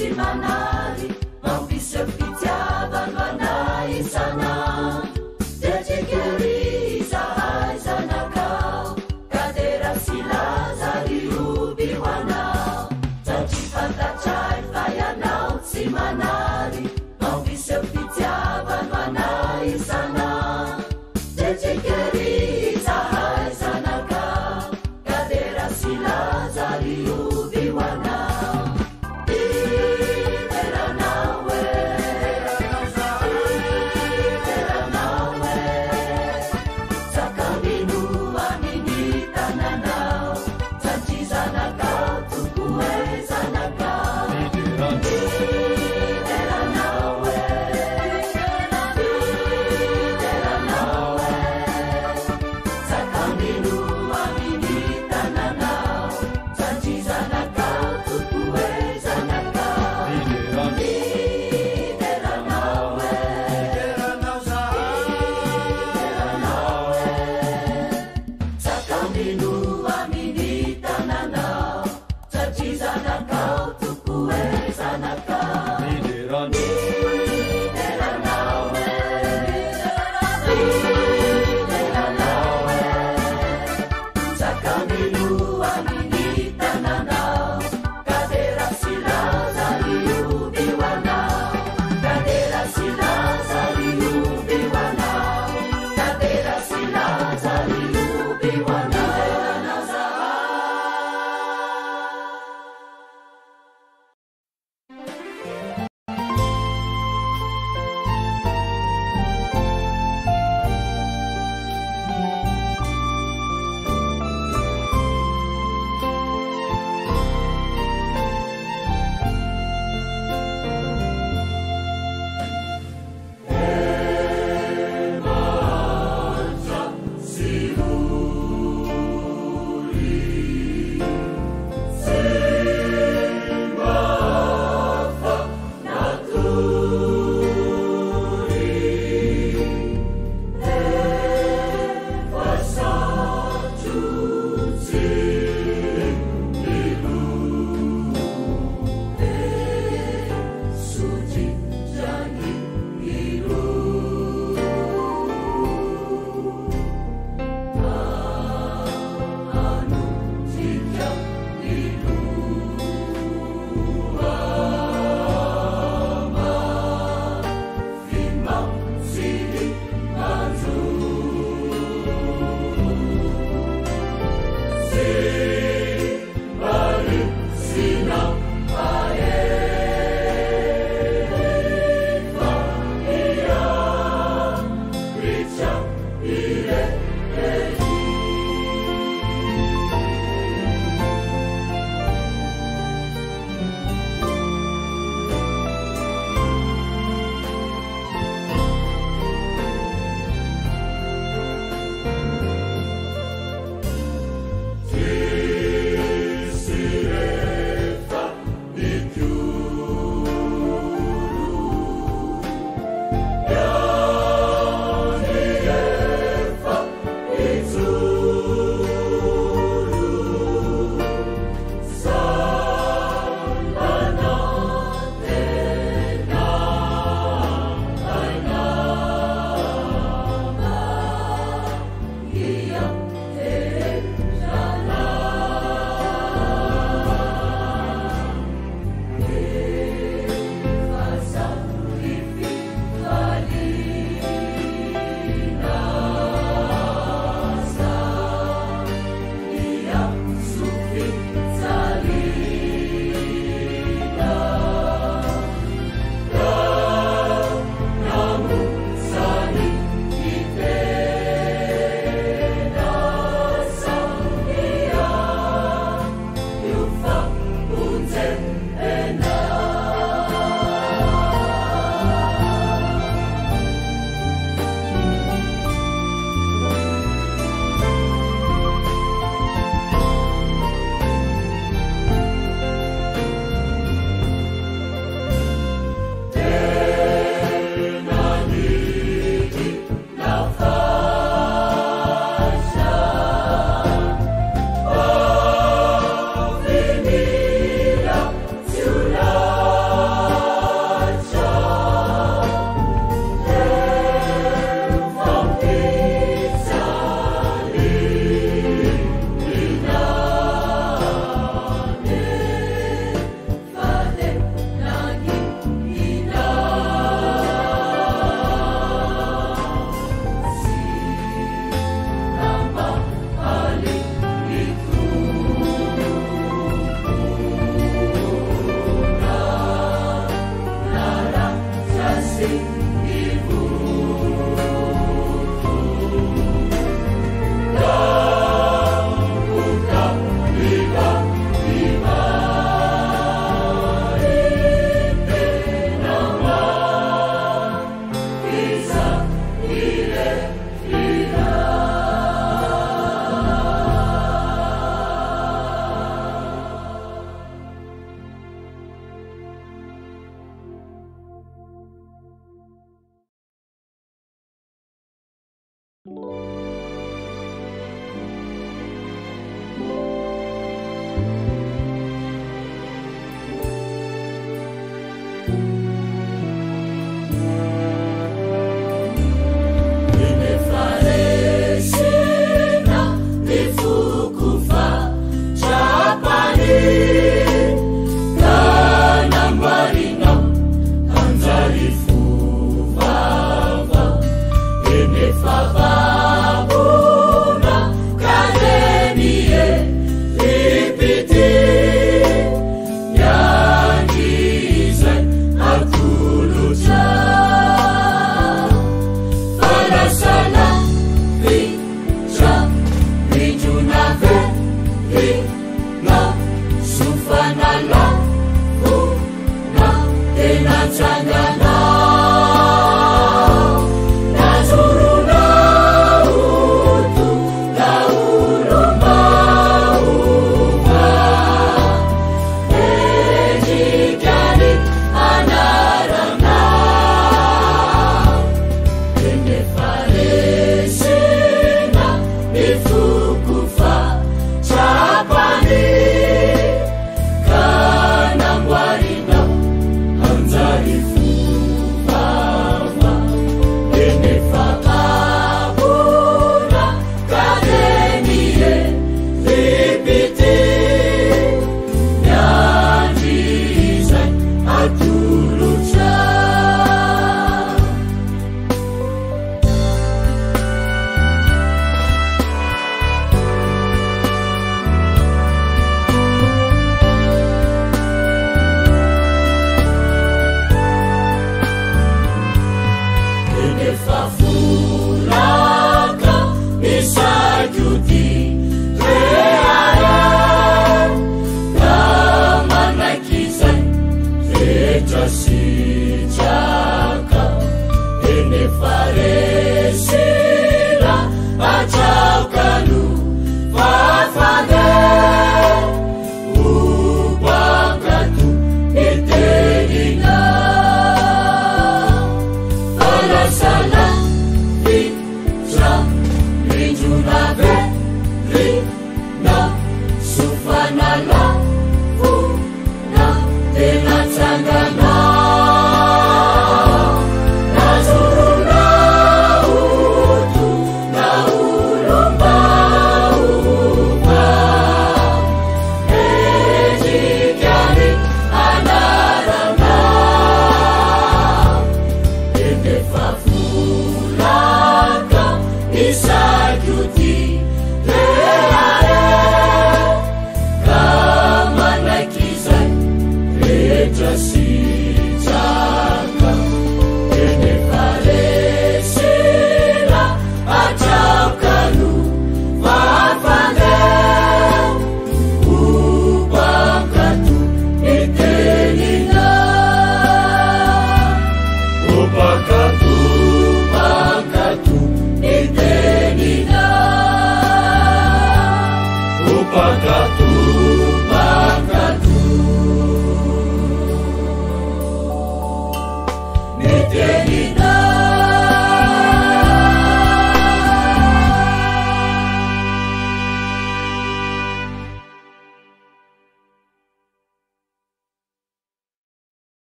Speaker 2: tsy manary, mampiseho fitiavana ho anay isan'andro. Tretrika ery izahay zanakao, ka dera sy laza ry hoby ho anao. Satria fantatray fa ianao tsy manary, mampiseho fitiavana ho anay isan'andro. Tretrika ery izahay zanakao, ka dera sy laza ry hoby ho anao. Ideranao e, ideranao e, Sakamino amin'ny tananao, satria zanakao tokoa e, zanakao. Ideranao e, ideranao e, Sakamino amin'ny tananao, satria zanakao tokoa e, zanakao. Ideranao e, ideranao e, Sakamino amin'ny tananao, satria zanakao tokoa e, zanakao. Ideranao e, ideranao e, Sakamino amin'ny tananao, ka dera sy laza ry hoby ho anao. Ka dera sy laza ry hoby ho anao. Ka dera sy laza ry hoby ho anao. Ideranao zahay.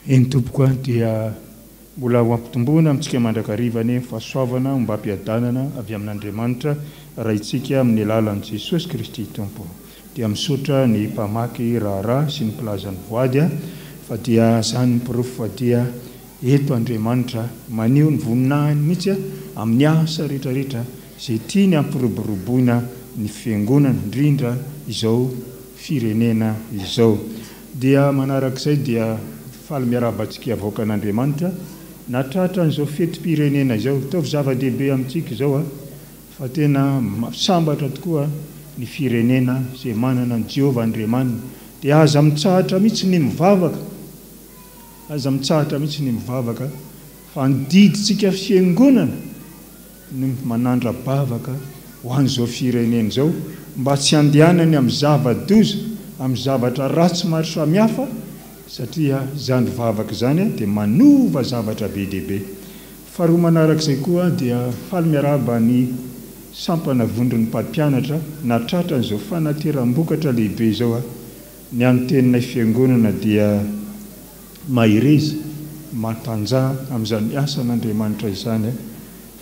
Speaker 9: Eny tompoko a, dia mbola ho ampitomboina amintsika mandrakariva anie ny fahasoavana ombam-piadanana avy amin'Andriamanitra Raintsika amin'ny alalan'i Jesosy Kristy Tompo. Dia misaotra ny mpamaky raharaha sy ny mpilaza ny voady a, fa dia zany ny porofo fa dia eto Andriamanitra maneho ny voninahiny mihitsy amin'ny asa rehetra rehetra izay tiany hampiroboroboina ny fiangonana indrindra izao firenena izao. Dia manarak'izay dia faly miarahaba antsika vahoakan'Andriamanitra. Nahatratra an'izao fetim-pirenena izao. Ataovy zava-dehibe amintsika izao fa tena sambatra tokoa ny firenena izay manana an'i Jehovah Andriamaniny. Dia aza mitsahatra mihitsy ny mivavaka. Aza mitsahatra mihitsy ny mivavaka fa andidintsika fiangonana ny manandra-bavaka ho an'izao firenena izao mba tsy handehanany amin'ny zava-doza, amin'ny zavatra ratsy maro samihafa satria izany vavaka izany dia manova zavatra be dia be. Faharoa manarak'izay koa dia faly miarahaba ny sampana vondron'ny mpampianatra nahatratra an'izao fanateram-bokatra lehibe izao. Ny an'ny teninay fiangonana dia mahereza, matanjaha amin'izany asan'Andriamanitra izany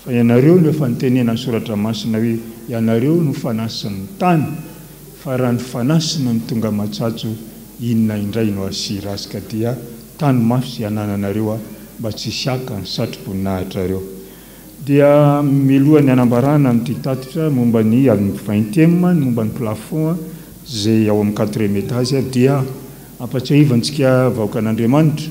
Speaker 9: fa ianareo no efa nitenenan'ny Soratra Masina hoe ianareo no fanasin'ny tany fa raha ny fanasina no tonga matsatso inona indray no asira azy ka dia tano mafy izay anananareo mba tsy hisy haka ny satroboninahitra-reo. Dia mialohan'ny hanambarana amin'ity tatitra momba ny amin'ny vingtième, ny momba ny plafond izay ao amin'ny quatrième étage dia ampatsiahivantsika vahoakan'Andriamanitra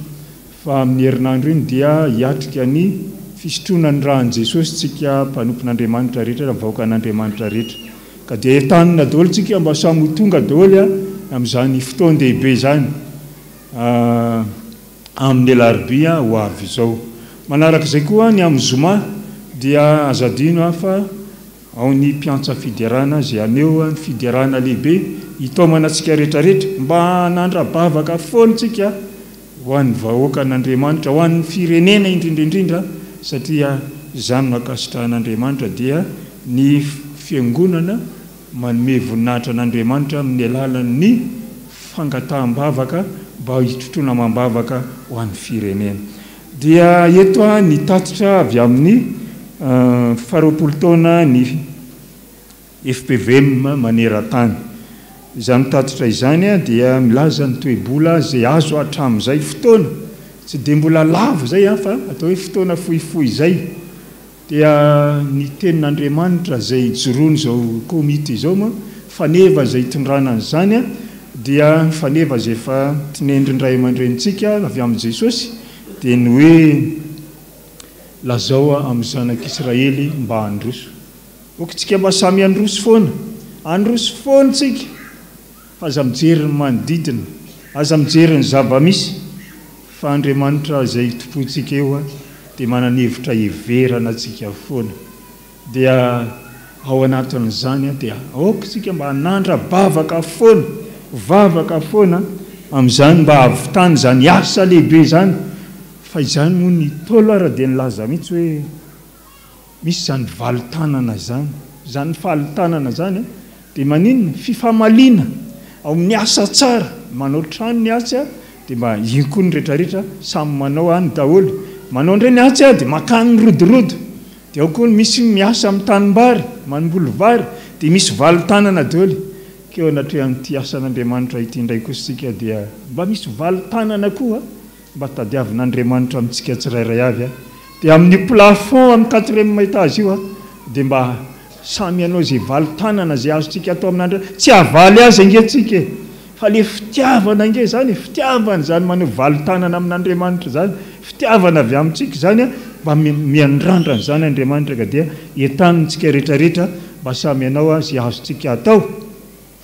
Speaker 9: fa amin'ny herinandro iny dia hiatrika ny fisotroana ny ràn'i Jesosy tsika mpanompon'Andriamanitra rehetra na vahoakan'Andriamanitra rehetra. Ka dia entanina daholo tsika mba samy ho tonga daholo amin'izany fotoan-dehibe izany. Amin'ny alarobia ho avy izao. Manaraka izay koa ny amin'ny zoma dia aza adino fa ao ny mpiantsa fiderana izay haneho ny fiderana lehibe hitaomana antsika rehetra rehetra mba hanandra-bavaka foana isika ho an'ny vahoakan'Andriamanitra, ho an'ny firenena indrindra indrindra satria izany no ankasitrahan'Andriamanitra dia ny fiangonana Manome voninahitra an'Andriamanitra amin'ny alalan'ny fangataham-bavaka mba hitrotroana amam-bavaka ho an'ny firenena. Dia eto ny tatitra avy amin'ny faharoapolo taona ny fpvm maneran-tany. Izany tatitra izany dia milaza ny toe-bola izay azo hatramin'izay fotoana, tsy dia mbola lava izay fa atao hoe fotoana fohifohy izay. Dia ny tenin'Andriamanitra izay ijoroan'izao komity izao moa, faneva izay itondrana an'izany dia faneva izay efa tinendrin'ny ray aman-drenintsika avy amin'i Jesosy, dia ny hoe lazao amin'ny zanak'Israely mba handroso. Ok tsika mba samy handroso foana, handroso foana tsika fa aza mijery ny manodidina, aza mijery ny zava-misy. Fa Andriamanitra izay tompointsika eo dia manana hevitra hiheverana antsika foana. Dia ao anatin'izany dia aoka isika mba hanandra-bavaka foana, vavaka foana amin'izany mba hahavitana izany asa lehibe izany. Fa izany moa ny Ntaolo ara dia nilaza mihitsy hoe. Misy izany valin-tanana izany. Izany valin-tanana izany dia maninona? Fifamaliana ao amin'ny asa tsara. Manao trano ny atsy dia mba iny koa ny rehetrarehetra samy manao any daholo. Manao indray ny atsy dia makany ny rodorodo. Dia ao koa ny misy miasa amin'ny tanimbary, mamboly vary dia misy valin-tanana daholo. Ka eo anatrehan'ity asan'Andriamanitra ity indray kosa isika dia mba misy valin-tanana koa. Mba tadiavin'Andriamanitra amintsika tsirairay avy a! Dia amin'io plafond amin'ny quatrième étage io a, dia mba samy hanao izay valin-tanana izay azontsika atao amin'Andriamanitra. Tsy havaly azy ange tsika e! Fa le fitiavana ange izany e! Fitiavana izany maneho valin-tanana amin'Andriamanitra izany. Fitiavana avy amintsika izany a, mba miandrandra an'izany Andriamanitra ka dia entanintsika rehetrarehetra mba samy hanao izay azontsika atao.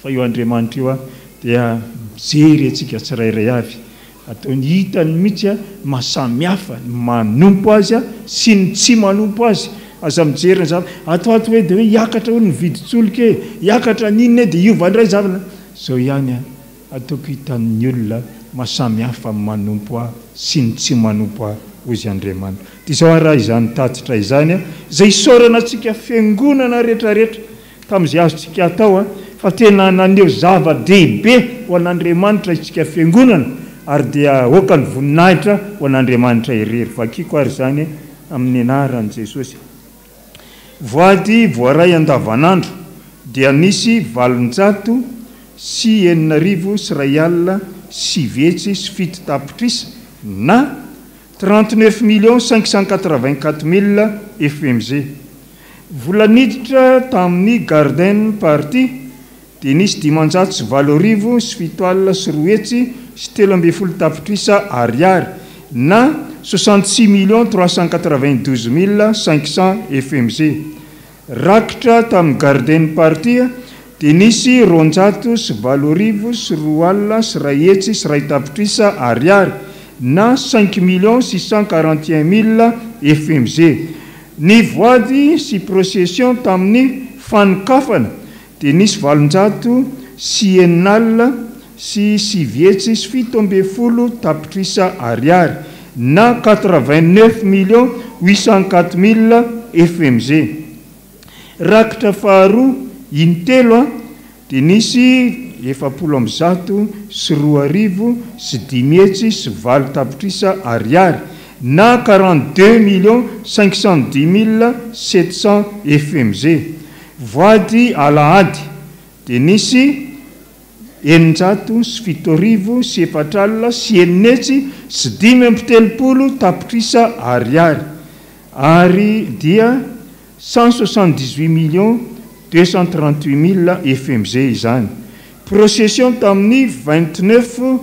Speaker 9: Fa io Andriamanitra io dia mijery antsika tsirairay avy. Ataony hitany mihitsy ny maha samy hafa ny manompo Azy sy ny tsy manompo Azy. Aza mijery ny zavatra, ato ato hoe dia hoe hiakatra hono ny vidin-tsolika e, hiakatra ny inona e, dia hiova indray zavatra. Izao ihany ataoko hitan'ny olona maha samy hafa ny manompo Ahy sy ny tsy manompo Ahy, hoy izy Andriamanitra. Dia izao ary izany tatitra izany, izay isaorana antsika fiangonana rehetrarehetra. Tamin'izay azontsika atao fa tena naneho zava-dehibe ho an'Andriamanitra isika Fiangonana ary dia aoka ny voninahitra ho an'Andriamanitra irery. Vakiko ary izany amin'ny anaran'i Jesosy. Voady voaray andavanandro dia nisy 1908 tapitrisa na 39 millions 584 mille FMG. Vola niditra tamin'ny Garden Party dia nisy 208 213 tapitrisa ariary na 66 millions 392 mille 500 fmg. Rakitra tamin'ny Garden Party dia nisy 182 201 tapitrisa ariary na 5 millions 641 mille fmg. Ny voady sy procession tamin'ny fanokafana dia nisy 969 170 tapitrisa ariary na 89 millions 804 mille fmg. Rakitra faharoa intelo dia nisy 240 508 tapitrisa ariary na 42 millions 510 mille 700 fmg. Voady alahady dia nisy 607 635 tapitrisa ariary ary dia 178 millions 238 mille fmg izany. Procession tamin'ny 29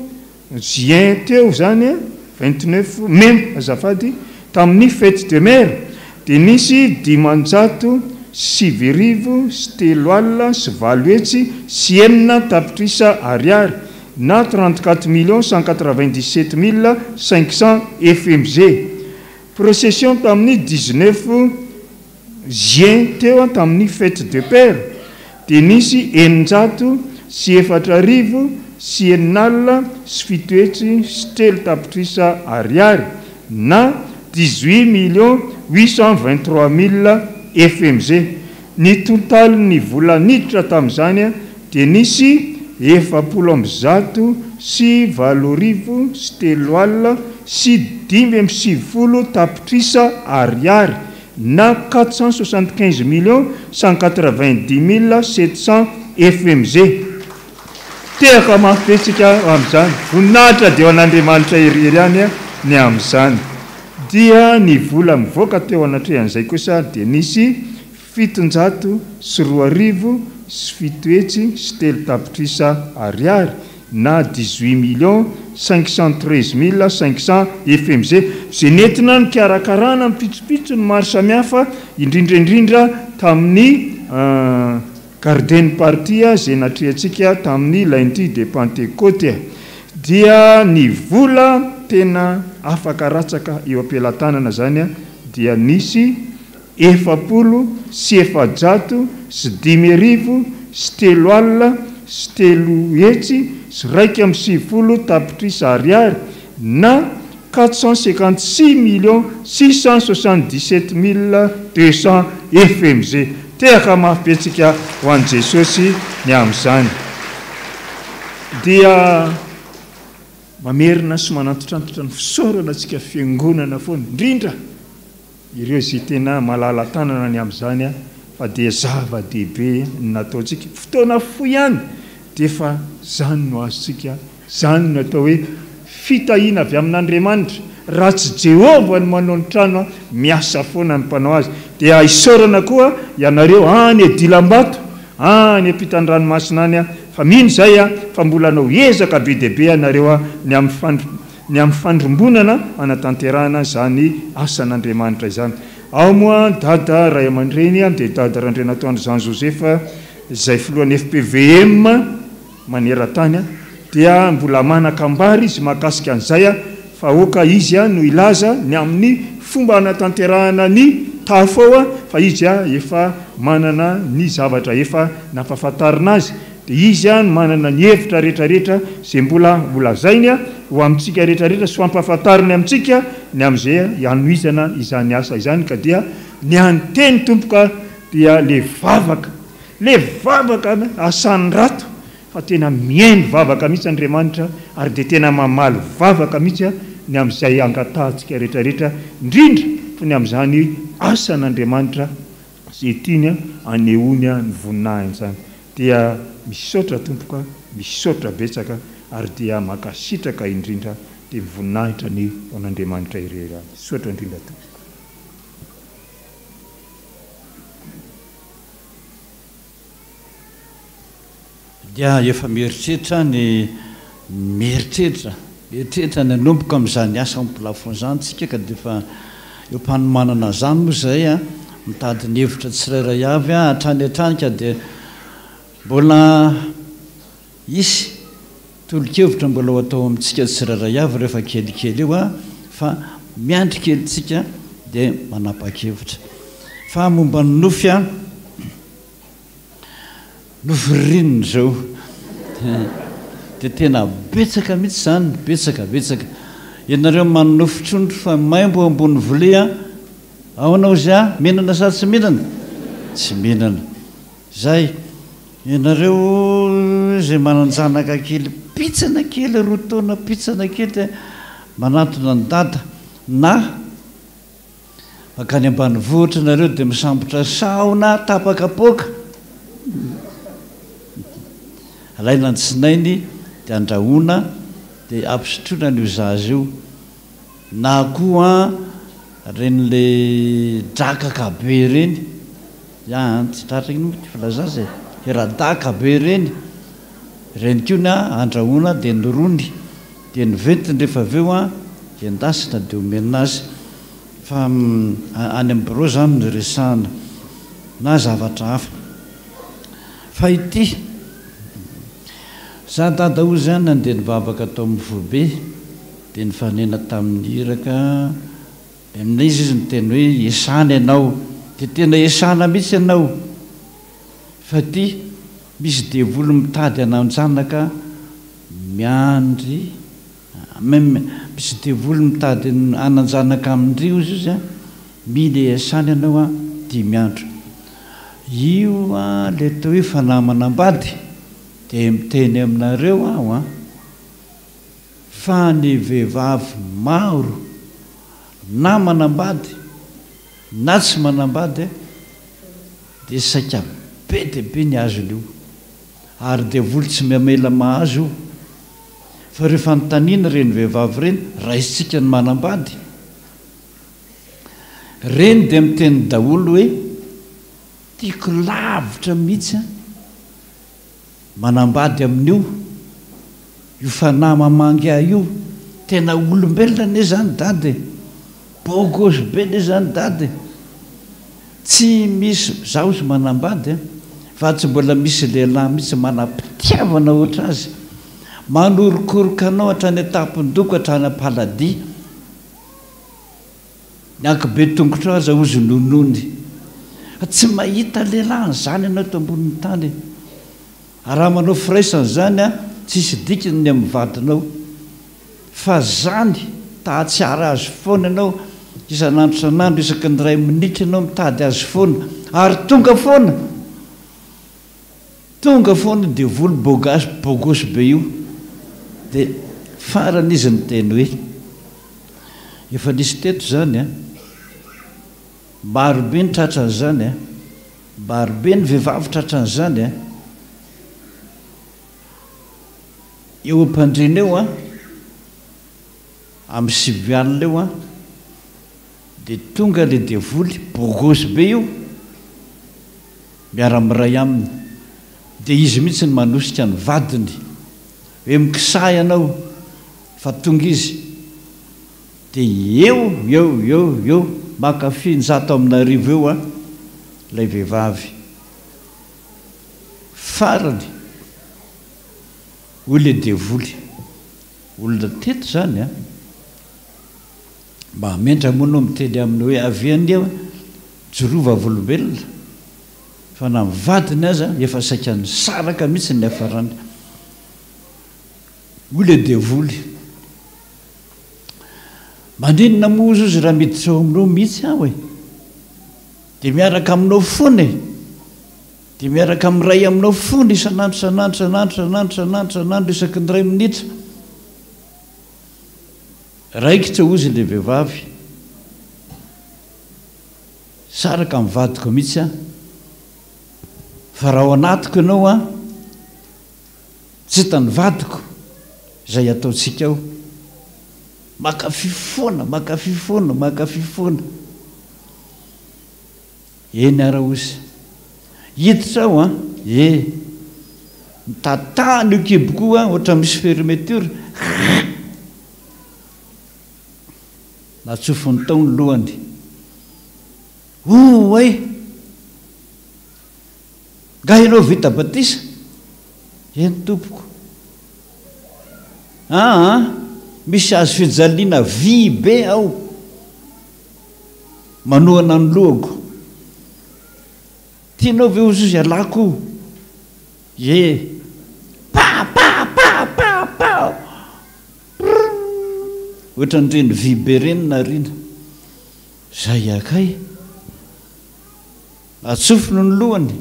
Speaker 9: juin teo zany, 29 mai azafady, tamin'ny fête de mère dia nisy 509 308 06 tapitrisa ariary na 34 millions 197 mille 500 fmg. Procession tamin'ny 19 juin teo tamin'ny fête de père dia nisy 604 607 3 tapitrisa ariary na 18 millions 823 mille fmg. Ny totalin'ny vola niditra tamin'izany dia nisy 240 390 tapitrisa ariary na 475 millions 190 mille 700 fmg. Tehaka mafy be tsika amin'izany. Voninahitra dia ho an'Andriamanitra irery ihany ny amin'izany. Dia ny vola mivoaka teo anatrehan'izay kosa dia nisy 702 703 tapitrisa ariary na 18 millions 513 mille 500 fmg izay nentina nikarakarana ny pitsopitsony maro samihafa, indrindra indrindra tamin'ny garden party izay natrehantsika tamin'ny lundi de Pentecôte. Dia ny vola tena afaka ratsaka eo am-pelatanana zany dia nisy 340 305 390 tapitrisa ariary na 456 millions 677 mille 200 fmg. Tehaka mafy be tsika ho an'i Jesosy ny amin'izany. Dia mamerina sy manantitrantitra ny fisaorana antsika fiangonana foana, indrindra ireo izay tena malala-tanana ny amin'izany fa dia zava-dehibe ny nataontsika. Fotoana fohy ihany dia efa zany no azontsika. Zany no atao hoe fitahiana avy amin'Andriamanitra. Raha tsy Jehovah no manao ny trano, miasa foana ny mpanao azy. Dia isaorana koa ianareo any Dilambato, any ampitan-dranomasina any, fa mino izay fa mbola hanao ezaka be dia be ianareo ny amin'ny ny amin'ny fandrombonana hanatanterahana izany asan'Andriamanitra izany. Ao moa dada ray aman-dreny dia dada Randrianatoandro Jean Joseph izay filohan'ny FPVM maneran-tany dia mbola manan-kambara izy mahakasika an'izay fa aoka izy no hilaza ny amin'ny fomba hanatanterahana ny tafo ao fa izy efa manana ny zavatra efa nampahafantarina azy, dia izy no manana ny hevitra rehetrarehetra izay mbola holazainy ho amintsika rehetrarehetra sy ho ampahafantariny amintsika ny amin'izay hanohizana izany asa izany. Ka dia ny an'ny teny tompoka dia le vavaka, le vavaka asandrato fa tena mihaino vavaka mihitsy Andriamanitra ary dia tena mamaly vavaka mihitsy ny amin'izay angatahantsika rehetrarehetra, indrindra fa ny amin'izany asan'Andriamanitra izay tiany anehoany ny voninahiny izany. Dia misaotra tompoka, misaotra betsaka ary dia mankasitraka indrindra, dia mivoninahitra ny ho an'Andriamanitra irery ihany. Misaotra indrindra tompoko.
Speaker 8: Dia efa mieritreritra ny mieritreritra. Mieritreritra ny hanomboka amin'izany asa amin'ny plafond izany tsika ka dia efa eo am-panomanana an'izany moa izahay an, mitady ny hevitra tsirairay avy hatrany hatrany ka dia mbola hisy tolo-kevitra mbola ho atao amintsika tsirairay avy rehefa kelikely eo an, fa miandry kely tsika dia manapa-kevitra. Fa momba ny nofy an. Nofy ririnina izao dia tena betsaka mihitsy izany, betsaka betsaka. Ianareo manonofy trondro fa maimbo eo ambony vilia, ahoana hozy aho, mihinana sa tsy mihinana? Tsy mihinana. Izay, ianareo izay manan-janaka kely pitsana kely, roa taona pitsana kely dia manantona an'i dada na Mankany ambanivohitra nareo dia misambotra sahona tapa-kapoaka. Alaina ny tsinainy dia andrahoina dia ampisotroina an'io zaza io. Na koa ireny le drakaka be ireny, ya an, tsy tratra ino moa ity filaza azy e, le radaka be ireny, ireny koa ny andrahoina dia ny rony. Dia ny ventiny rehefa avy eo an, endasina dia omena azy. Fa any amin'ny birao izany no resahana. Na zavatra hafa. Fa ity, za dada hozy an nandeha nivavaka tao amin'ny foibe, dia nifanena tamin'ny iraka, dia amin'iza izy niteny hoe esana ianao. Dia tena esana mihitsy ianao. Fa ity, misy devoly mitady hanan-janaka Miandry même misy devoly mitady hanan-janaka amin-dry ozy izy an, mila iasana ianao an dimy andro. Io an le atao hoe fanahy manambady dia miteny aminareo aho an fa ny vehivavy maro na manambady na tsy manambady dia saika be dia be ny azon'io. Ary devoly tsy mamela mahazo io. Fa ireo fanontaniana ireny vehivavy ireny, raisintsika ny manambady. Ireny dia miteny daholo hoe tiako lavitra mihitsy an, manambady amin'io, io fanahy mamangy ahy io, tena olombelona anie izany dada e, beau gosse be anie izany dada e. Tsy misy, zaho tsy manambady an, fa tsy mbola misy lehilahy mihitsy manam-pitiavana ohatr'azy, manorokoroka anao hatrany an-tampon-doha ka hatrany am-paladia, ny ankibe tongotrao aza hozy nonony. Fa tsy mahita lehilahy an'izany ianao eto ambonin'ny tany e. Ary raha manao firaisana izany an, tsisy dikany ny amin'ny vadinao. Fa zany tahatsiaro azy foana ianao isan'andro isan'andro isaky ny iray minitra ianao mitady azy foana ary tonga foana tonga foana io devoly bogasy bogosy be io dia farany izy niteny hoe efa nisy teto zany an maro be ny tratran'izany an maro be ny vehivavy tratran'izany an Eo am-pandriana eo an, amin'ny sivy alina eo an, dia tonga ilay devoly, bogosy be io, miara-miray aminy. Dia izy mihitsy no manosika ny vadiny, hoe mikisaha ianao, fa tonga izy. Dia eo, eo, eo, eo, maka fihinjato amin'arivo eo an, ilay vehivavy. Farany, hoy ilay devoly, olona teto izany an! Mba hamentra moa ianao miteny aminy hoe avia anie mijoroa vavolombelona, fa na ny vadiny aza efa saika nisaraka mihitsy ny niafarany. Hoy ilay devoly, maninona moa hozy izy raha miditra ao aminao mihitsy aho e? Dia miaraka aminao foana e! Dia miaraka miray aminao foana isan'andro isan'andro isan'andro isan'andro isan'andro isan'andro isaky ny iray minitra. Raikitra hozy ilay vehivavy. Saraka amin'ny vadiko mihitsy aho. Fa raha ao anatiko ianao an, tsy hitan'ny vadiko izay ataontsika ao. Mankafy foana, mankafy foana, mankafy foana. Eny ara osa. Hiditra aho an! E! Mitatahana io kiboko io an, ohatra misy fermeture. Natsofony tao ny lohany. Oay! Nga ianao vita batisa? Eny tompoko. Aa, misy hazo fijaliana vy be ao manohana ny lohako. Tianao ve hozy izy ialako io? Ie. Pa pa pa pa pa! Prrrm! Ohatran'ireny vy be ireny nariana. Zay akay. Atsofony ny lohany.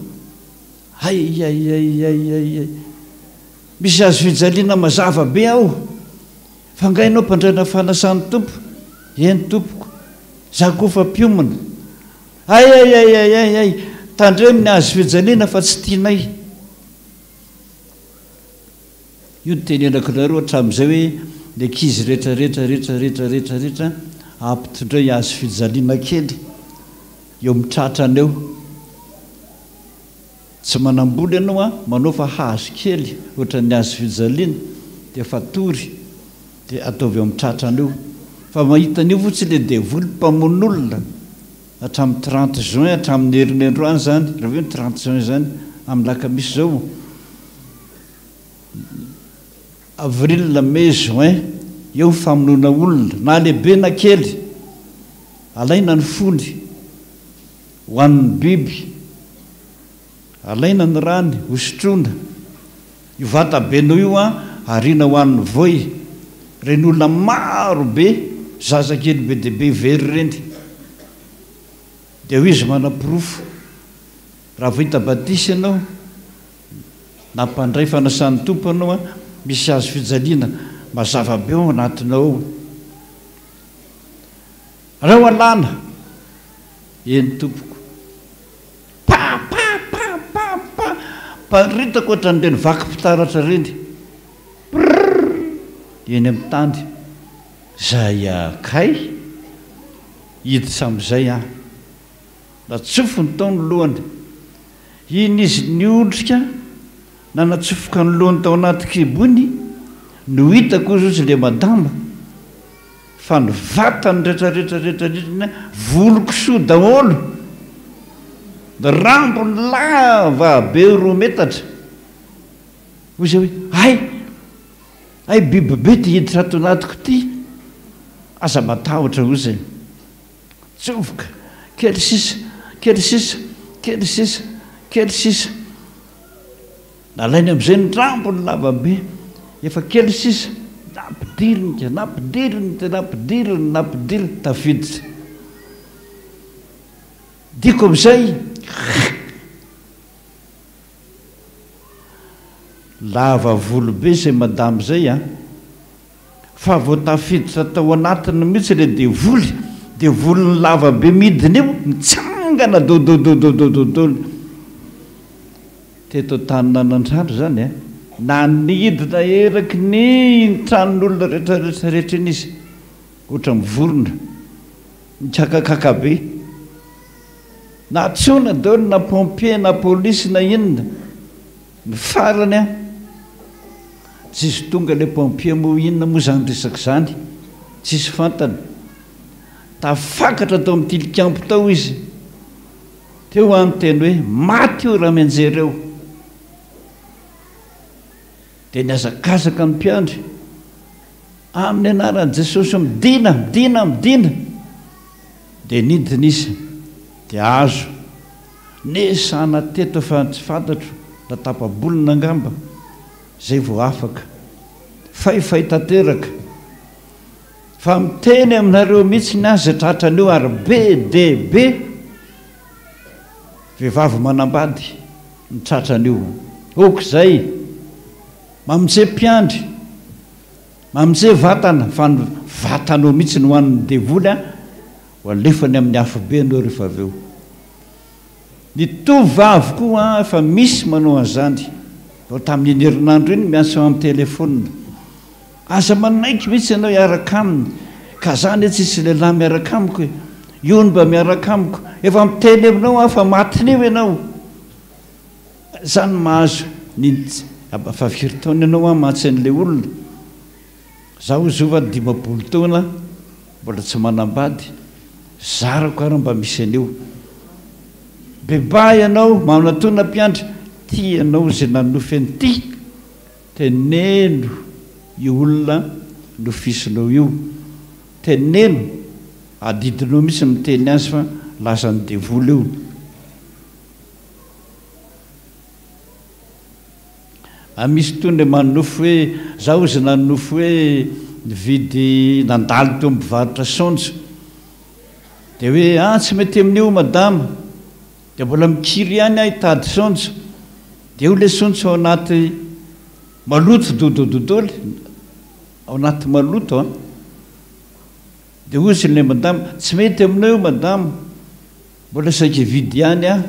Speaker 8: Hay hay hay hay hay hay. Misy hazo fijaliana mazava be ao. Fa angaha ianao mpandraina fanasan'ny Tompo? Eny tompoko. Za koa fa mpiomana. Hay hay hay hay hay hay. Tandremo ny hazo fijaliana fa tsy tianay. Io no tenenako anareo hatramin'izay hoe ny ankizy rehetra rehetra rehetra rehetra rehetra rehetra ampitondray hazo fijaliana kely. Eo amin'ny tratrany eo. Tsy manambola ianao an, manaova hazo kely ohatran'ny hazo fijaliana dia fatory dia ataovy eo amin'ny tratrany eo. Fa mahita an'io fotsiny ilay devoly mpamono olona hatramin'ny trente juin hatramin'ny herinandroany izany, raha hoe ny trente juin izany amin'ny lakamisy izao. Avril, mai, juin, eo ny famonoana olona, na lehibe na kely, alaina ny fony, ho an'ny biby, alaina ny rany, hosotroina, io vatabenao io an, ariana ho an'ny voay, ireny olona maro be, zazakely be dia be very ireny, dia hoy izy manaporofo, raha vita batisa ianao, Nampandray fanasan'ny Tompo anao an, misy hazo fijaliana mazava be ao anatinao ao. Aleo alana. Eny tompoko. Pa pa pa pa pa. Paritaka ohatran'ireny vakim-pitaratra ireny. Prrrr. Eny amin'ny tany. Zay kay. Hiditra amin'izay an. Natsofony tao ny lohany. Iny izy niondrika nanatsofoka ny lohany tao anaty kibo iny no hitako hozy hozy le madama fa ny vatany retraretra retraretra volon-kisoa daholo, ny rambony lava be roa metatra. Hoy izy hoe hay! Hay biby be ty hiditra ato anatiko ty! Aza matahotra hozy e! Tsofoka, kely sisa, kely sisa, kely sisa, kely sisa. Nalainy amin'izay ny rambony lava be, efa kely sisa, nampidiriny ka, nampidiriny ka, nampidiriny, nampidiriny, tafiditra. Diko amin'izay, lava volo be izay madama izay an. Fa vao tafiditra tao anatiny mihitsy ilay devoly, dia volony lava be midina io, mitsangana dododododododolo. Teto Antaninanandrano izany an, nanidina eraky ny tranon'olona rehetra rehetra rehetra iny izy, ohatran'ny vorona, mikakakaka be. Nantsoina daholo na pompier na polisy na inona. Ny farany an! Tsisy tonga ilay pompier moa inona moa izany resaka izany? Tsisy fantany. Tafakatra tao amin'ny tilikambo tao izy. Teo aho niteny hoe maty io raha mianjera eo. Dia nihazakazaka ny mpiandry. Amin'ny anaran'i Jesosy midina, midina, midina. Dia nidina izy. Dia azo. Nesana teto fa tsy fantatro na tapa-bolana angamba zay vao afaka. Fay fay tanteraka. Fa miteny aminareo mihitsy ny ahy zay tratran'io ary be de be vehivavy manambady ny tratran'io. Ok zay. Mamonje mpiandry, mamonje vatana fa ny vatanao mihitsy no hanin'ny devoly an. Ho alefany amin'ny afobe ianao rehefa avy eo. Ny tovovavy koa efa misy manao an'izany. Vao tamin'iny herinandro iny miantso amin'ny telefaonina. Aza manaiky mihitsy ianao hiaraka aminy. Ka za anie tsisy lehilahy miaraka amiko e. Io no mba miaraka amiko. Efa miteny aminao aho fa matin'io ianao. Zany mahazo ny fa firy taona ianao an mantsy an'ilay olona. Zaho zova 50 taona. mbola tsy manambady, zarako ary mba misy an'io. Bebaha ianao, manatona mpiandry, tia ianao izay nanonofy an'ity, teneno io olona nofisinao io, teneno, adidinao mihitsy ny miteny azy fa lasan'ny devoly io. A misy toa ny manonofy hoe, za ozy nanonofy hoe nividy nandalo teo am mpivarotra saonjo de hoe ah tsy mety amin'io madama de mbola mikiry ihany aho hitady saonjo de eo le saonjo ao anaty maloto dodododoly ao anaty maloto an de ozy le madama tsy mety aminao io madama mbola saika hividy ihany aho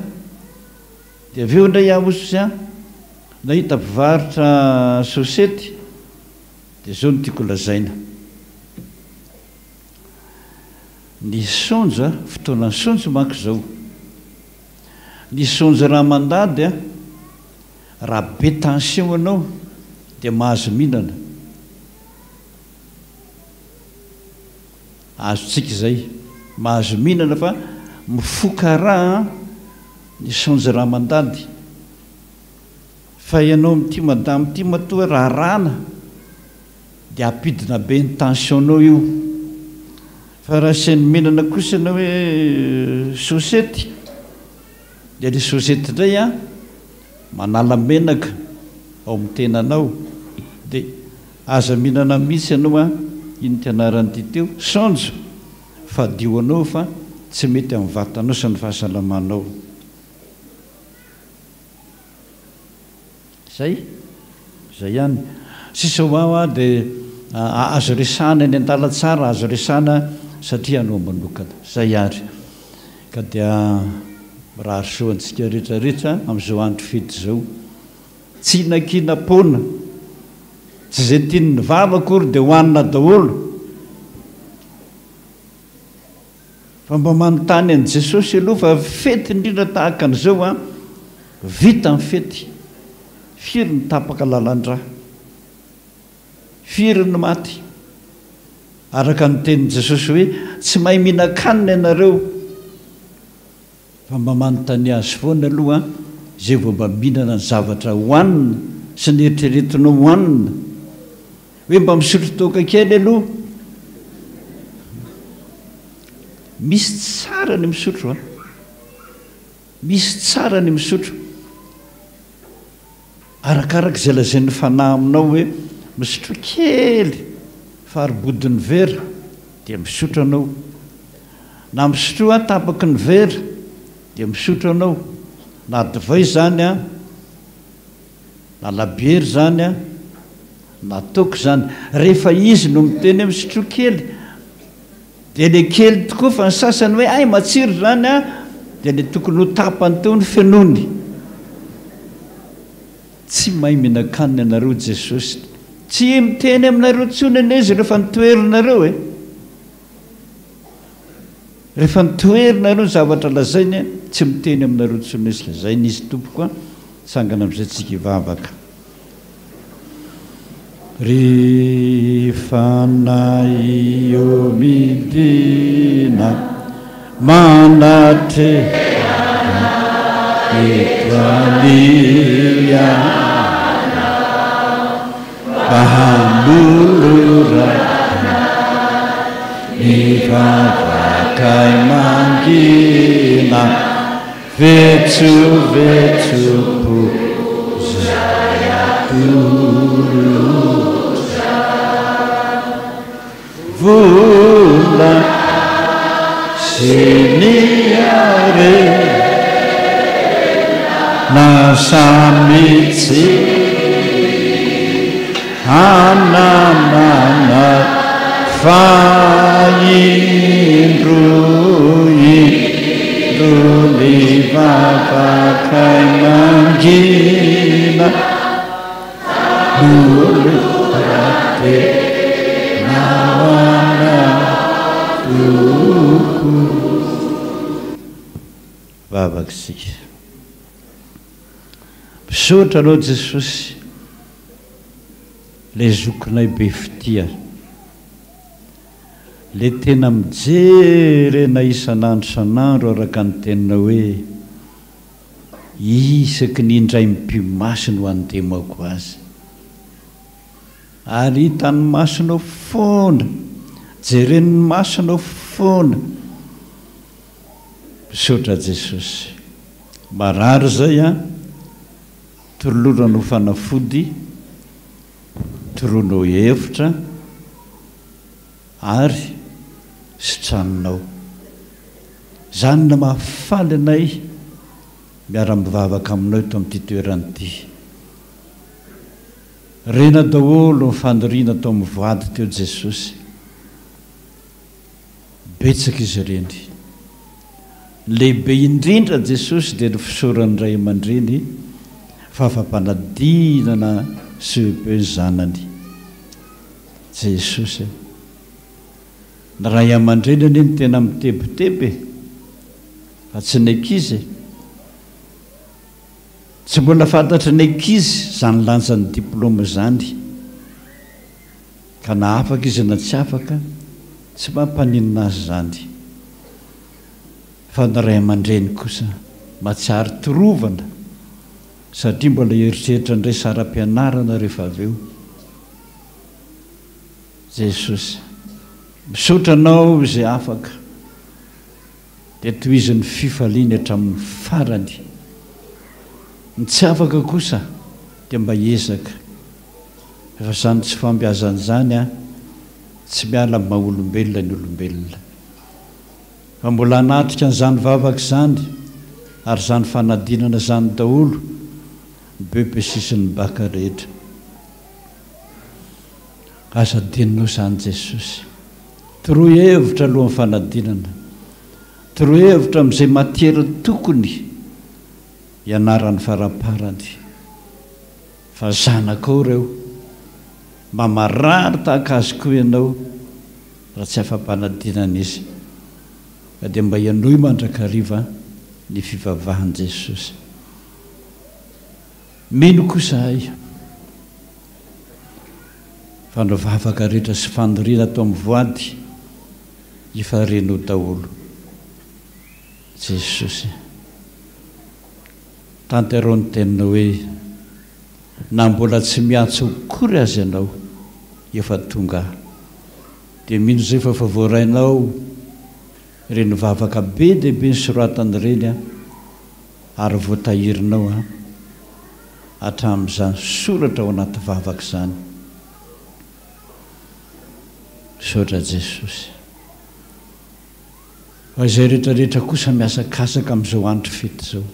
Speaker 8: Dia avy eo indray aho ozy an, nahita mpivarotra sosety, dia izao no tiako lazaina. Ny saonjo an, fotoanan'ny saonjo manko izao. Ny saonjo raha mandady an, raha be tension ianao dia mahazo mihinana. Azontsika izay. Mahazo mihinana fa mifoka ra an! Ny saonjo raha mandady. Fa ianao amin'ity madame ity matoa raràna dia ampidina be ny tension-nao io. Fa raha asainy mihinana kosa ianao hoe sosety dia ilay sosety indray an manala menaka ao amin'ny tenanao dia aza mihinana mihitsy ianao an, ino ity anaran'ity teo, saonjo. Fadio anao fa tsy mety amin'ny vatanao sy ny fahasalamanao. Zay? Zay ihany. Sisa ho aho aho dia azo resahana eny an-dalantsara, azo resahana satria anao manokana. Zay ary. Ka dia mirary soa antsika rehetra rehetra amin'izao andro fety izao. Tsy hinakinam-poana. Tsy izay tian'ny vava akory dia hohanina daholo. Fa mba manontany an'i Jesosy aloha fa fety indrindra tahaka an'izao an, vita ny fety, firy ny tapaka lalan-drà, firy ny maty, araka ny tenin'i Jesosy hoe tsy mahay mihinan-kanina ianareo. Fa mba manontania azy foana aloha izay vao mba mihinana ny zavatra hohanina sy ny eritreretinao hohanina. Hoe mba misotro toaka kely aloha. Misy tsara ny misotro an. Misy tsara ny misotro. Arakaraka izay lazain'ny fanahy aminao hoe misotroa kely faribodin'ny vera dia misotro anao. Na misotroa tapaky ny vera dia misotro anao. Na divay izany an, na labiera izany an, na toaka izany. Rehefa izy no miteny hoe misotroa kely dia le kely tokoa fa ny sasany hoe hay matsiro izany an, dia le tokony ho tapany teo no fenoiny. Tsy mahay mihinan-kanina ianareo Jesosy. Tsy miteny aminareo intsony anie izy rehefa nitoherinareo e. Rehefa nitoherinareo ny zavatra lazainy, tsy miteny aminareo intsony izy. Lazainy izy tompoko an, tsangana amin'izay tsika hivavaka. Ry Fanahy ô midina manatreha eto anilana mba hanolorana ny vavakay mangina. Vetsovetso-po izay atolotra Vola sy ny harena samy tsy Ananana fa indro indro ny vavakay mangina Nolora-tena ho anatoko. Vavaka isika. Misaotra anao Jesosy le zokinay be fitia. Le tena mijery anay isan'andro isan'andro araka ny teninao hoe isaky ny indray mipi-maso no antemako azy. Ary hitan'ny masonao foana, jeren'ny masonao foana. Misaotra Jesosy. Marary zay an, tolorano fanafody, toroanao hevitra ary sitraninao. Zany no mahafaly anay miara-mivavaka aminao eto amin'ity toerana ity. Rena daholo ny faniriana tao amin'ny voady teo Jesosy. Betsaka izy ireny. Ny lehibe indrindra Jesosy dia ny fisaoran'ny ray aman-dreny fa afa-panadinana CEP ny zanany. Jesosy a! Ny ray aman-dreny anie no tena mitebiteby e! Fa tsy ny ankizy e! Tsy mbola fantatry ny ankizy izany lanjan'ny diplaoma izany. Ka na afaka izy na tsy afaka, tsy mampaninona azy izany. Fa ny ray aman-dreny kosa mahatsiaro torovana satria mbola hieritreritra indray saram-pianarana rehefa avy eo. Jesosy, misaotra Anao izay afaka. Dia tohizo ny fifaliany hatramin'ny farany. Ny tsy afaka kosa dia mba hiezaka. Fa izany tsy fahombiazana izany an, tsy miala amin'ny maha olombelona ny olombelona. Fa mbola hanatrika an'izany vavaka izany ary izany fanadinana izany daholo ny BEPC sy ny Bac rehetra. Aza adinonao izany Jesosy. Toroy hevitra alohan'ny fanadinana. Toroy hevitra amin'izay matière tokony hianarany faramparany. Fa zanakao ireo. Mba marary tahaka azy koa ianao raha tsy afa-panadinana izy. Ka dia mba henoy mandrakariva ny fivavahan'i Jesosy. Mino koa izahay fa ny vavaka rehetra sy faniriana atao amin'ny voady efa renao daholo. Jesosy. Tanterao ny teninao hoe na mbola tsy miantso akory aza ianao efa tonga aho. Dia mino izay fa efa voarainao ireny vavaka be dia be nosoratana ireny an, ary voatahirinao an, hatramin'izany soratra ao anaty vavaka izany. Misaotra Jesosy. Fa izay rehetra rehetra kosa mihazakazaka amin'izao andro fety izao.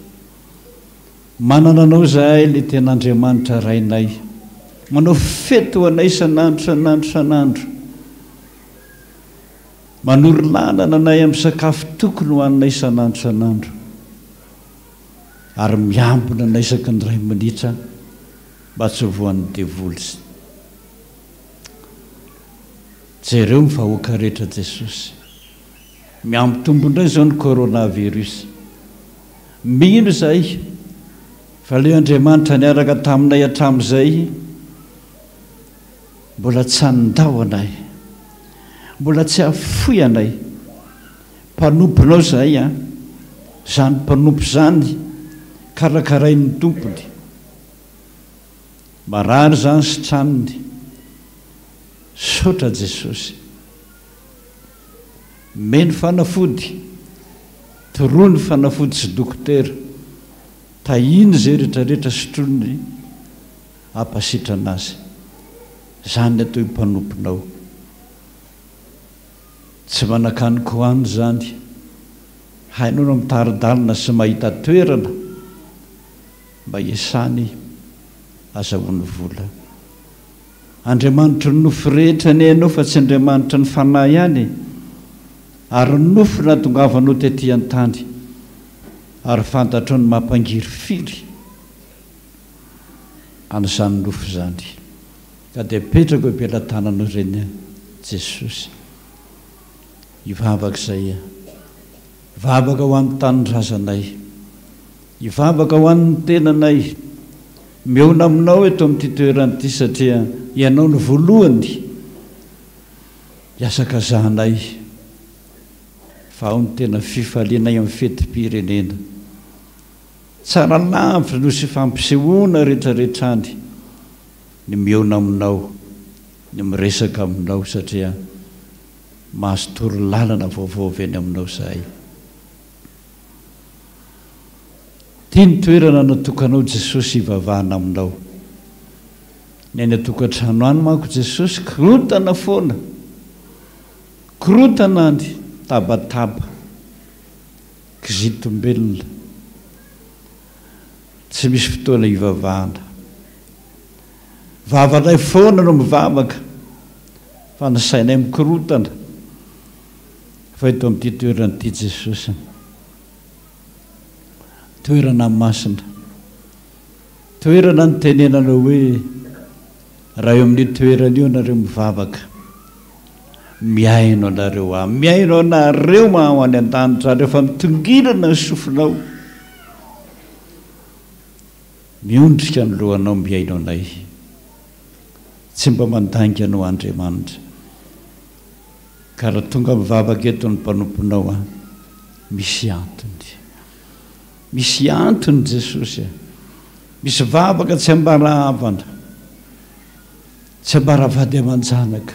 Speaker 8: Manana Anao izahay ilay tena Andriamanitra Rainay. Manao fety ho anay isan'andro isan'andro isan'andro. Manoro lalana anay amin'ny sakafo tokony hohaninay isan'andro isan'andro. Ary miambina anay isaky ny iray minitra mba tsy ho voan'ny devoly. Jereo ny vahoaka rehetra Jesosy. Mihamitombo indray izao ny coronavirus. Mino izahay fa ilay Andriamanitra niaraka taminay hatramin'izay mbola tsy handao anay. Mbola tsy hahafoy anay. Mpanomponao izahay an. Izany mpanompo izany karakarain'ny tompony. Marary izany sitraniny. Misaotra Jesosy. Omeny fanafody, toroy ny fanafody sy dokotera, tahiny izay retraretra sotroiny hampasitrana azy. Izany ny atao hoe mpanomponao. Tsy manan-kanin-ko any izany. Hainao no mitari-dalana sy mahita toerana mba hiasany azahoany vola. Andriamanitry ny nofo rehetra anie ianao fa tsy Andriamanitry ny fanahy ihany e! Ary ny nofo nahatongavanao tety an-tany, ary fantatrao ny mampangirifiry an'izany nofo izany. Ka dia apetrako eo am-pelatananao ireny Jesosy. Hivavaka izay aho. Hivavaka ho an'ny tanindrazanay. Hivavaka ho an'ny tenanay. Mihaona aminao eto amin'ity toerana ity satria Ianao no voalohany. Hiasakazahanay fa ao ny tena fifalianay amin'ny fetim-pirenena. Tsara lavitra noho sy fampisehoana rehetrarehetra any ny mihaona aminao, ny miresaka aminao satria mahazo torolalana vaovao avy any aminao izahay. Ity ny toerana natokanao Jesosy hivavahana aminao. Ny any an-tokantrano any manko Jesosy korontana foana. Korontana any, tabataba, kizitombelona. Tsy misy fotoana hivavahana. Vavanay foana no mivavaka fa ny sainay mikorontana. Fa eto amin'ity toerana ity Jesosy. Toerana masina. Toerana nitenenana hoe, Raha eo amin'io toerana io ianareo mivavaka, mihaino anareo Aho. Mihaino anareo Aho any an-danitra ary rehefa mitongilana ny sofinao, miondrika ny lohanao mihaino anay. Tsy mba mandainga anao Andriamanitra. Ka raha tonga mivavaka eto ny mpanomponao an, misy antony. Misy antony Jesosy a. Misy vavaka tsy ambara havana, tsy ambara vady aman-janaka,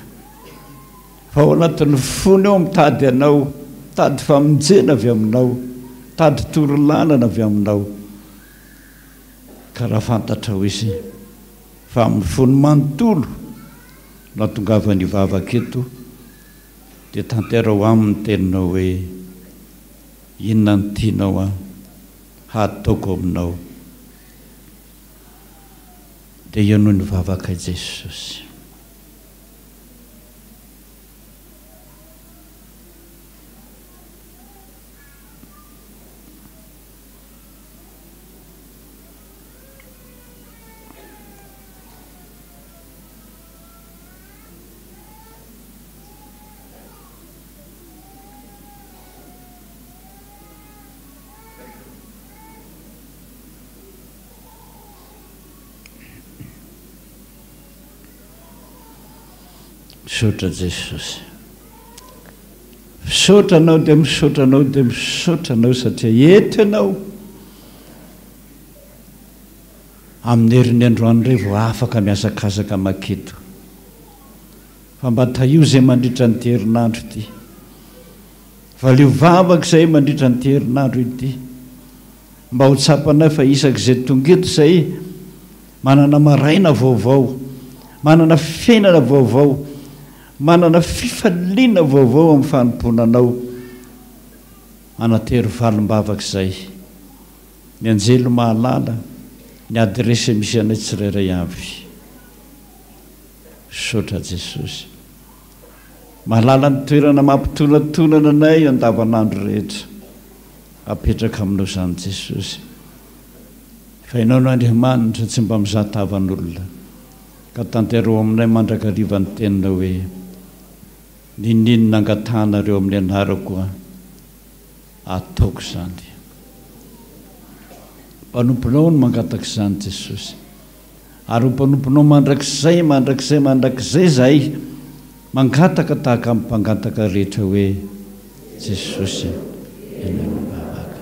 Speaker 8: fa ao anatin'ny fony ao mitady anao, mitady famonjena avy aminao, mitady torolalana avy aminao. Ka raha fantatrao izy fa amin'ny fony manontolo no atongavany hivavaka eto, dia tanteraho aminy ny teninao hoe, Inona no tianao aho hataoko aminao? Dia eo no nivavaka i Jesosy. Misaotra Jesosy. Misaotra anao dia misaotra anao dia misaotra anao satria eto ianao. Amin'ny herin'ny androany indray vao afaka mihazakazaka maketo. Fa mba tahio izay mandritra an'ity herinandro ity. Valio vavaka izahay mandritra an'ity herinandro ity. Mba ho tsapanay fa isak'izay tonga eto izahay, manana maraina vaovao, manana fiainana vaovao, manana fifaliana vaovao amin'ny fanompoana Anao. Anatery valim-bavaka izay. Ny anjely mahalala ny adiresy misy anay tsirairay avy. Misaotra Jesosy. Mahalala ny toerana mampitonatonana anay andavanandro rehetra. Apetraka aminao izany Jesosy. Fa Ianao no Andriamanitra tsy mba mizaha tavan'olona. Ka tanteraho aminay mandrakariva ny teninao hoe, N'inon'inona angatahanareo amin'ny anarako aho, ataoko izany. Mpanomponao no mangataka izany Jesosy. Ary ho mpanomponao mandrakizay, mandrakizay, mandrakizay izahay, mangataka tahaka ny mpangataka rehetra hoe, Jesosy, Ianao no mivavaka.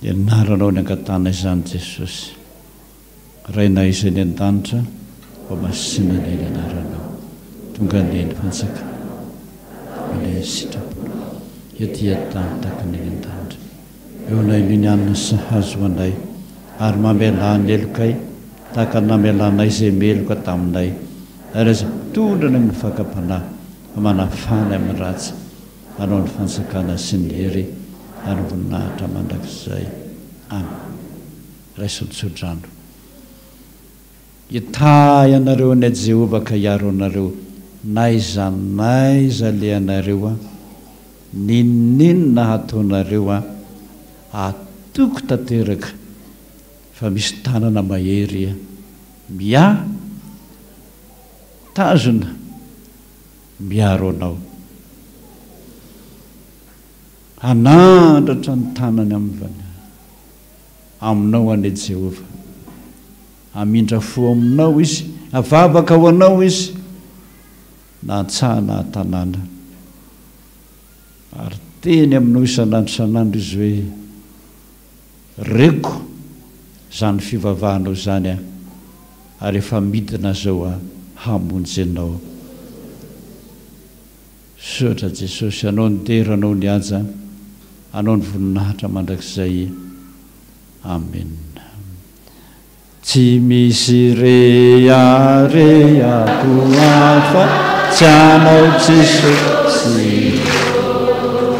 Speaker 8: Ny anaranao ny angatahana izany Jesosy. Rainay izay any an-danitra, ho masina anie ny anaranao. Tonga anie ny fanjakanao. Anie ny sitraponao. Ety an-tany tahaka ny any an-danitra. Eo anay ny hanina sahaza ho anay, ary mamelà ny helokay tahaka ny namelanay izay meloka taminay, ary aza mitondra ny amin'ny fakam-panahy, fa manafà ny amin'ny ratsy, hanao ny fanjakana sy ny hery ary ny voninahitra mandrakizay. Amen. Raiso ny tsodrano. Hitahy anareo anie Jehovah ka hiaro anareo n'aiza n'aiza alehanareo an, n'inon'inona hataonareo an, atoko tanteraka fa misy tanana mahery miahy, mitazona, miaro anao. Hanandratra ny tanany amin'ny aminao anie Jehovah. Hamindra fo aminao Izy, havavaka ho anao Izy. Na an-tsaha na an-tanàna. Ary teny aminao isan'andro isan'andro izy hoe, Reko izany fivavahanao izany aho, ary efa midina izao aho hamonjy anao. Misaotra Jesosy, Anao ny dera, Anao ny haja, Anao ny voninahitra mandrakizay. Amen. Tsy misy reharehako hafa tsy anao Jesosy ô.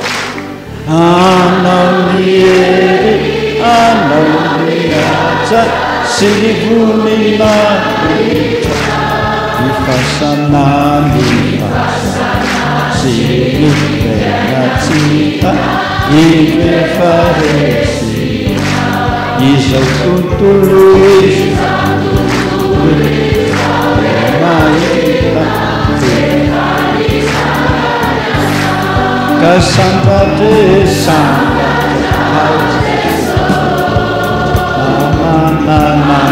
Speaker 8: Anao ny hery, anao ny haja sy ny voninahitra. Ny fasana ny fasana sy ny tena tsy hita, indro efa resy. Izao tontolo izao mahita ka sambatra e sambatra na na na na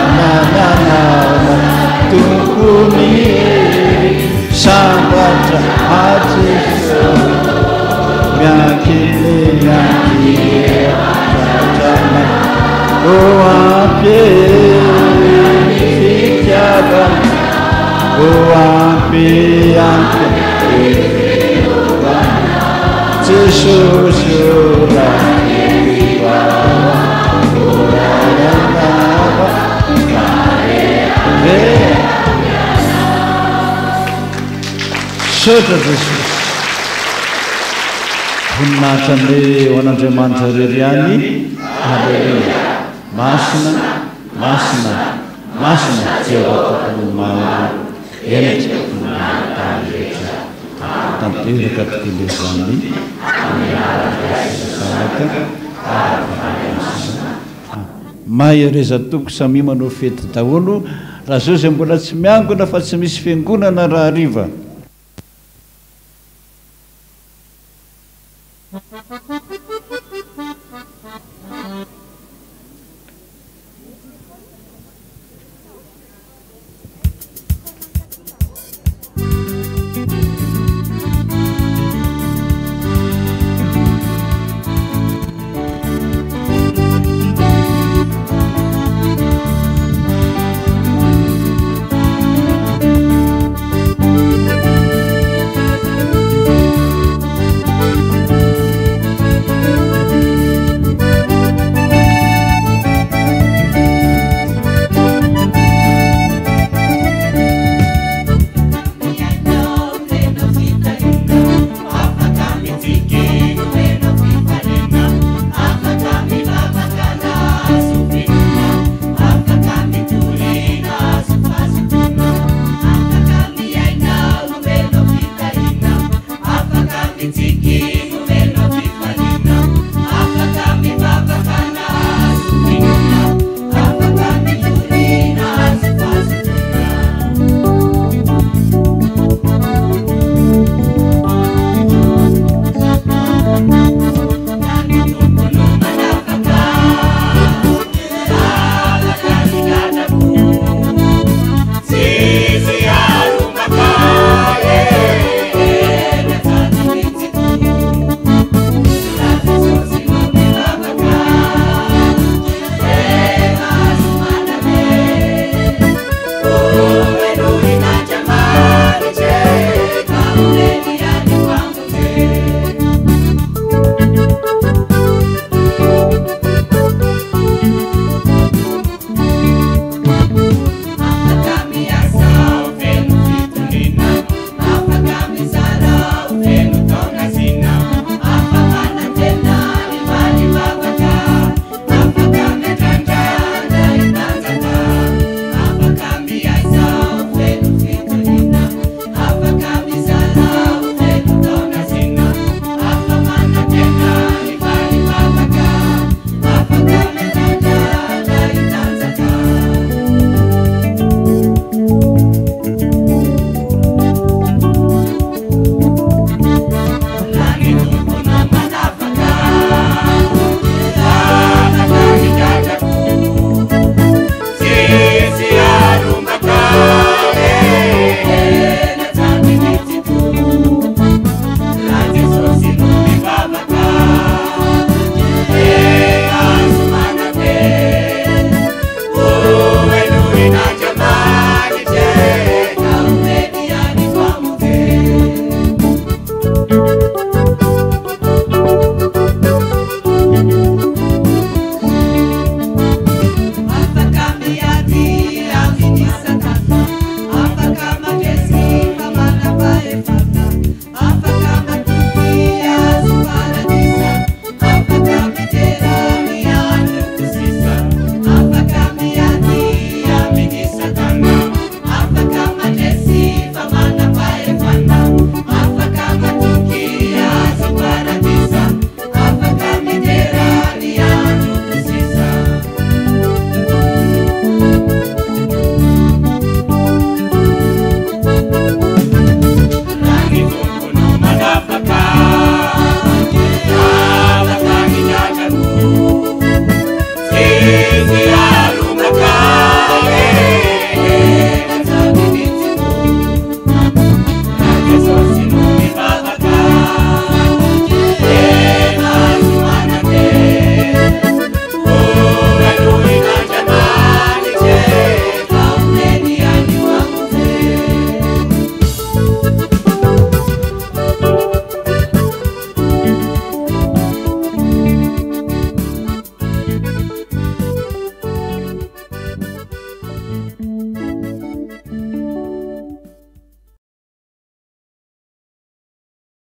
Speaker 8: na na na Tompo ny hery sambatra hatrizao miankina miankina Ô ampy e fitiavana Ô ampy ampy Jesosy ô Misaotra Jesosy. Voninahitra anie ho an'Andriamanitra irery ihany. Aleloia. Masina, masina, masina Jehovah Tompon'ny maro, endrika voninahitra tany rehetra. Tanteraka tokoa ilay izany amin'ny anaran'ny Ray sy ny Zanaka ary ny Fanahy Masina. Amen. Mahereza tompoko samia manao fety daholo raha zao zay mbola tsy miangona fa tsy misy fiangonana rahariva.